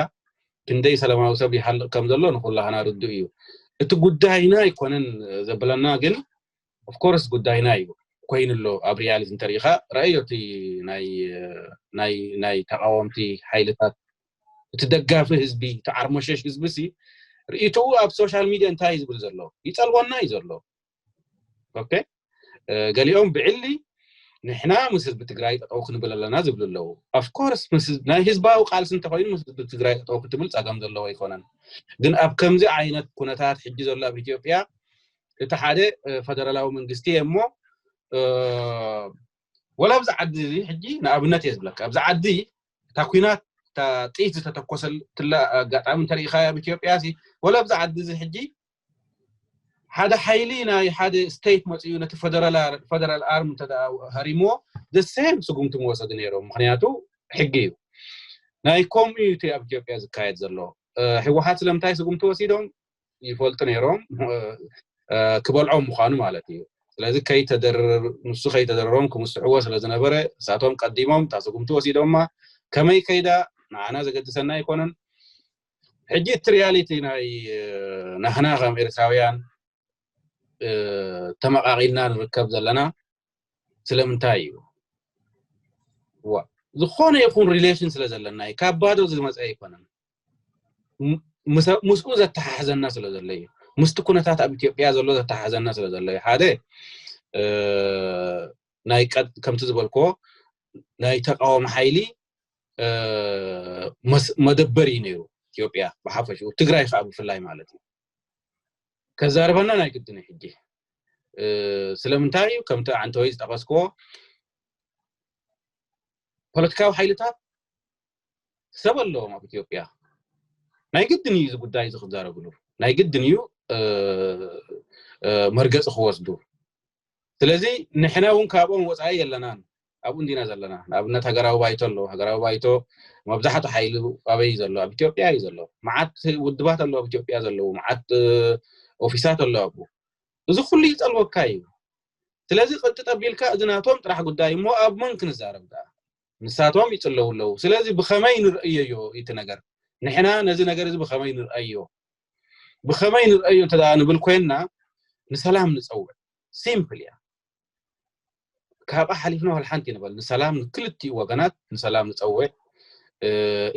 ክንደይ ሰላማዊ ሰብ ይሃልቕ ከም ዘሎ ንኩላህና ርዱእ እዩ። እቲ ጉዳይና ኣይኮነን ዘብለና፣ ግን ኦፍኮርስ ጉዳይና እዩ ኮይኑ ኣሎ። ኣብ ሪያሊቲ እንተሪኢኻ ረኣዮ፣ እቲ ናይ ተቃወምቲ ሓይልታት፣ እቲ ደጋፊ ህዝቢ፣ እቲ ዓርሞሸሽ ህዝቢ ሲ ርእይትኡ ኣብ ሶሻል ሚድያ እንታይ እዩ ዝብል ዘሎ? ይፀልወና እዩ ዘሎ። ኦኬ፣ ገሊኦም ብዕሊ ንሕና ምስ ህዝቢ ትግራይ ጠጠው ክንብል ኣለና ዝብሉ ኣለዉ። ኦፍኮርስ ናይ ህዝባዊ ቃልሲ እንተኮይኑ ምስ ህዝቢ ትግራይ ጠጠው ክትብል ፀገም ዘለዎ ኣይኮነን። ግን ኣብ ከምዚ ዓይነት ኩነታት ሕጂ ዘሎ ኣብ ኢትዮጵያ እቲ ሓደ ፈደራላዊ መንግስቲ እየ እሞ፣ ወላ ኣብዚ ዓዲ እዚ ሕጂ ንኣብነት እየ ዝብለካ፣ ኣብዚ ዓዲ እታ ኩናት እታ ጥይት ዝተተኮሰትላ ኣጋጣሚ እንተሪኢኻ ኣብ ኢትዮጵያ ሲ፣ ወላ ኣብዚ ዓዲ እዚ ሕጂ ሓደ ሓይሊ ናይ ሓደ ስቴት መፅኡ ነቲ ፈደራል ኣርም እንተ ሃሪምዎ፣ ደሴም ስጉምቲ መወሰዱ ነይሮም። ምክንያቱ ሕጊ እዩ። ናይ ከምኡ እዩ እቲ ኣብ ኢትዮጵያ ዝካየድ ዘሎ። ህወሓት ስለምንታይ ስጉምቲ ወሲዶም ይፈልጡ ነይሮም፣ ክበልዖም ምዃኑ ማለት እዩ። ስለዚ ከይተደርር፣ ንሱ ከይተደረሮም ክምስሕዎ ስለ ዝነበረ፣ እሳቶም ቀዲሞም እታ ስጉምቲ ወሲዶማ። ከመይ ከይዳ ንዓና ዘገድሰና ኣይኮነን። ሕጂ እቲ ሪያሊቲ ናይ ናህና ከም ኤርትራውያን ተመቃቂልና ንርከብ ዘለና ስለምንታይ እዩ? ዝኾነ ይኹን ሪሌሽን ስለ ዘለና እዩ። ካብ ባዶ ዝመፀ ኣይኮነን። ምስኡ ዘተሓሕዘና ስለ ዘሎ እዩ። ምስቲ ኩነታት ኣብ ኢትዮጵያ ዘሎ ዘተሓሕዘና ስለ ዘሎ እዩ። ሓደ ናይ ከምቲ ዝበልክዎ ናይ ተቃዋሚ ሓይሊ መደበር እዩ ነይሩ። ኢትዮጵያ ብሓፈሽኡ፣ ትግራይ ከዓ ብፍላይ ማለት እዩ። ከዛርበና ናይ ግድን እዩ ሕጂ። ስለምንታይ እዩ? ከምቲ ዓንተወይ ዝጠቀስክዎ ፖለቲካዊ ሓይልታት ሰብ ኣለዎም ኣብ ኢትዮጵያ። ናይ ግድን እዩ እዚ ጉዳይ እዚ ክዛረብሉ፣ ናይ ግድን እዩ መርገፂ ክወስዱ። ስለዚ ንሕና እውን ካብኦም ወፃኢ የለናን፣ ኣብኡ እንዲና ዘለና። ንኣብነት ሃገራዊ ባይቶ ኣሎ። ሃገራዊ ባይቶ መብዛሕቱ ሓይሉ ኣበይ እዩ ዘሎ? ኣብ ኢትዮጵያ እዩ ዘሎ። መዓት ውድባት ኣሎ ኣብ ኢትዮጵያ ዘለዉ፣ መዓት ኦፊሳት ኣሎ ኣብኡ። እዚ ኩሉ ይፀልወካ እዩ። ስለዚ ቅልጥጥ ኣቢልካ እዚ ናቶም ጥራሕ ጉዳይ እሞ ኣብ መን ክንዛረብ ደኣ? ንሳቶም ይፅለዉ ኣለዉ። ስለዚ ብኸመይ ንርእየዮ እቲ ነገር? ንሕና ነዚ ነገር እዚ ብኸመይ ንርእዮ? ብኸመይ ንርእዮ እንተ ደኣ ንብል ኮይንና፣ ንሰላም ንፀውዕ። ሲምፕል እያ። ካብኣ ሓሊፍና ዋላ ሓንቲ ንበል። ንሰላም፣ ንክልቲኡ ወገናት ንሰላም ንፀውዕ።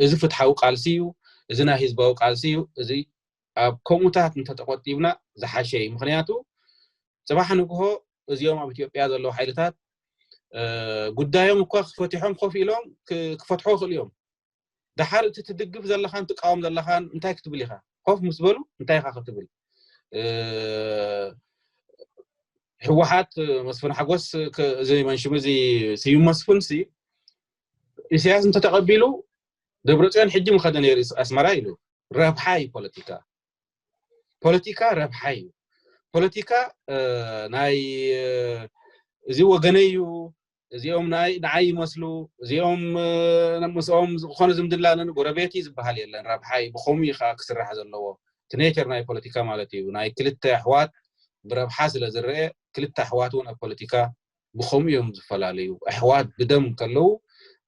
እዚ ፍትሓዊ ቃልሲ እዩ። እዚ ናይ ህዝባዊ ቃልሲ እዩ። እዚ ኣብ ከምኡታት እንተተቆጢብና ዝሓሸ እዩ። ምክንያቱ ፅባሕ ንግሆ እዚኦም ኣብ ኢትዮጵያ ዘለዉ ሓይልታት ጉዳዮም እኳ ክፈትሖም ኮፍ ኢሎም ክፈትሖ ይኽእሉ እዮም። ደሓር እቲ ትድግፍ ዘለኻን ትቃወም ዘለኻን እንታይ ክትብል ኢኻ? ኮፍ ምስ በሉ እንታይ ኢኻ ክትብል? ህወሓት መስፍን ሓጎስ፣ እዚ መንሽም እዚ ስዩም መስፍን ሲ ኢሳያስ እንተተቐቢሉ ደብረፅዮን ሕጂ ምኸደ ነይሩ ኣስመራ ኢሉ። ረብሓ እዩ ፖለቲካ። ፖለቲካ ረብሓ እዩ። ፖለቲካ ናይ እዚ ወገነይ እዩ፣ እዚኦም ንዓይ ይመስሉ፣ እዚኦም ምስኦም ዝኾነ ዝምድላ ኣለኒ፣ ጎረቤት እዩ ዝበሃል የለን። ረብሓ እዩ። ብኸምኡ እዩ ከዓ ክስራሕ ዘለዎ። እቲ ኔቸር ናይ ፖለቲካ ማለት እዩ። ናይ ክልተ ኣሕዋት ብረብሓ ስለ ዝረአ ክልተ ኣሕዋት እውን ኣብ ፖለቲካ ብኸምኡ እዮም ዝፈላለዩ። ኣሕዋት ብደም ከለዉ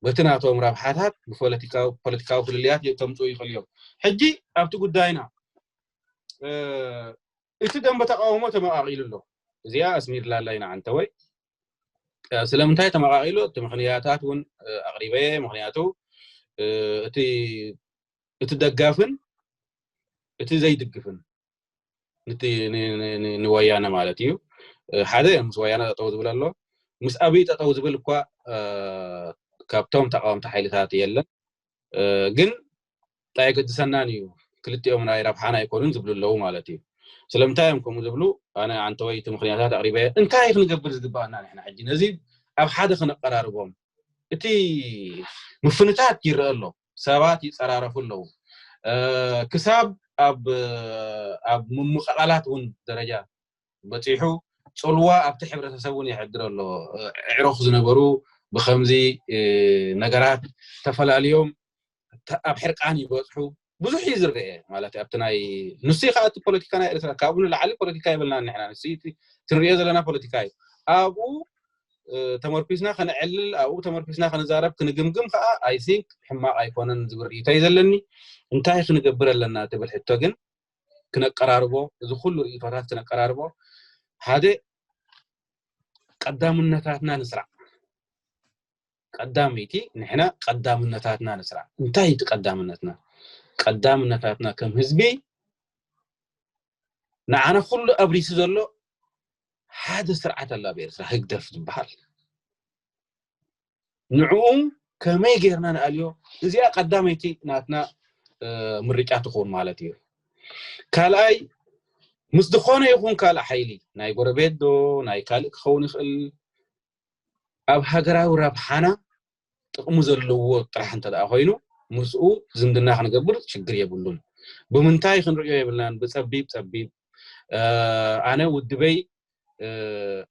በቲ ናቶም ረብሓታት ብፖለቲካዊ ፖለቲካዊ ፍልልያት ከምፅኡ ይኽእሉ እዮም። ሕጂ ኣብቲ ጉዳይና እቲ ደንበ ተቃውሞ ተመቃቂሉ ኣሎ። እዚኣ ኣስሚርላላ ኢና ዓንተወይ። ስለምንታይ ተመቃቂሉ? እቲ ምክንያታት እውን ኣቅሪበ። ምክንያቱ እቲ እቲ ደጋፍን እቲ ዘይድግፍን ንወያነ ማለት እዩ። ሓደ ምስ ወያነ ጠጠው ዝብል ኣሎ፣ ምስ ኣብይ ጠጠው ዝብል እኳ ካብቶም ተቃወምቲ ሓይልታት የለን። ግን እንታይ የገድሰናን እዩ፣ ክልቲኦም ናይ ረብሓና ኣይኮኑን ዝብሉ ኣለዉ ማለት እዩ። ስለምንታይ እዮም ከምኡ ዝብሉ? ኣነ ኣንተወይ እቲ ምክንያታት ኣቅሪበ። እንታይ ክንገብር ዝግባኣና ንሕና ሕጂ ነዚ ኣብ ሓደ ክነቀራርቦም? እቲ ምፍንታት ይረአ ኣሎ። ሰባት ይፀራረፉ ኣለዉ። ክሳብ ኣብ ኣብ ምምቕቓላት እውን ደረጃ በፂሑ፣ ፅልዋ ኣብቲ ሕብረተሰብ እውን የሕድር ኣሎ። ኣዕሩኽ ዝነበሩ ብከምዚ ነገራት ተፈላልዮም ኣብ ሕርቃን ይበፅሑ። ብዙሕ እዩ ዝረአ ማለት ኣብቲ ናይ ንሱ ከዓ እቲ ፖለቲካ ናይ ኤርትራ ካብኡ ንላዕሊ ፖለቲካ የብልና ንሕና። ንሱ ትንሪኦ ዘለና ፖለቲካ እዩ። ኣብኡ ተመርኩስና ከነዕልል ኣብኡ ተመርኩስና ክንዛረብ ክንግምግም ከዓ I think ሕማቕ ኣይኮነን ዝብል ርእይቶ እዩ ዘለኒ። እንታይ ክንገብር ኣለና ትብል ሕቶ ግን ክነቀራርቦ፣ እዚ ኩሉ ርእይቶታት ክነቀራርቦ ሓደ ቀዳምነታትና ንስራዕ። ቀዳመይቲ ንሕና ቀዳምነታትና ንስራዕ። እንታይ እቲ ቀዳምነትና? ቀዳምነታትና ከም ህዝቢ ንዓና ኩሉ ኣብሪሱ ዘሎ ሓደ ስርዓት ኣሎ ኣብ ኤርትራ፣ ህግደፍ ዝበሃል። ንዕኡ ከመይ ጌርና ንኣልዮ? እዚኣ ቀዳመይቲ ናትና ምርጫ ትኸውን ማለት እዩ። ካልኣይ ምስ ዝኾነ ይኹን ካልእ ሓይሊ ናይ ጎረቤት ዶ ናይ ካልእ ክኸውን ይኽእል ኣብ ሃገራዊ ረብሓና ጥቕሚ ዘለዎ ጥራሕ እንተ ደኣ ኮይኑ ምስኡ ዝምድና ክንገብር ሽግር የብሉን። ብምንታይ ክንርእዮ የብልናን ብጸቢብ ጸቢብ ኣነ ውድበይ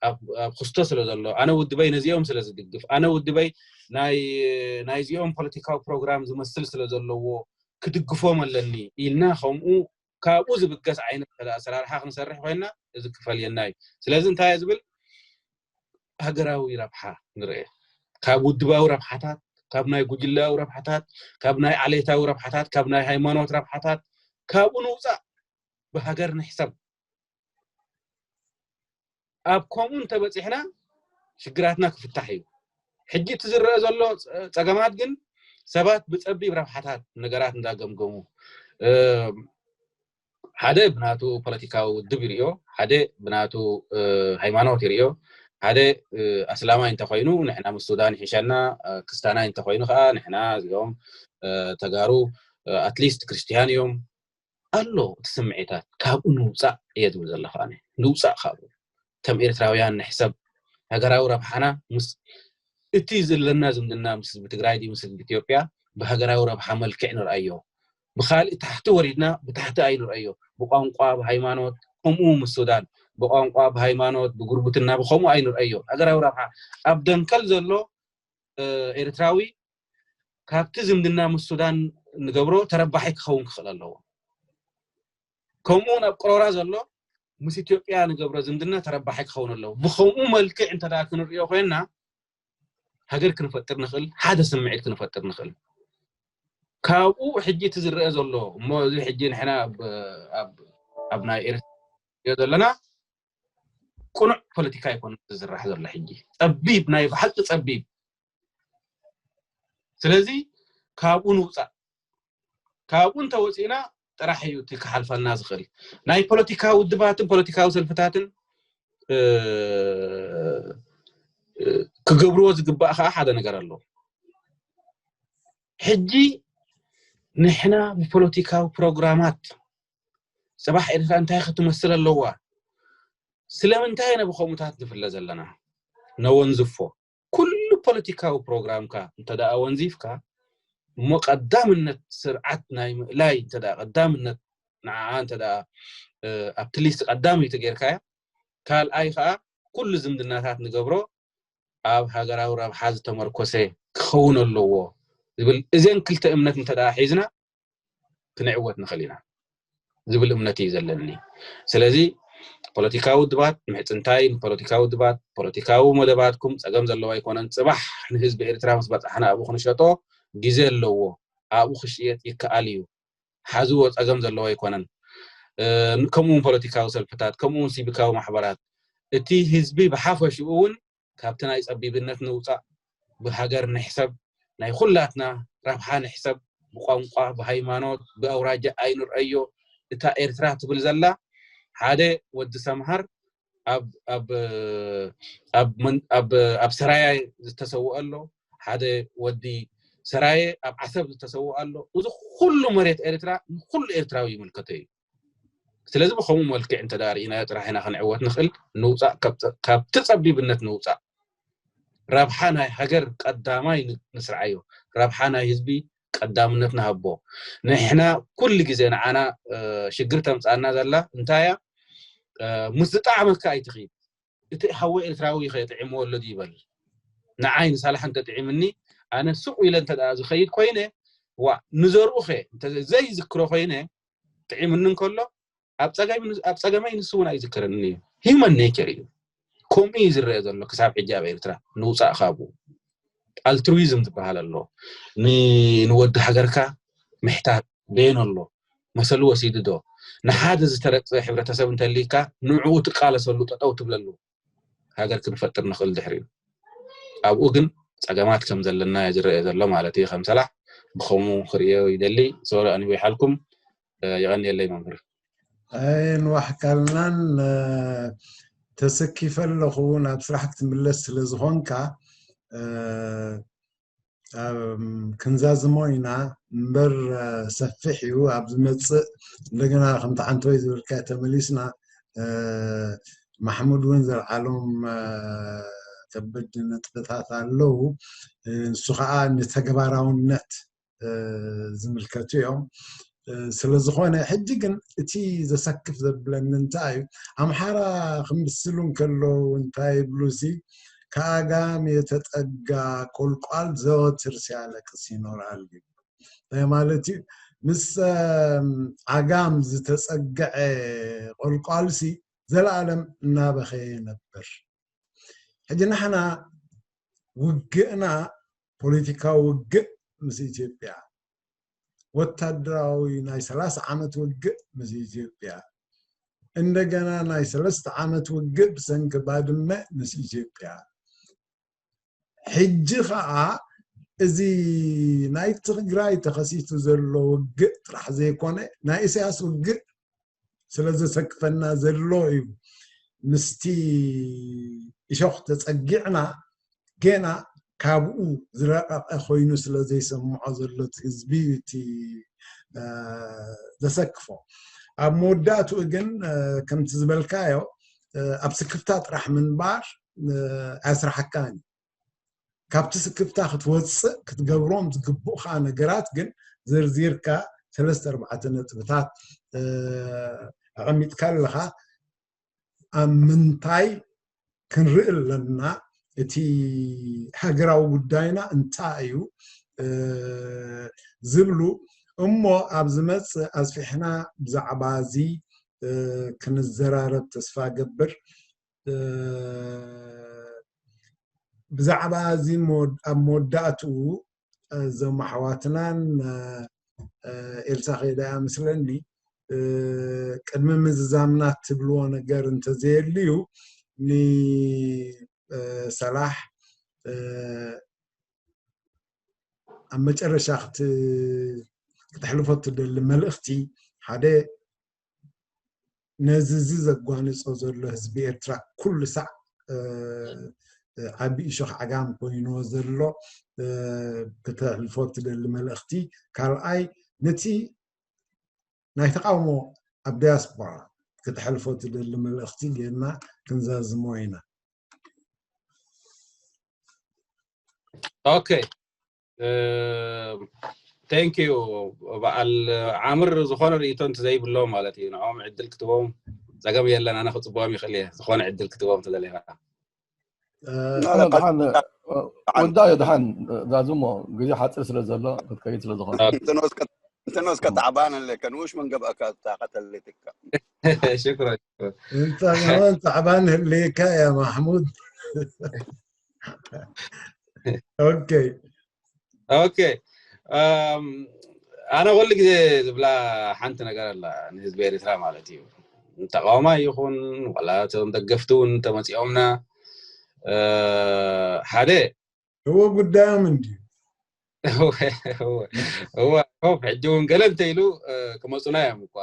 ኣብ ክስቶ ስለ ዘሎ ኣነ ውድበይ ነዚኦም ስለ ዝድግፍ ኣነ ውድበይ ናይዚኦም ፖለቲካዊ ፕሮግራም ዝመስል ስለ ዘለዎ ክድግፎም ኣለኒ ኢልና ከምኡ ካብኡ ዝብገስ ዓይነት ኣሰራርሓ ክንሰርሕ ኮይና እዚ ክፈልየና እዩ። ስለዚ እንታይ ዝብል ሃገራዊ ረብሓ ንርአ፣ ካብ ውድባዊ ረብሓታት፣ ካብ ናይ ጉጅላዊ ረብሓታት፣ ካብ ናይ ዓሌታዊ ረብሓታት፣ ካብ ናይ ሃይማኖት ረብሓታት ካብኡ ንውፃእ ብሃገር ንሕሰብ። ኣብ ከምኡ እንተበፂሕና ሽግራትና ክፍታሕ እዩ። ሕጂ እቲ ዝረአ ዘሎ ፀገማት ግን ሰባት ብፀቢብ ረብሓታት ነገራት እንዳገምገሙ ሓደ ብናቱ ፖለቲካዊ ውድብ ይርእዮ፣ ሓደ ብናቱ ሃይማኖት ይርእዮ። ሓደ ኣስላማይ እንተኮይኑ ንሕና ምስ ሱዳን ይሕሸና፣ ክስታናይ እንተኮይኑ ከዓ ንሕና እዚኦም ተጋሩ ኣትሊስት ክርስትያን እዮም ኣሎ እቲ ስምዒታት። ካብኡ ንውፃእ እየ ዝብል ዘለኹ ኣነ። ንውፃእ ካብኡ ከም ኤርትራውያን ንሕሰብ። ሃገራዊ ረብሓና ምስ እቲ ዘለና ዝምድና ምስ ህዝቢ ትግራይ ድዩ ምስ ህዝቢ ኢትዮጵያ ብሃገራዊ ረብሓ መልክዕ ንርኣዮ። ብካልእ ታሕቲ ወሪድና ብታሕቲ ኣይንርኣዮ። ብቋንቋ ብሃይማኖት ከምኡ ምስ ሱዳን ብቋንቋ ብሃይማኖት ብጉርብትና ብከምኡ ኣይንርኣዮ። ሃገራዊ ረብሓ ኣብ ደንከል ዘሎ ኤርትራዊ ካብቲ ዝምድና ምስ ሱዳን ንገብሮ ተረባሒ ክኸውን ክኽእል ኣለዎ። ከምኡ እውን ኣብ ቅሮራ ዘሎ ምስ ኢትዮጵያ ንገብሮ ዝምድና ተረባሒ ክኸውን ኣለዎ። ብከምኡ መልክዕ እንተ ደኣ ክንርእዮ ኮይንና ሃገር ክንፈጥር ንኽእል፣ ሓደ ስምዒት ክንፈጥር ንኽእል። ካብኡ ሕጂ እቲ ዝረአ ዘሎ እሞ እዚ ሕጂ ንሕና ኣብ ኣብ ኣብ ናይ ኤርትራ ዘለና ቅኑዕ ፖለቲካ ኣይኮነን ዝዝራሕ ዘሎ ሕጂ። ጸቢብ ናይ ብሓቂ ጸቢብ። ስለዚ ካብኡ ንውፃእ። ካብኡ እንተወፂእና ጥራሕ እዩ እቲ ክሓልፈልና ዝኽእል። ናይ ፖለቲካ ውድባትን ፖለቲካዊ ሰልፍታትን ክገብርዎ ዝግባእ ከዓ ሓደ ነገር ኣሎ። ሕጂ ንሕና ብፖለቲካዊ ፕሮግራማት ፅባሕ ኤርትራ እንታይ ክትመስል ኣለዋ፣ ስለምንታይ ኢና ብከምኡታት ንፍለ ዘለና? ነወንዝፎ። ኩሉ ፖለቲካዊ ፕሮግራምካ እንተ ደኣ ወንዚፍካ እሞ ቀዳምነት ስርዓት ናይ ምእላይ እንተ ደኣ ቀዳምነት ንዓኣ እንተ ደኣ ኣብቲ ሊስት ቀዳመይቲ ጌርካያ፣ ካልኣይ ከዓ ኩሉ ዝምድናታት ንገብሮ ኣብ ሃገራዊ ረብሓ ዝተመርኮሰ ክኸውን ኣለዎ ዝብል እዘን ክልተ እምነት እንተ ደኣ ሒዝና ክንዕወት ንኽእል ኢና ዝብል እምነት እዩ ዘለኒ። ስለዚ ፖለቲካዊ ውድባት ምሕፅንታይ ንፖለቲካዊ ውድባት፣ ፖለቲካዊ መደባትኩም ፀገም ዘለዎ ኣይኮነን። ፅባሕ ንህዝቢ ኤርትራ ምስ በፃሕና ኣብኡ ክንሸጦ ግዜ ኣለዎ። ኣብኡ ክሽየጥ ይከኣል እዩ። ሓዝዎ፣ ፀገም ዘለዎ ኣይኮነን። ከምኡውን ፖለቲካዊ ሰልፍታት፣ ከምኡውን ሲቪካዊ ማሕበራት፣ እቲ ህዝቢ ብሓፈሽኡ እውን ካብቲ ናይ ፀቢብነት ንውፃእ፣ ብሃገር ንሕሰብ፣ ናይ ኩላትና ረብሓ ንሕሰብ፣ ብቋንቋ፣ ብሃይማኖት፣ ብኣውራጃ ኣይንርአዮ። እታ ኤርትራ ትብል ዘላ ሓደ ወዲ ሰምሃር ኣብ ኣብ ኣብ ሰራየ ዝተሰውአ ኣሎ፣ ሓደ ወዲ ሰራየ ኣብ ዓሰብ ዝተሰውአ ኣሎ። እዚ ኩሉ መሬት ኤርትራ ንኩሉ ኤርትራዊ ይምልከቶ እዩ። ስለዚ ብከምኡ መልክዕ እንተ ርኢናዮ ጥራሕ ኢና ክንዕወት ንኽእል። ንውፃእ፣ ካብቲ ፀቢብነት ንውፃእ። ረብሓ ናይ ሃገር ቀዳማይ ንስርዓዮ። ረብሓ ናይ ህዝቢ ቀዳምነት ንሃቦ። ንሕና ኩሉ ግዜ ንዓና ሽግር ተምፃና ዘላ እንታይ እያ? ምስ ዝጠዓመካ ኣይትኽይድ። እቲ ሓወ ኤርትራዊ ከ ጥዒምዎ ኣሎ ይበል? ንዓይ ንሳላሕ እንተጥዒምኒ፣ ኣነ ሱቕ ኢለ እንተ ዝኸይድ ኮይነ፣ ዋ፣ ንዘርኡ ከ ዘይዝክሮ ኮይነ፣ ጥዒምኒ እንከሎ ኣብ ፀገመይ ንሱ እውን ኣይዝክረንን እዩ። ሂውማን ኔቸር እዩ። ከምኡ እዩ ዝረአ ዘሎ ክሳብ ሕጂ ኣብ ኤርትራ። ንውፃእ ካብኡ። ኣልትሩዊዝም ዝበሃል ኣሎ። ንወዲ ሃገርካ ምሕታት በየን ኣሎ? መሰሉ ወሲዱ ዶ? ንሓደ ዝተረግፀ ሕብረተሰብ እንተሊካ ንዕኡ ትቃለሰሉ፣ ጠጠው ትብለሉ ሃገር ክንፈጥር ንኽእል ድሕሪኡ። ኣብኡ ግን ፀገማት ከም ዘለና ዝረአ ዘሎ ማለት እዩ። ከም ሰላሕ ብኸምኡ ክርእዮ ይደሊ። ሶሪ ኣንወ ይሓልኩም። የቐንየለይ መምህር። ኣይንዋሕካልናን። ተሰኪፈ ኣለኹ ናብ ስራሕ ክትምለስ ስለ ዝኾንካ ክንዛዝሞ ኢና እምበር ሰፊሕ እዩ። ኣብ ዝመፅእ እንደገና ከምቲ ሓንተወይ ዝበልካ ተመሊስና ማሕሙድ እውን ዘልዓሎም ከበድ ነጥብታት ኣለዉ። ንሱ ከዓ ንተግባራውነት ዝምልከቱ እዮም። ስለዝኾነ ሕጂ ግን እቲ ዘሰክፍ ዘብለኒ እንታይ እዩ፣ ኣምሓራ ክምስሉ እንከለዉ እንታይ ይብሉ ሲ ከኣጋም የተጠጋ ቆልቋል ዘወትር ሲያለቅስ ይኖራል ይብሉ። እንታይ ማለት እዩ? ምስ ዓጋም ዝተፀግዐ ቆልቋል ሲ ዘለኣለም እናበኸየ ይነብር። ሕጂ ንሕና ውግእና ፖለቲካዊ ውግእ ምስ ኢትዮጵያ፣ ወታደራዊ ናይ ሰላሳ ዓመት ውግእ ምስ ኢትዮጵያ፣ እንደገና ናይ ሰለስተ ዓመት ውግእ ብሰንኪ ባድመ ምስ ኢትዮጵያ። ሕጂ ከዓ እዚ ናይ ትግራይ ተኸሲቱ ዘሎ ውግእ ጥራሕ ዘይኮነ ናይ ኢሳያስ ውግእ ስለ ዘሰክፈና ዘሎ እዩ። ምስቲ እሾኽ ተፀጊዕና ገና ካብኡ ዝረቐቐ ኮይኑ ስለ ዘይሰምዖ ዘሎ እቲ ህዝቢ እቲ ዘሰክፎ። ኣብ መወዳእትኡ ግን ከምቲ ዝበልካዮ ኣብ ስክፍታ ጥራሕ ምንባር ኣያስራሓካን እዩ። ካብቲ ስክፍታ ክትወፅእ ክትገብሮም ዝግብኡካ ነገራት ግን ዘርዚርካ ሰለስተ ኣርባዕተ ነጥብታት ኣቐሚጥካ ኣለኻ። ኣብ ምንታይ ክንርኢ ኣለና፣ እቲ ሃገራዊ ጉዳይና እንታይ እዩ ዝብሉ እሞ ኣብ ዝመፅእ ኣስፊሕና ብዛዕባ እዚ ክንዘራረብ ተስፋ ገብር። ብዛዕባ እዚ ኣብ መወዳእትኡ እዞም ኣሕዋትናን ኤልሳ ከይዳ እያ ምስለኒ ቅድሚ ምዝዛምና ትብልዎ ነገር እንተዘየልዩ ንሰላሕ ኣብ መጨረሻ ክትሕልፎ ትደሊ መልእኽቲ ሓደ ነዚ እዚ ዘጓንፆ ዘሎ ህዝቢ ኤርትራ ኩሉ ሳዕ ዓቢ እሾኽ ዓጋም ኮይንዎ ዘሎ ክተሕልፎ ትደሊ መልእኽቲ ካልኣይ ነቲ ናይ ተቃውሞ ኣብ ዲያስፖራ ክተሕልፎ ትደሊ መልእኽቲ ጌርና ክንዛዝሞ ኢና። ኦኬ፣ thank you። በዓል ዓምር ዝኾነ ርእይቶ እንተ ዘይብሎም ማለት እዩ፣ ንዕኦም ዕድል ክትቦም ጸገም የለን። ኣነ ክጽብዎም ይኽእል እየ፣ ዝኾነ ዕድል ክትቦም ተደሊኻ። ወዳዮ ድሓን ዛዝሞ፣ ግዜ ሓፂር ስለ ዘሎ ክትከይድ ስለ ዝኾነ። انت نوسك تعبان لك نوش من قبل اكا طاقه اللي تكا. ሽክረን። انت كمان تعبان هليكا يا محمود. اوكي. ኦኬ። ኣነ ኩሉ ግዜ ዝብላ ሓንቲ ነገር ኣላ ንህዝቢ ኤርትራ ማለት እዩ። ተቃዋማይ ይኹን ዋላ እቶም ደገፍቲ እውን ተመፂኦምና ሓደ هو قدام እንዲ እወ ሕጂ እውን ገለ እንተኢሉ ክመፁና እዮም እኳ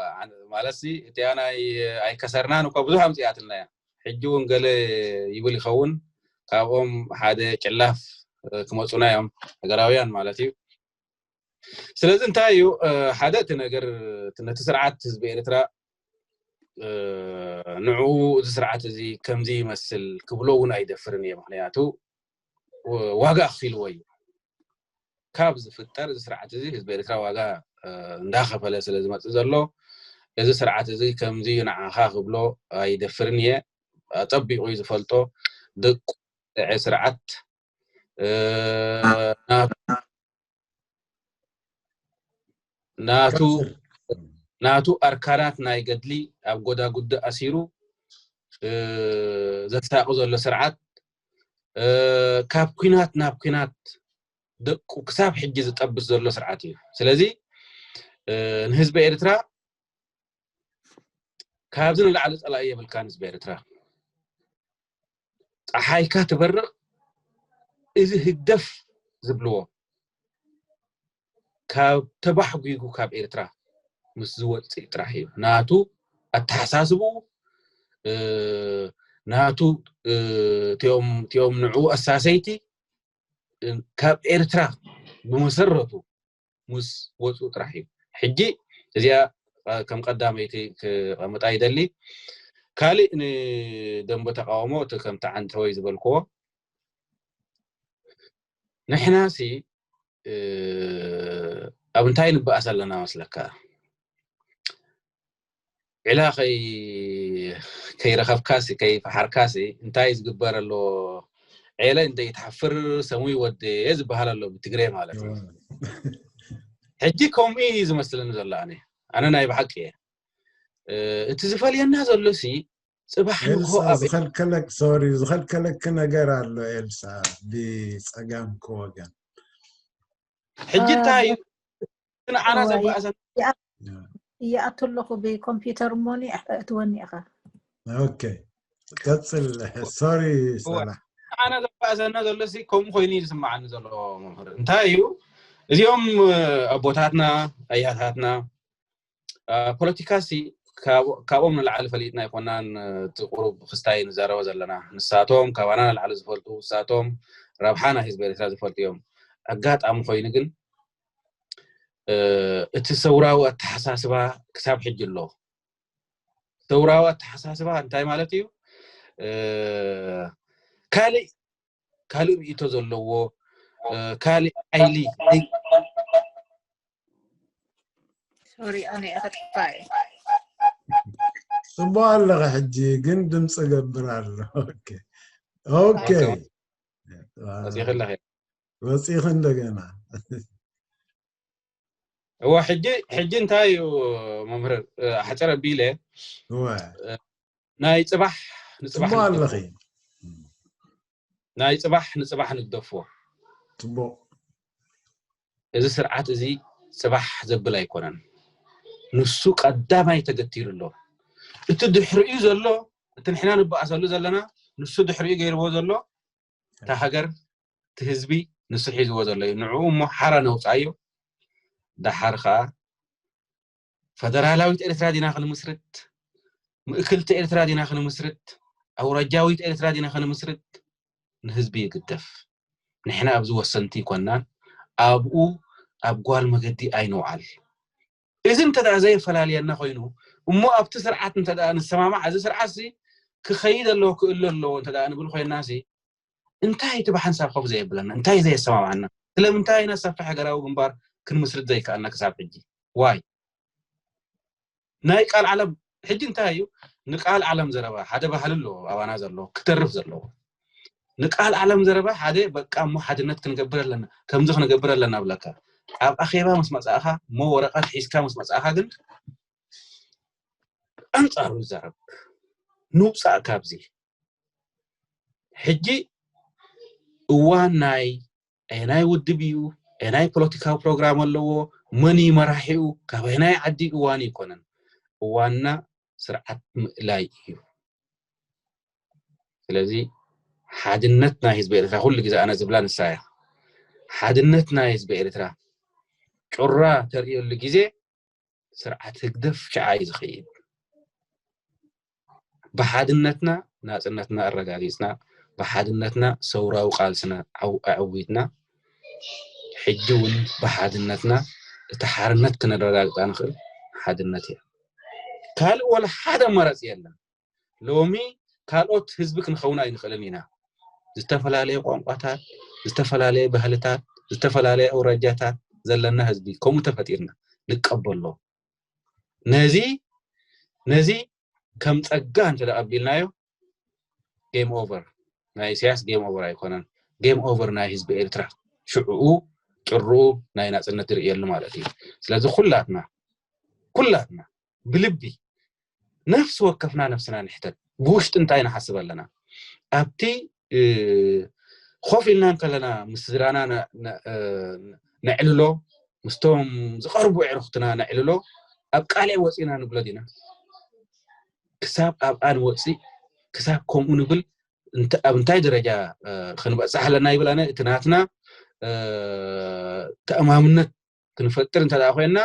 ማለት ሲ እቲያ ናይ ኣይከሰርናን እኳ ብዙሕ ኣምፅኣትልና እያ። ሕጂ እውን ገለ ይብል ይኸውን ካብኦም ሓደ ጭላፍ ክመፁና እዮም ሃገራውያን ማለት እዩ። ስለዚ እንታይ እዩ ሓደ እቲ ነገር ነቲ ስርዓት ህዝቢ ኤርትራ ንዕኡ እዚ ስርዓት እዚ ከምዚ ይመስል ክብሎ እውን ኣይደፍርን እየ። ምክንያቱ ዋጋ ኣኽፊልዎ እዩ። ካብ ዝፍጠር እዚ ስርዓት እዚ ህዝቢ ኤርትራ ዋጋ እንዳኸፈለ ስለ ዝመፅእ ዘሎ እዚ ስርዓት እዚ ከምዚ እዩ ንዓኻ ክብሎ ኣይደፍርን እየ። ኣፀቢቑ እዩ ዝፈልጦ። ደቁ ስርዓት ናቱ ናቱ ኣርካናት ናይ ገድሊ ኣብ ጎዳጉዲ ኣሲሩ ዘሳቂ ዘሎ ስርዓት ካብ ኩናት ናብ ኩናት ደቁ ክሳብ ሕጂ ዝጠብስ ዘሎ ስርዓት እዩ። ስለዚ ንህዝቢ ኤርትራ ካብዚ ንላዕሊ ፀላኢ የብልካን። ህዝቢ ኤርትራ ፀሓይካ ትበርቕ እዚ ህግደፍ ዝብልዎ ካብ ተባሕጒጉ ካብ ኤርትራ ምስ ዝወፅእ ጥራሕ እዩ ናቱ ኣተሓሳስቡ ናቱ እቲኦም ንዕኡ ኣሳሰይቲ ካብ ኤርትራ ብመሰረቱ ምስ ወፁ ጥራሕ እዩ። ሕጂ እዚኣ ከም ቀዳመይቲ ክቐምጣ ይደሊ። ካሊእ ንደንበ ተቃውሞ እቲ ከምቲ ዓንተወይ ዝበልክዎ ንሕናሲ ኣብ እንታይ ንበኣስ ኣለና መስለካ? ዕላ ከይረኸብካሲ ከይፈሓርካሲ እንታይ ዝግበር ኣሎ? ዔለ እንደ ይትሓፍር ሰሙይ ወደ ዝበሃል ኣሎ ብትግሬ ማለት እዩ። ሕጂ ከምኡ እዩ ዝመስለኒ ዘሎ ኣነ ኣነ ናይ ብሓቂ እየ። እቲ ዝፈልየና ዘሎ ሲ ፅባሕ ንግሆ ዝኸልከለክ ሶሪ ዝኸልከለክ ነገር ኣሎ ኤልሳ ብፀጋምክ ወገን። ሕጂ እንታይ እዩ ንዓና ዘባእሰ ይኣቱ ኣለኹ ብኮምፒውተር እሞኒ እትወኒ ኢኻ። ኦኬ ቀፅል። ሶሪ ሰላ ኣነ ዘባእሰና ዘሎ ሲ ከምኡ ኮይኑ እዩ ዝስማዓኒ ዘሎ መምህር። እንታይ እዩ እዚኦም ኣቦታትና ኣያታትና ፖለቲካ ሲ ካብኦም ንላዕሊ ፈሊጥና ኣይኮናን። እቲ ቁሩብ ክስታይ ንዛረቦ ዘለና ንሳቶም ካባና ንላዕሊ ዝፈልጡ ንሳቶም ረብሓ ናይ ህዝቢ ኤርትራ ዝፈልጡ እዮም። ኣጋጣሚ ኮይኑ ግን እቲ ሰውራዊ ኣተሓሳስባ ክሳብ ሕጂ ኣሎ። ሰውራዊ ኣተሓሳስባ እንታይ ማለት እዩ? ካልእ ካልእ ርእይቶ ዘለዎ ካልእ ሓይሊ ሶሪ ኣነ እየ ተጥፋእ። ፅቡቅ ኣለኸ ሕጂ ግን ድምፂ ገብር ኣሎ። ኦኬ ኦኬ መፂኺ ኣለኺ ወፂኺ እንደገና እዋ ሕጂ ሕጂ እንታይ እዩ መምህር ኣሕፅር ኣቢለ እወ ናይ ፅባሕ ንፅባሕ ፅቡቅ ኣለኺ ናይ ፅባሕ ንፅባሕ ንግደፎ ፅቡቅ እዚ ስርዓት እዚ ፅባሕ ዘብል ኣይኮነን። ንሱ ቀዳማይ ተገቲሩ ኣሎ። እቲ ድሕሪኡ ዘሎ እቲ ንሕና ንበኣሰሉ ዘለና ንሱ ድሕሪኡ ገይርዎ ዘሎ እታ ሃገር እቲ ህዝቢ ንሱ ሒዝዎ ዘሎ እዩ። ንዕኡ እሞ ሓራ ነውፃዮ። ደሓር ከዓ ፈደራላዊት ኤርትራ ዲና ክንምስርት፣ ምእክልቲ ኤርትራ ዲና ክንምስርት፣ ኣውራጃዊት ኤርትራ ዲና ክንምስርት ንህዝቢ ይግደፍ። ንሕና ኣብዚ ወሰንቲ ይኮናን ኣብኡ ኣብ ጓል መገዲ ኣይንውዓል። እዚ እንተ ደኣ ዘየፈላልየና ኮይኑ እሞ ኣብቲ ስርዓት እንተ ደኣ ንሰማማዕ እዚ ስርዓት ሲ ክኸይድ ኣለዎ ክእሎ ኣለዎ እንተ ደኣ ንብል ኮይና ሲ እንታይ እቲ ብሓንሳብ ኮፍ ዘየብለና እንታይ ዘየሰማማዓና ስለምንታይ ኢና ሰፊሕ ሃገራዊ ግንባር ክንምስርት ዘይከኣልና ክሳብ ሕጂ ዋይ ናይ ቃል ዓለም ሕጂ እንታይ እዩ ንቃል ዓለም ዘረባ ሓደ ባህሊ ኣሎ ኣባና ዘሎ ክተርፍ ዘለዎ ንቃል ዓለም ዘረባ ሓደ በቃ እሞ ሓድነት ክንገብር ኣለና ከምዚ ክንገብር ኣለና ብለካ ኣብ ኣኼባ ምስ መጻእኻ፣ እሞ ወረቐት ሒዝካ ምስ መጻእኻ ግን ኣንጻሩ ይዛረብ። ንውጻእ ካብዚ። ሕጂ እዋን ናይ ኣየናይ ውድብ እዩ፣ ኣየናይ ፖለቲካዊ ፕሮግራም ኣለዎ፣ መን እዩ መራሒኡ፣ ካብ ኣየናይ ዓዲ እዋን ኣይኮነን። እዋንና ስርዓት ምእላይ እዩ። ስለዚ ሓድነት ናይ ህዝቢ ኤርትራ፣ ኩሉ ግዜ ኣነ ዝብላ ንሳ እያ። ሓድነት ናይ ህዝቢ ኤርትራ ጩራ ተርእየሉ ግዜ ስርዓት ህግደፍ ሽዓ እዩ ዝኸይድ። ብሓድነትና ናጽነትና ኣረጋጊጽና፣ ብሓድነትና ሰውራዊ ቃልስና ዓው-፣ ኣዕዊትና፣ ሕጂ እውን ብሓድነትና እቲ ሓርነት ክነረጋግጻ ንኽእል ሓድነት እያ። ካልእ ወላ ሓደ ኣማራጺ የለን። ሎሚ ካልኦት ህዝቢ ክንኸውን ኣይንኽእልን ኢና። ዝተፈላለየ ቋንቋታት፣ ዝተፈላለየ ባህልታት፣ ዝተፈላለየ ኣውራጃታት ዘለና ህዝቢ፣ ከምኡ ተፈጢርና ንቀበሎ። ነዚ፣ ነዚ ከም ጸጋ እንተ ተቐቢልናዮ፣ ጌም ኦቨር። ናይ ኢሳያስ ጌም ኦቨር ኣይኮነን። ጌም ኦቨር ናይ ህዝቢ ኤርትራ። ሽዕኡ ጭርኡ ናይ ናጽነት ዝርእየሉ ማለት እዩ። ስለዚ ኩላትና፣ ኩላትና ብልቢ ነፍሲ ወከፍና ነፍስና ንሕተት። ብውሽጢ እንታይ ንሓስብ ኣለና? ኣብቲ፣ እ፣ ኮፍ ኢልና እንከለና ምስ ስድራና ነ-፣ ነ-፣ እ፣ ነዕልሎ፣ ምስቶም ዝቐርቡ ኣዕሩኽትና ነዕልሎ፣ ኣብ ቃልዕ ወጺና ንብሎ ዲና? ክሳብ ኣብኣ ንወጽእ፣ ክሳብ ከምኡ ንብል፣ እንተ-፣ ኣብ እንታይ ደረጃ፣ እ፣ ክንበጽሕ ኣለና ይብል ኣነ። እቲ ናትና፣ እ፣ ተኣማምነት ክንፈጥር እንተ ደኣ ኮይንና፣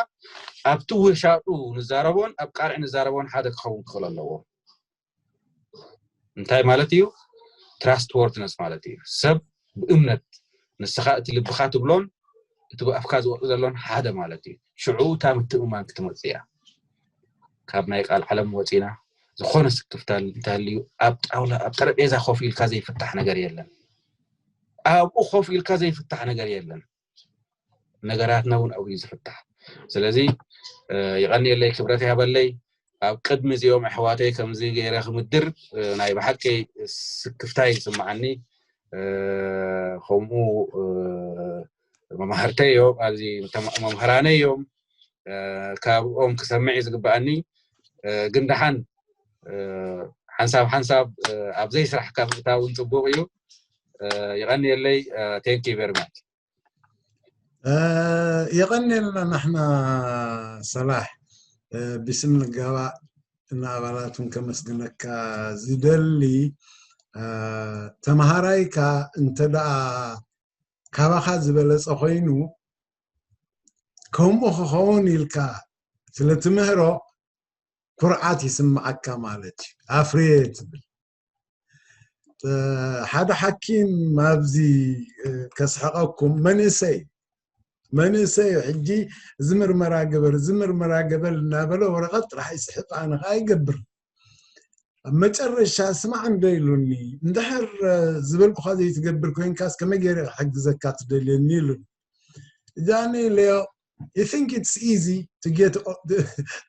ኣብቲ ውሻጡ ንዛረቦን ኣብ ቃልዕ ንዛረቦን ሓደ ክኸውን ክኽእል ኣለዎ። እንታይ ማለት እዩ? ትራስት ወርድነስ ማለት እዩ። ሰብ ብእምነት፣ ንስኻ እቲ ልብኻ ትብሎን እቲ ብኣፍካ ዝወጽእ ዘሎን ሓደ ማለት እዩ። ሽዑ እታ ምትእምማን ክትመጽእ እያ። ካብ ናይ ቃል ዓለም ወጺና፣ ዝኾነ ስክፍታ እንተሃልዩ፣ ኣብ ጣውላ፣ ኣብ ጠረጴዛ ኮፍ ኢልካ ዘይፍታሕ ነገር የለን። ኣብኡ ኮፍ ኢልካ ዘይፍታሕ ነገር የለን። ነገራትና እውን ኣብኡ እዩ ዝፍታሕ። ስለዚ፣ እ፣ ይቐንየለይ፣ ክብረት ይሃበለይ። ኣብ ቅድሚ እዚኦም ኣሕዋተይ ከምዚ ገይረ ክምድር፣ እ፣ ናይ ብሓቂ ስክፍታ ይስምዓኒ። እ፣ ከምኡ፣ እ፣ መማህርተይ እዮም፣ ኣብዚ ተማ-፣ መምህራነይ እዮም። እ፣ ካብኦም ክሰምዕ እዩ ዝግብኣኒ። እ፣ ግን ደሓን፣ እ፣ ሓንሳብ ሓንሳብ፣ እ፣ ኣብ ዘይስራሕካ ምእታው እውን ጽቡቕ እዩ። እ፣ ይቐንየለይ። እ፣ thank you very much። እ፣ የቐንየልና ናሕና ሰላሕ። እ፣ ብስም ንጋባእ ንኣባላቱን ከመስግነካ ዝደሊ፣ እ፣ ተምሃራይካ እንተ ደኣ ካባኻ ዝበለጸ ኮይኑ፣ ከምኡ ክኸውን ኢልካ ስለ ትምህሮ ኩርዓት ይስምዓካ ማለት እዩ። ኣፍርየ ትብል። እ፣ ሓደ ሓኪም ኣብዚ፣ እ፣ ከስሕቐኩም መንእሰይ፣ መንእሰይ ሕጂ እዚ ምርመራ ግበር፣ እዚ ምርመራ ግበር እናበለ ወረቐት ጥራሕ ይስሕቕ፣ ኣነ ኸዓ ይገብር። ኣብ መጨረሻ ስማዕ እንዶ ኢሉኒ፣ እንድሕር፣ እ፣ ዝበልኩኻ ዘይትገብር ኮይንካስ ከመይ ገይረ ክሕግዘካ ትደልየኒ ኢሉኒ። እዛኒ ኢለዮ፣ you think it's easy to get o-,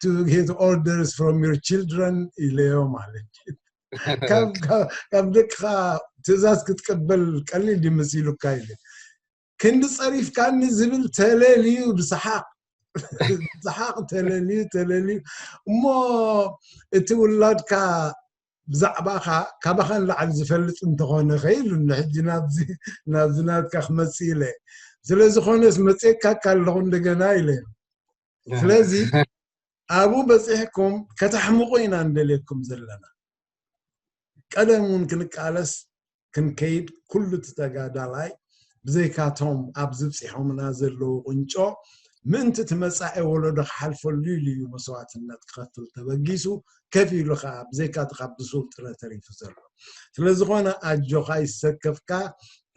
to get orders from your children ኢለዮ ማለት እዩ። ካብ፣ ካብ፣ ካብ ደቅኻ ትእዛዝ ክትቀበል ቀሊል ድዩ መሲሉካ ኢለ። ክንዲ ጸሪፍካኒ ዝብል ተለልዩ ብሰሓቕ፣ ብሰሓቕ ተለልዩ፣ ተለልዩ። እሞ እቲ ውላድካ ብዛዕባኻ ካባኻ ንላዕሊ ዝፈልጥ እንተኾነ ከ ኢሉኒ፣ ሕጂ ናብዚ፣ ናብዚ ናትካ ክመጽእ ኢለ። ስለ ዝኾነስ መጽኤካ ኣለኹ እንደገና ኢለ። ስለዚ ኣብኡ በጺሕኩም ከተሕምቑ ኢና እንደልየኩም ዘለና። ቀደም እውን ክንቃለስ ክንከይድ ኩሉ እቲ ተጋዳላይ ብዘይካቶም ኣብዚ ብጺሖምና ዘለዉ ቁንጮ ምእንቲ እቲ መጻኢ ወለዶ ክሓልፈሉ ኢሉ እዩ መስዋእትነት ክኸፍል ተበጊሱ፣ ከፊሉ ኸዓ ብዘይካ እቲ ካብ ብሱል ጥረ ተሪፉ ዘሎ። ስለ ዝኾነ ኣጆኻ ይሰከፍካ።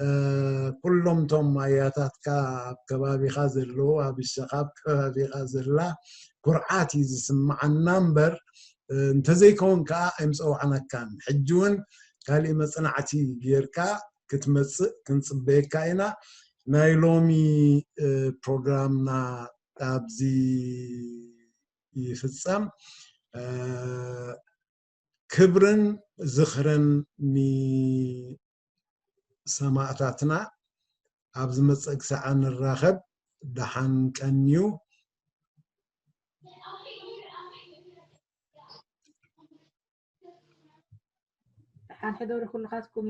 እ፣ ኩሎም ቶም ኣያታትካ ኣብ ከባቢኻ ዘለዉ፣ ኣብ ሸኻ ኣብ ከባቢኻ ዘላ ኩርዓት እዩ ዝስምዓና እምበር፣ እ፣ እንተዘይከውን ከኣ ኣይምጸዋዕናካን። ሕጂ እውን ካሊእ መጽናዕቲ ጌርካ ክትመጽእ ክንጽበየካ ኢና። ናይ ሎሚ፣ እ፣ ፕሮግራምና ኣብዚ ይፍጸም። እ፣ ክብርን ዝኽርን ንሰማእታትና። ኣብ ዝመጽእ ክሳዕ ንራኸብ፣ ደሓን ቀንዩ። ደሓን ሕደሩ ኩልኻትኩም።